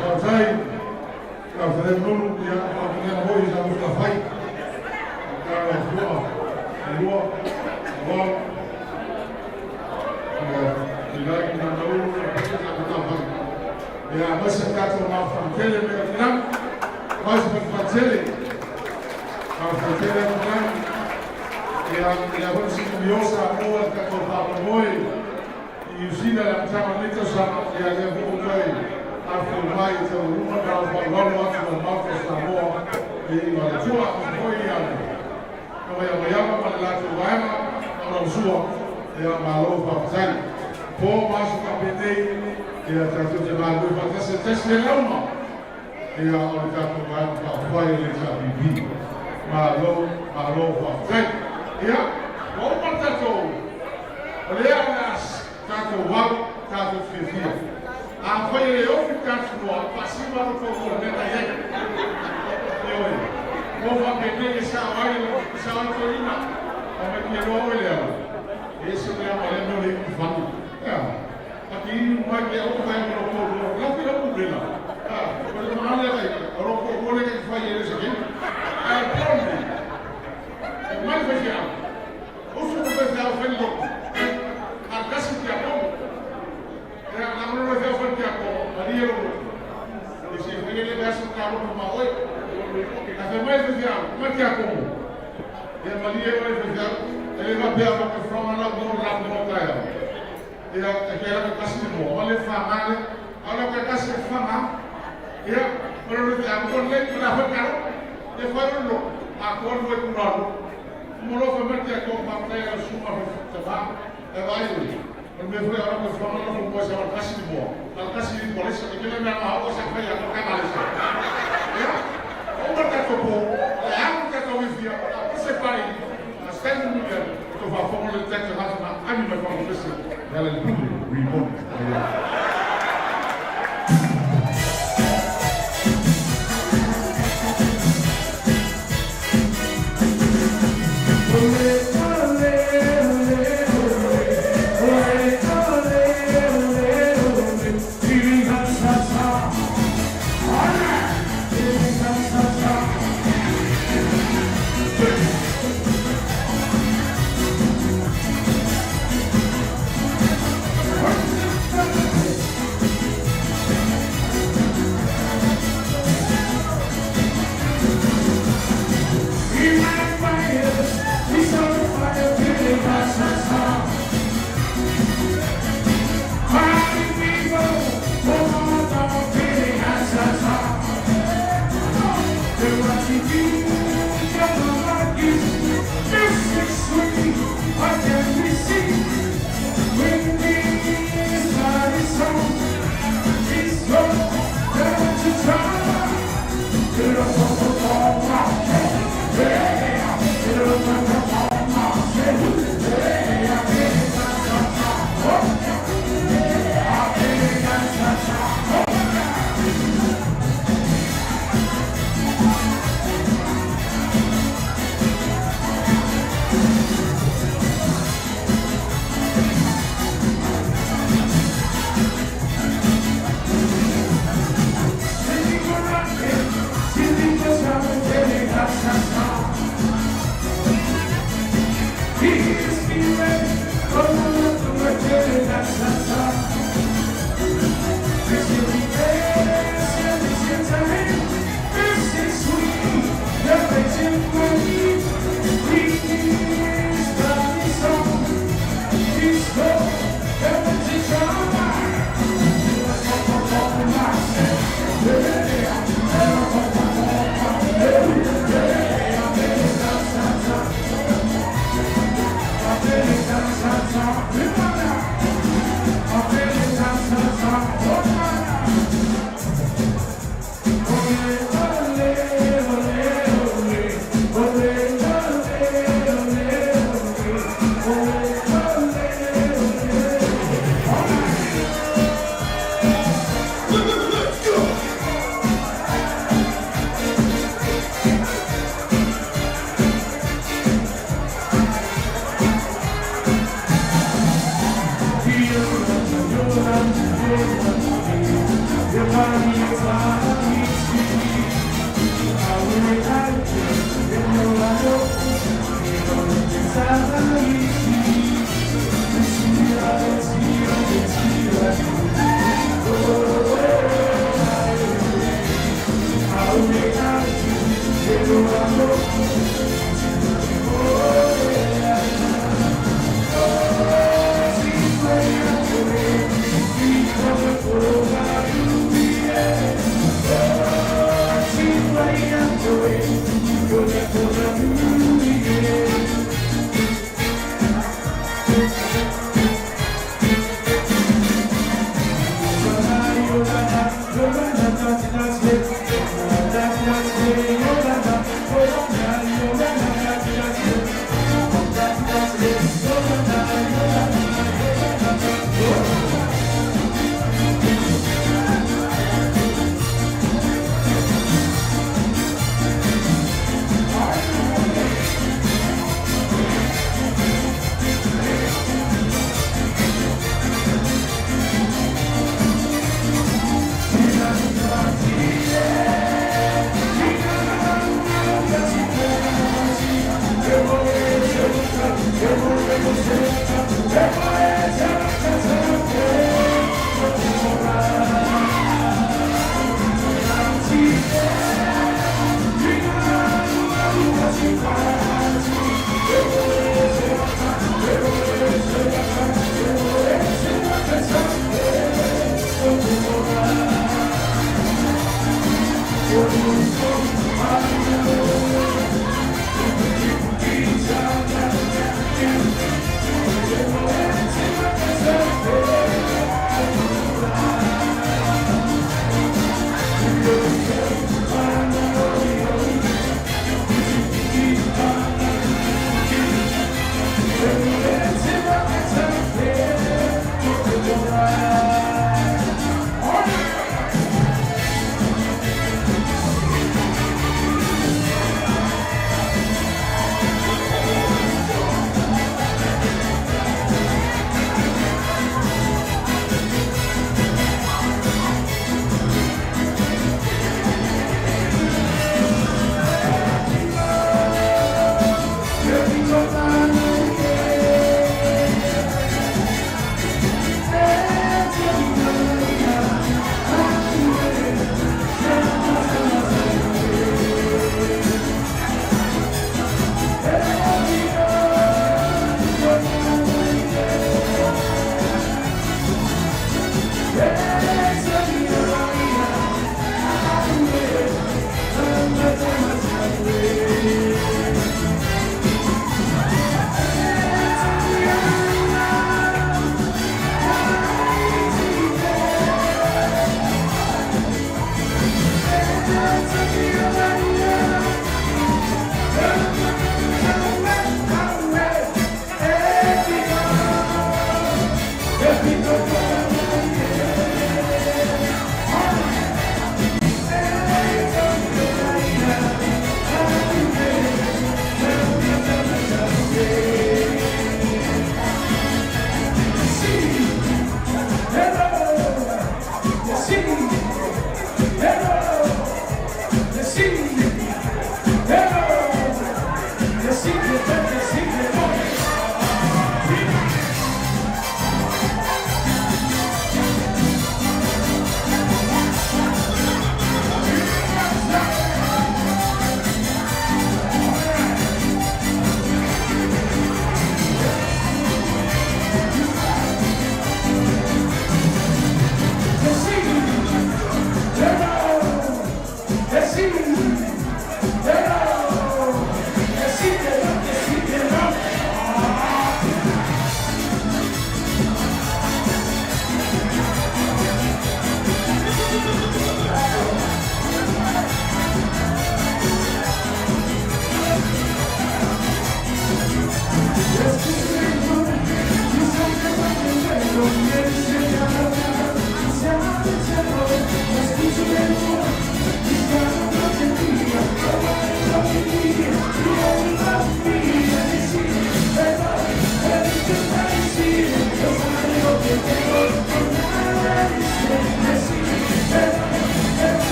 Faafetai, faafetai Nonu, ia faafetai foi i sa Mustafai, tala fua, lua, ua, ia, ila ki na nau, sa Mustafai. Ia, mai se tatou mafaufau me o mai se fatele, mafaufau tele ia, ia, foi si miosa o le tatou faamoemoe i Niu Sila le amataga o lenei tausaga, ia lea foi ua toe afifio mai e taualuga ma faaaloalo atu ma le Maota o Samoa i ma le Atua foi ia le Tauaiamaiama ma le latou vaega ma Lausua, ia malo faafetai. Po ma aso faapenei, ia tatou te galulue faatasi e tasi le lauma, ia o le tatou vaega faafuai o le HRPP. Malo, malo faafetai. Ia, ua uma le tatou, o lea o le a tatou au, tatou fiafia. Afai e le ofi le tatou noa, faasima atu tou mo le mea na i ai. Ioe, mo faapenei e sao ai, sao ai toeaina, o mai kia loa oe le ala. E ese mea ma lea mea o le iu falu. Ia, aki inu mai ke au kai mo ko lo, la fi la pubela. Ah, o le maale kai, o lo ko ko le kai fai e se ke. Ai ponni. E mai fai fi au. Usu ko fai fi au fai lo. A kasi ki a pomo. Ia, na mo lo fi au fai ki a ko, mari e lo. E se fai le aso ka lo ma oi. A fai mai fai fi au, mai ki a pomo. Ia mali e oi fai fi au. E le va pea ma ke fronga la mo la mo ka ya. Ia, e ke la ka kasi mo, ma le fa ma le. A lo ka kasi fa ma. Ia, o lo fi au ko le la fa ka. E fa lo. A ko lo ku la lo. Mo lo fa ma ki a ko ma ka ya su ma fa ta ba. E vai oi. O le mea foi a lou fofoga lofo moe sa kasi le moa. A kasi le moa lesa, e kela mea a o sa fai a ka ka lesa. Ia, o ma tatou po, o le alu tatou wifia, o la pese pai, a stand mu ia, o to fa fongo le tatou hafa na ami mai fa pese. Ya le pule, remote. Ia.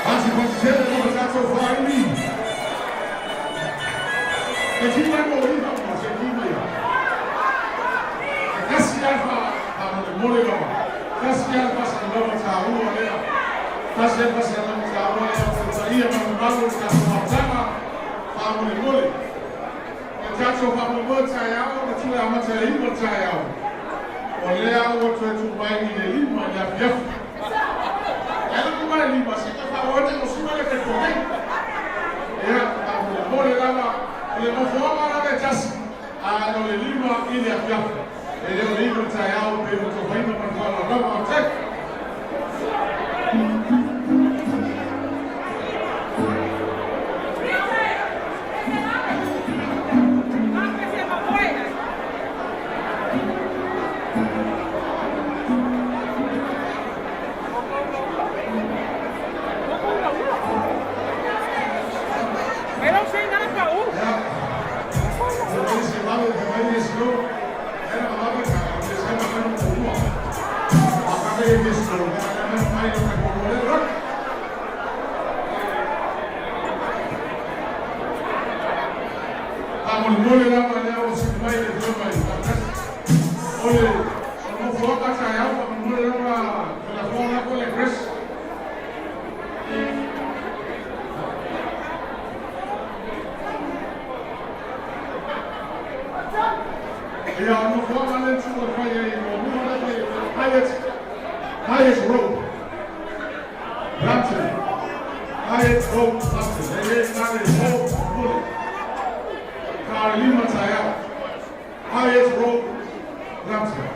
Pasi tele mo tatou whaini. E ki mai mo iha mo se ki mai ha. E kasi alfa ha mo le mole lava. Kasi alfa sa lava ta ua lea. Kasi alfa sa lava ta ua lea. O ta ia ma malu le tatou mautanga. Fa mo le mole. E tatou fa mo mo ta iao na tula amata le iwa ta iao. O lea ua toe tu mai i le lima i le afiafi. E ala ko mai lima se ka fa o te o suma le te kore. Ia, a mo le mole lava, o le nofoaga lava e tasi, a o le lima i le afiafi. E le o le iwa ta iao pe o to faina ma le lava o te. O le isi vave te mai e silo, era ma vave ka o le sa ma kana mo mua. A ka ke e silo, ka ka mai mai o ka ko le rak. A mo le mole lava lea o se mai le tue mai. O le o no foka ta iau, a mo mole lava la foka ko le Chris. Ia, o no foka le tu o fai ai mo mua le fai Hyatt Hyatt Road. Brampton. Hyatt Road, Brampton. E le na le mo mole. Ka lima ta iau. Hyatt Road, Brampton.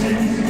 Thank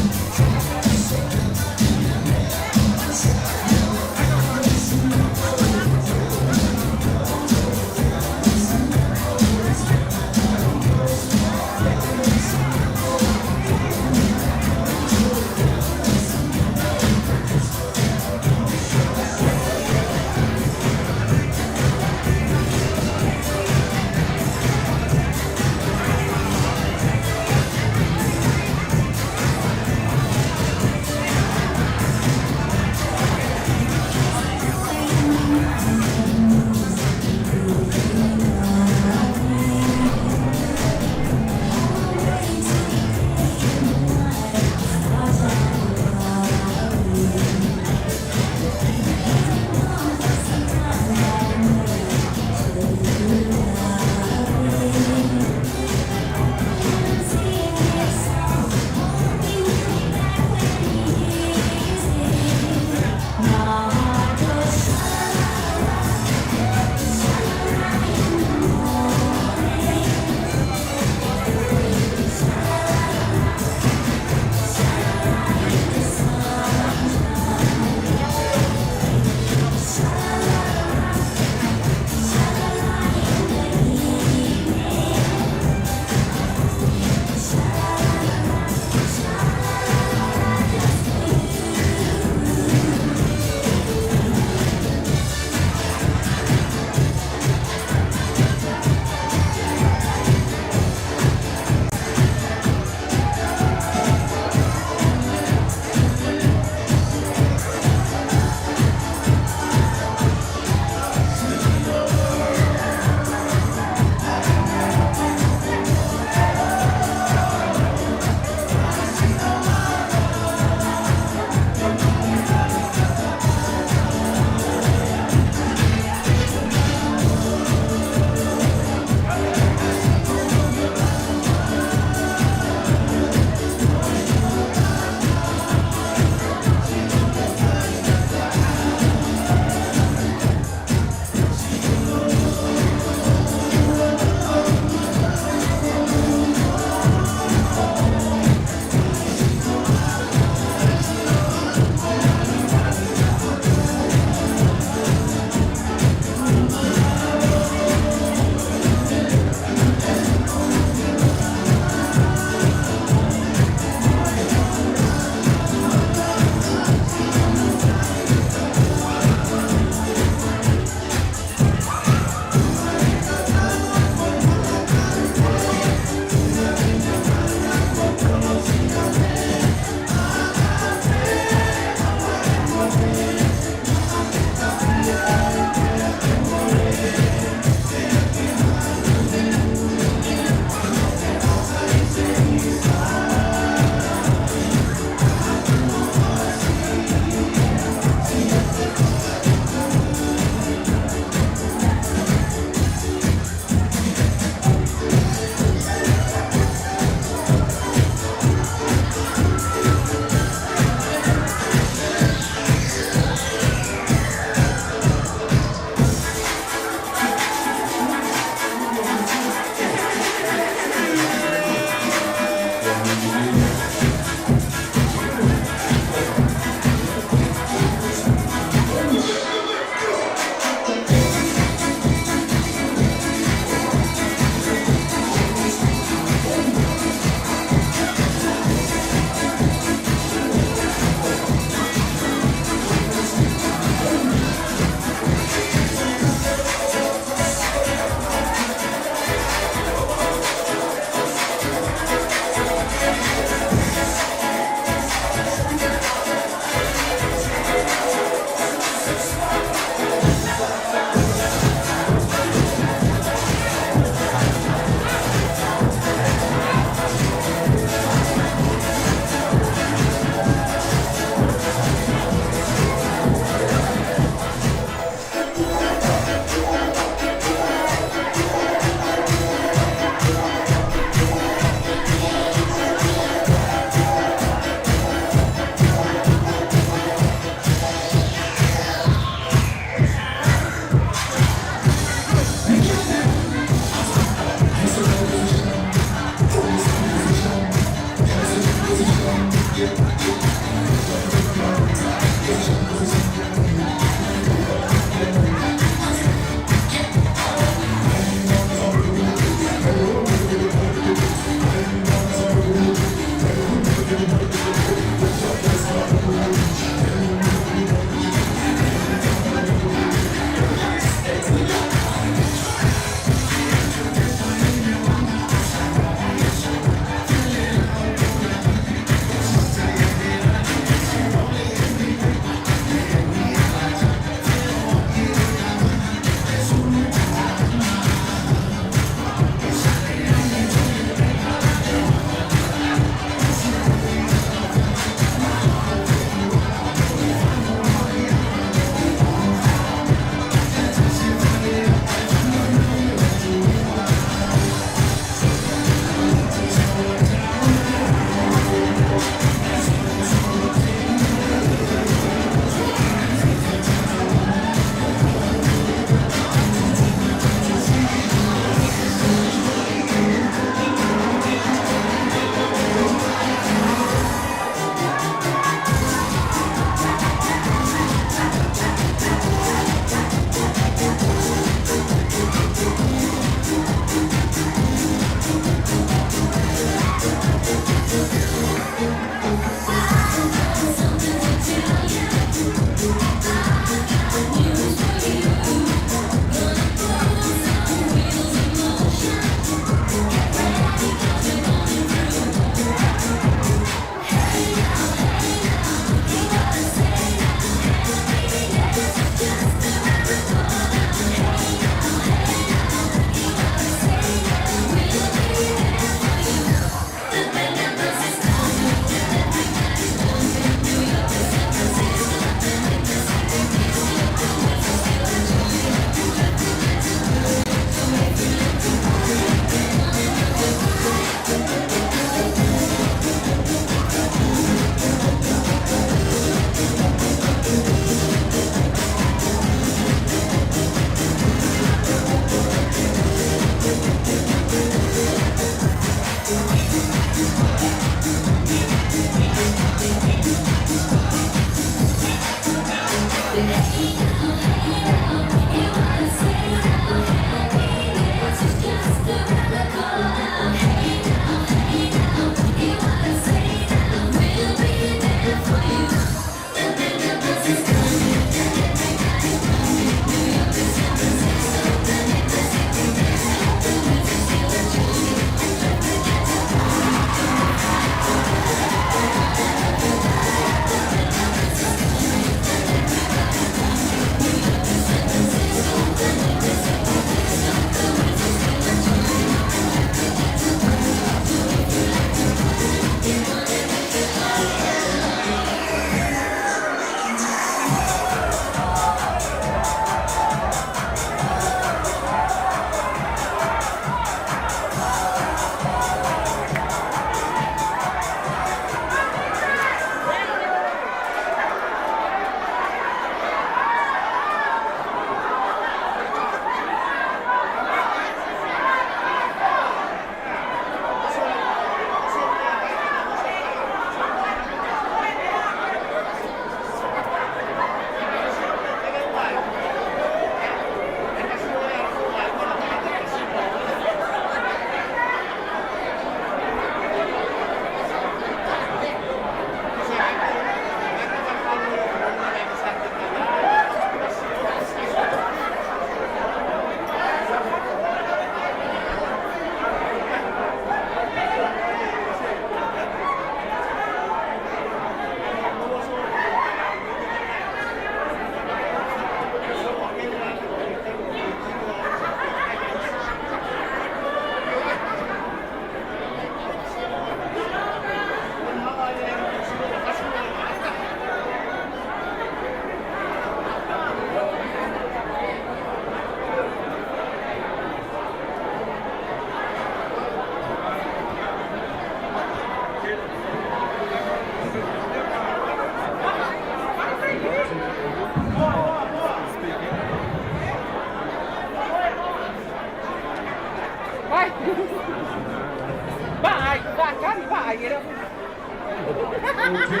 Ou te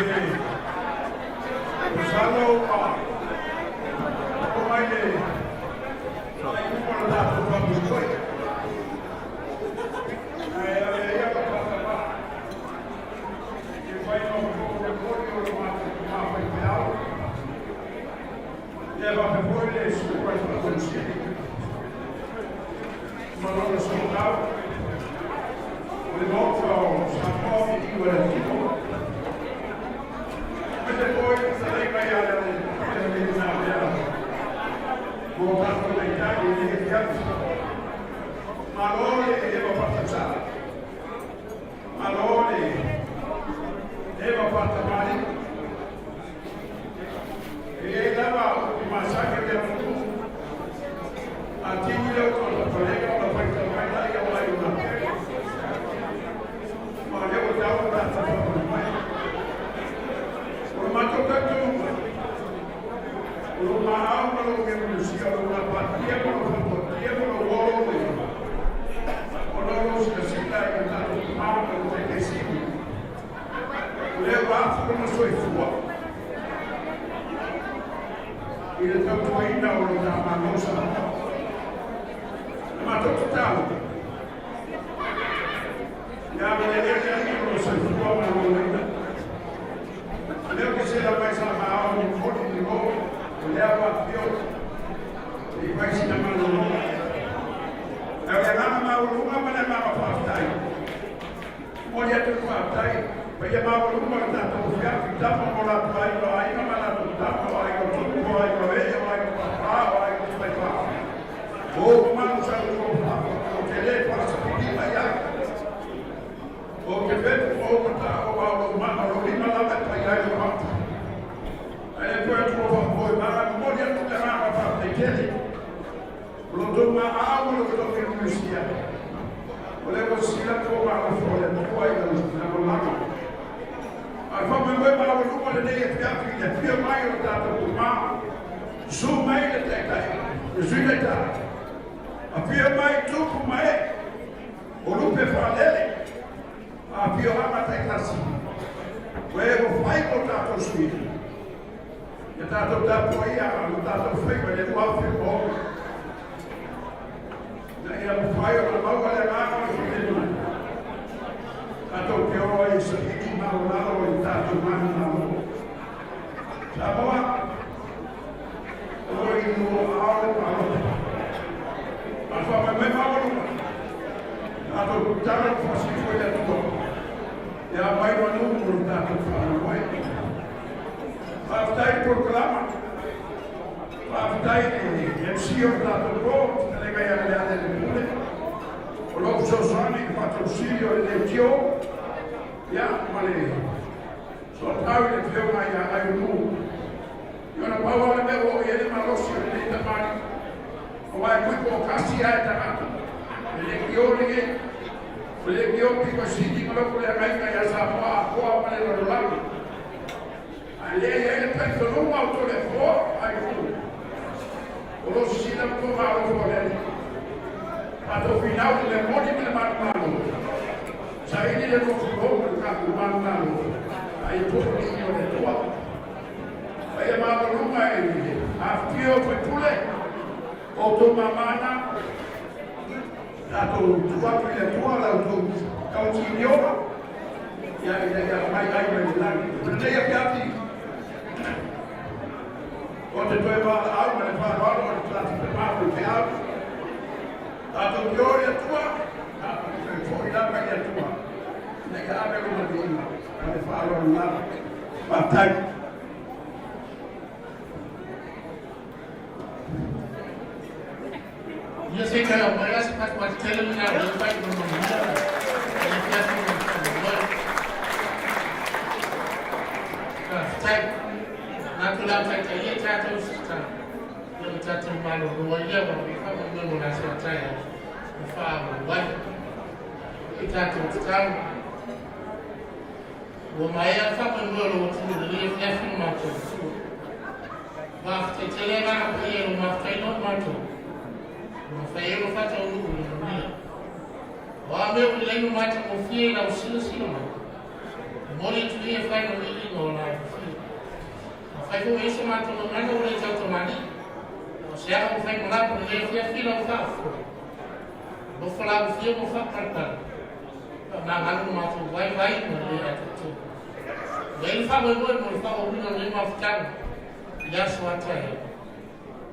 masalo ua oo mai le faaiuga o le tatou faamoemoe. Ae avea ia lau faatauvaa e fai ma momoli o lo matou tama faifeau, ia faapea foi le susuga i le Faatonu Sili ma lona soatau o le Maota o Samoa Viiga i le Atua. Aemaise foi le fetalaiga ia Lealailepule na avea mo tatou taitai i lenei afiafi. Malo le eva faatausala, malo le eva faatamalii. E i ai lava upu masani o le atunuu, a tini lea o toatapalega ona faitau mai laia o ai o lapele. Ma o lea ua tau le tatou faamoemoe. O le matou talitonuga, o lou maau ma lou miumiusia, o lou gapatia ma lou faatuatia ma lou olooloina, ona o lou silasila i le tatou Tama ma le Taitai Sili, o lea ua afu lona soifua i le tautuaina o lo ta Malo Samoa. Na matou tatalo, ia agalelei le Alii o lo soifua ma lo olaina. O lea ou te sela mai sa maao ni moli ni o, o lea ua afio i fai sina malologa. Ae o le agaga maualuga ma le agaga faafetai, Momoli atu le faafetai paia maualuga o le tatou afiafi, tama ma o latou aiga, o aiga ma latou tama, o aiga o tupu, o aiga o ee, o aiga o papa, o aiga o tamaifa. O ou mamalu sa outou faafofoga, ou te le faasafilima i ai. Ou te fepu ma ou mata'o aua o lou maa, o lou lima lava e paia ai lou ata. Ae le toe atu o faafoe ma momoli atu le agaga faafetai tele. O lo outou maau ma lo outou miumiusia, o lea ua sisila atu o alofa o le Atua i lau lalolagi. A o le faamoemoe maualuga lenei afiafi i le afio mai o le tatou Tama, susu mai le Taitai, le Sui Taitai, afio mai tupu ma ee, o lupe faalele, a afioaga taitasi, o e ua fai mo tatou sui. Ia tatou tapuaia lo tatou faiva i le 2006, ina ia mafai ona maua le agaga o le filemu, tatou te o ai e saili maualalo i le tatou manumalo. Samoa, o lo o i lua ao le palota. A o le faamoemoe maualuga, tatou tatalo ma faasifo i le Atua, ia aumai manu mo le tatou faamoemoe. Faafetai i polokalama, faafetai i le MC o le tatou po, fetalaiga ia Lealailepule, o lou fesoasoani i le faatausili o le leitio, ia, ma le soatau i le afioga ia Aiulu. Ia ona pau lava le mea ua oo i ai le malosi o lenei tamalii, aua e tui toatasi lava e tagata, e leitio lenei, o le leitio pito sili ma lou leagaina ia Samoa atoa ma le lalolagi. A lea e i ai le talitonuga o Toleafoa ai fu, o lo o sisila ma toga alofa o le Alii. Tatou finau i le moni ma le manumalo, saili le lotulou ma le tatou manumalo, a ia popo li'i o le Atua. Paia maualuga i le afifio o faipule, o outou mamana, tatou tuu atu i le Atua la outou tautiniola, ia ina ia aumai ai mai le lagi. O lenei afiafi, ou te toe valaau ma le faaaloalo o le tatou tama faifeau, tatou te o i le Atua, tatou te toe foi lava i le Atua, ina ia ave lona viiga ma le faaaloalo lava. Faafetai. Ia se i toe aumai la se patupatu tele ma le fai ma manuia i le afiafi ma le faamoemoe. Faafetai. Manatu o le a taitaia tatou i se tatalo ia ona tatou malolo ai lea aua foi faamoemoe mo le aso a taeao ma faaauau ai. I tatou tatalo. Ua maea le faamoemoe o lou atunuu i lenei afiafi ma matou tua. Faafetai tele agaga paia i lou mafutaina o matou, ua mafai ai ona faataunuu i le manuia. O a mea ua lelei ma matagofie i lau silasila mai, Momoli atu ia e fai ma viiga o la Afio. Afai foi ua i ai so matou gagana ua le tautamalii, a o se aga ua fai ma lapo i lenei afiafi lau faafofoga. Alofa lau Afioga ua faapalepale, faamagalo lo matou vaivai ma le le atoatoa. Ua i ai le faamoemoe mo le faaauauina o lenei mafutaga i le aso a taeao.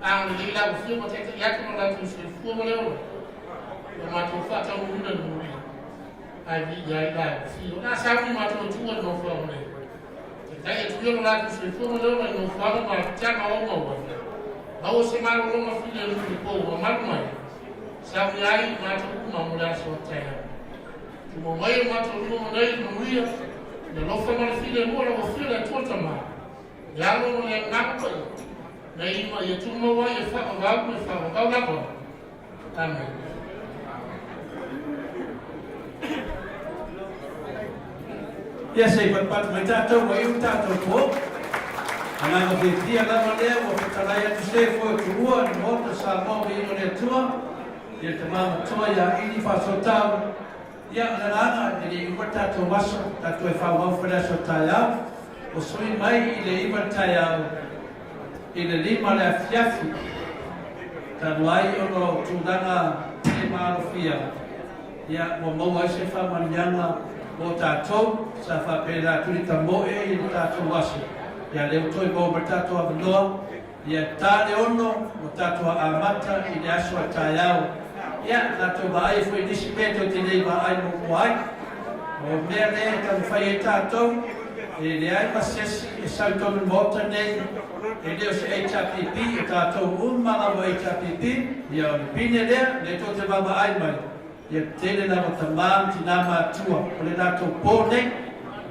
Agalelei lau Afioga taitai atu lo latou soifua ma le ola, ua matou faataunuuina le manuia. Ae viia ai lau Afioga. O le a sauni matou e tuua i le nofoaga nei. Taitai atu ia lo latou soifua ma le ola i nofoaga ma apitaga o maua. Maua se malologa filemu i le po ua malu mai. Sauni ai matou uma mo le aso a taeao. Tumau mai o matou lima ma nei i le manuia, le alofa ma le filemu o lau Afioga le Atua Tama, le Alo ma le Agaga Paia, nei ma ia tumau ai e faavavau ma e faavavau lava. Amene. Ia se i patupatu mai tatou ua iu le tatou po. Agaga fiafia lava lea ua fetalai atu se foe o Tuua i le Maota o Samoa Viiga o le Atua, ia le tama matua ia Ili Faasootau. Ia o le agaga e le i uma le tatou aso, tatou e faaauau foi le aso taeao. Ua sui mai i le 9 le taeao i le 5 le afiafi, talu ai ona o tulaga le maalofia, ia ua maua ai se faamanuiaga mo tatou, sa faapena atu le tamoe i le tatou aso, ia lea ua toe maua mai le tatou avanoa, ia ta le ono ua tatou amata i le aso a taeao. Ia tatou vaai ai foi i nisi mea tou te le i vaai muamua ai. O mea lea e taumafai ai tatou, e leai ma se isi e sau i totonu o le Maota nei, e le o se HRPP, o tatou uma lava o HRPP, ia o le pine lea, lea tou te vaavaai mai, ia tele lava tama ma tina matutua o le latou po nei,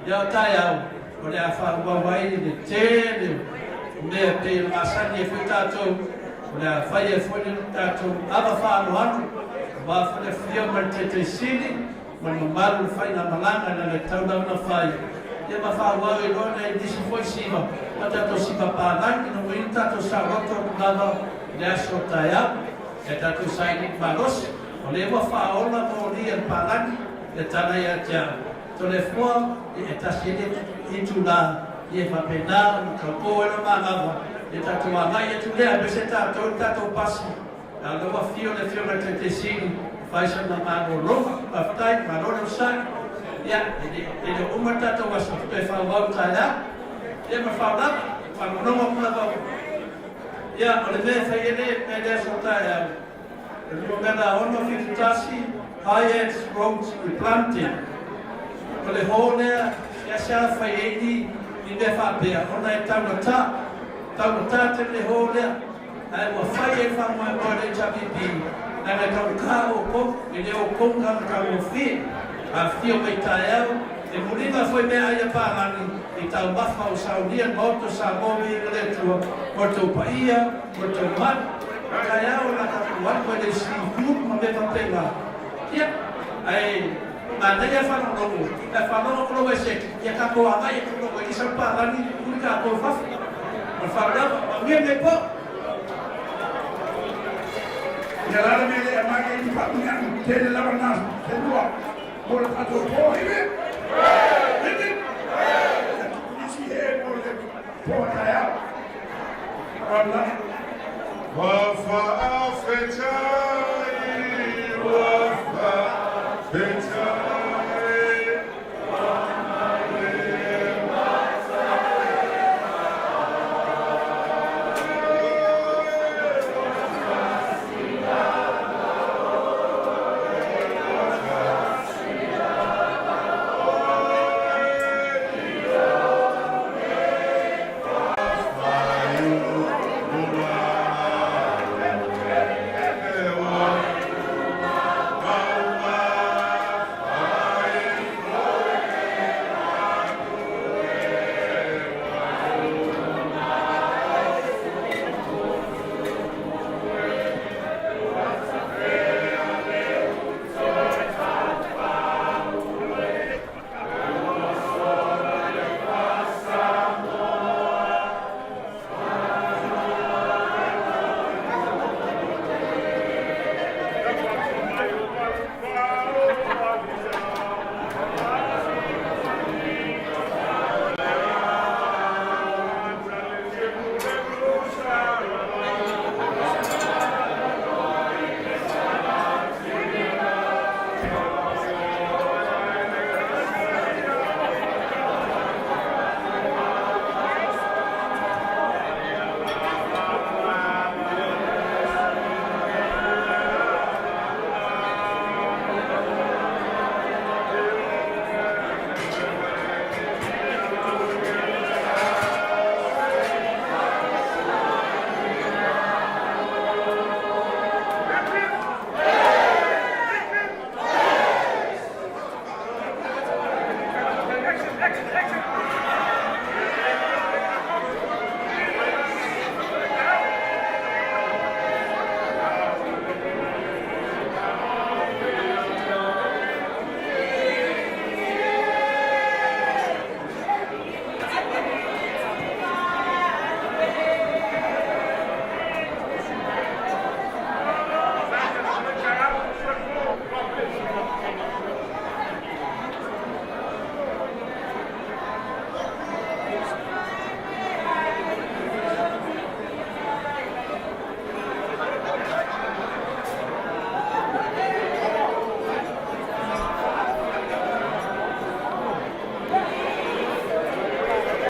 ia o taeao, o le a faaauau ai le tele o mea e pei ona masani ai foi tatou, o le a fai ai foi le tatou ava faaaloalo, aua foi le afio mai le Taitai Sili, ma le mamalu o le faigamalaga i lana tau lava na fai, ia ma faaauau ai loa nai nisi foi siva ma tatou siva palagi ina ua inu tatou saoloto atu lava i le aso o taeao. Ia tatou sailiili malosi, o lea ua faaola moli a le palagi ia tala ia te au. Toleafoa, ia e tasi ai le itula, ia e faapena ona taupo ai lau manava, ia tatou agai atu lea aemaise tatou i le tatou pasi. A o lea ua afio le Afioga i le Taitaisini e fai sana malologa. Faafetai, malo le onosai. Ia, e le o uma le tatou aso, toe faaauau taeao. Ia ma le faaaloalo, faalogologo atu lava. Ia, o le mea e fai ai le mea i le aso taeao, o le numera 671 Hyatt Road Replanting. O le hall lea, seasea fai ai ni mea faapea, ona e taugata, taugata tele le hall lea. Ae ua fai ai le faamoemoe o le HRPP, leaga e taugata outou, e le o outou tagata taugofie. Afifio mai taeao, e muliga foi meaai a palagi i taumafa o saunia le Maota o Samoa viiga le Atua mo le tou paia, mo le tou malu. O taeao o le a tatou alu ai le isi food ma mea faapena. Ia, ae manaia le faalogologo, pe a faalogo atu lou eseke, ia tatou agai atu loa ua i sau palagi uli tatou i fafo. Ma le faaaloalo, manuia lenei po. Ia la le mea lea e aumai ai ni faamanuiaga tele lava na se lua mo le tatou po. Amen. Amen. Nisi he mo le po taeao. Wala. Ua faafetai, ua faafetai. Action, action.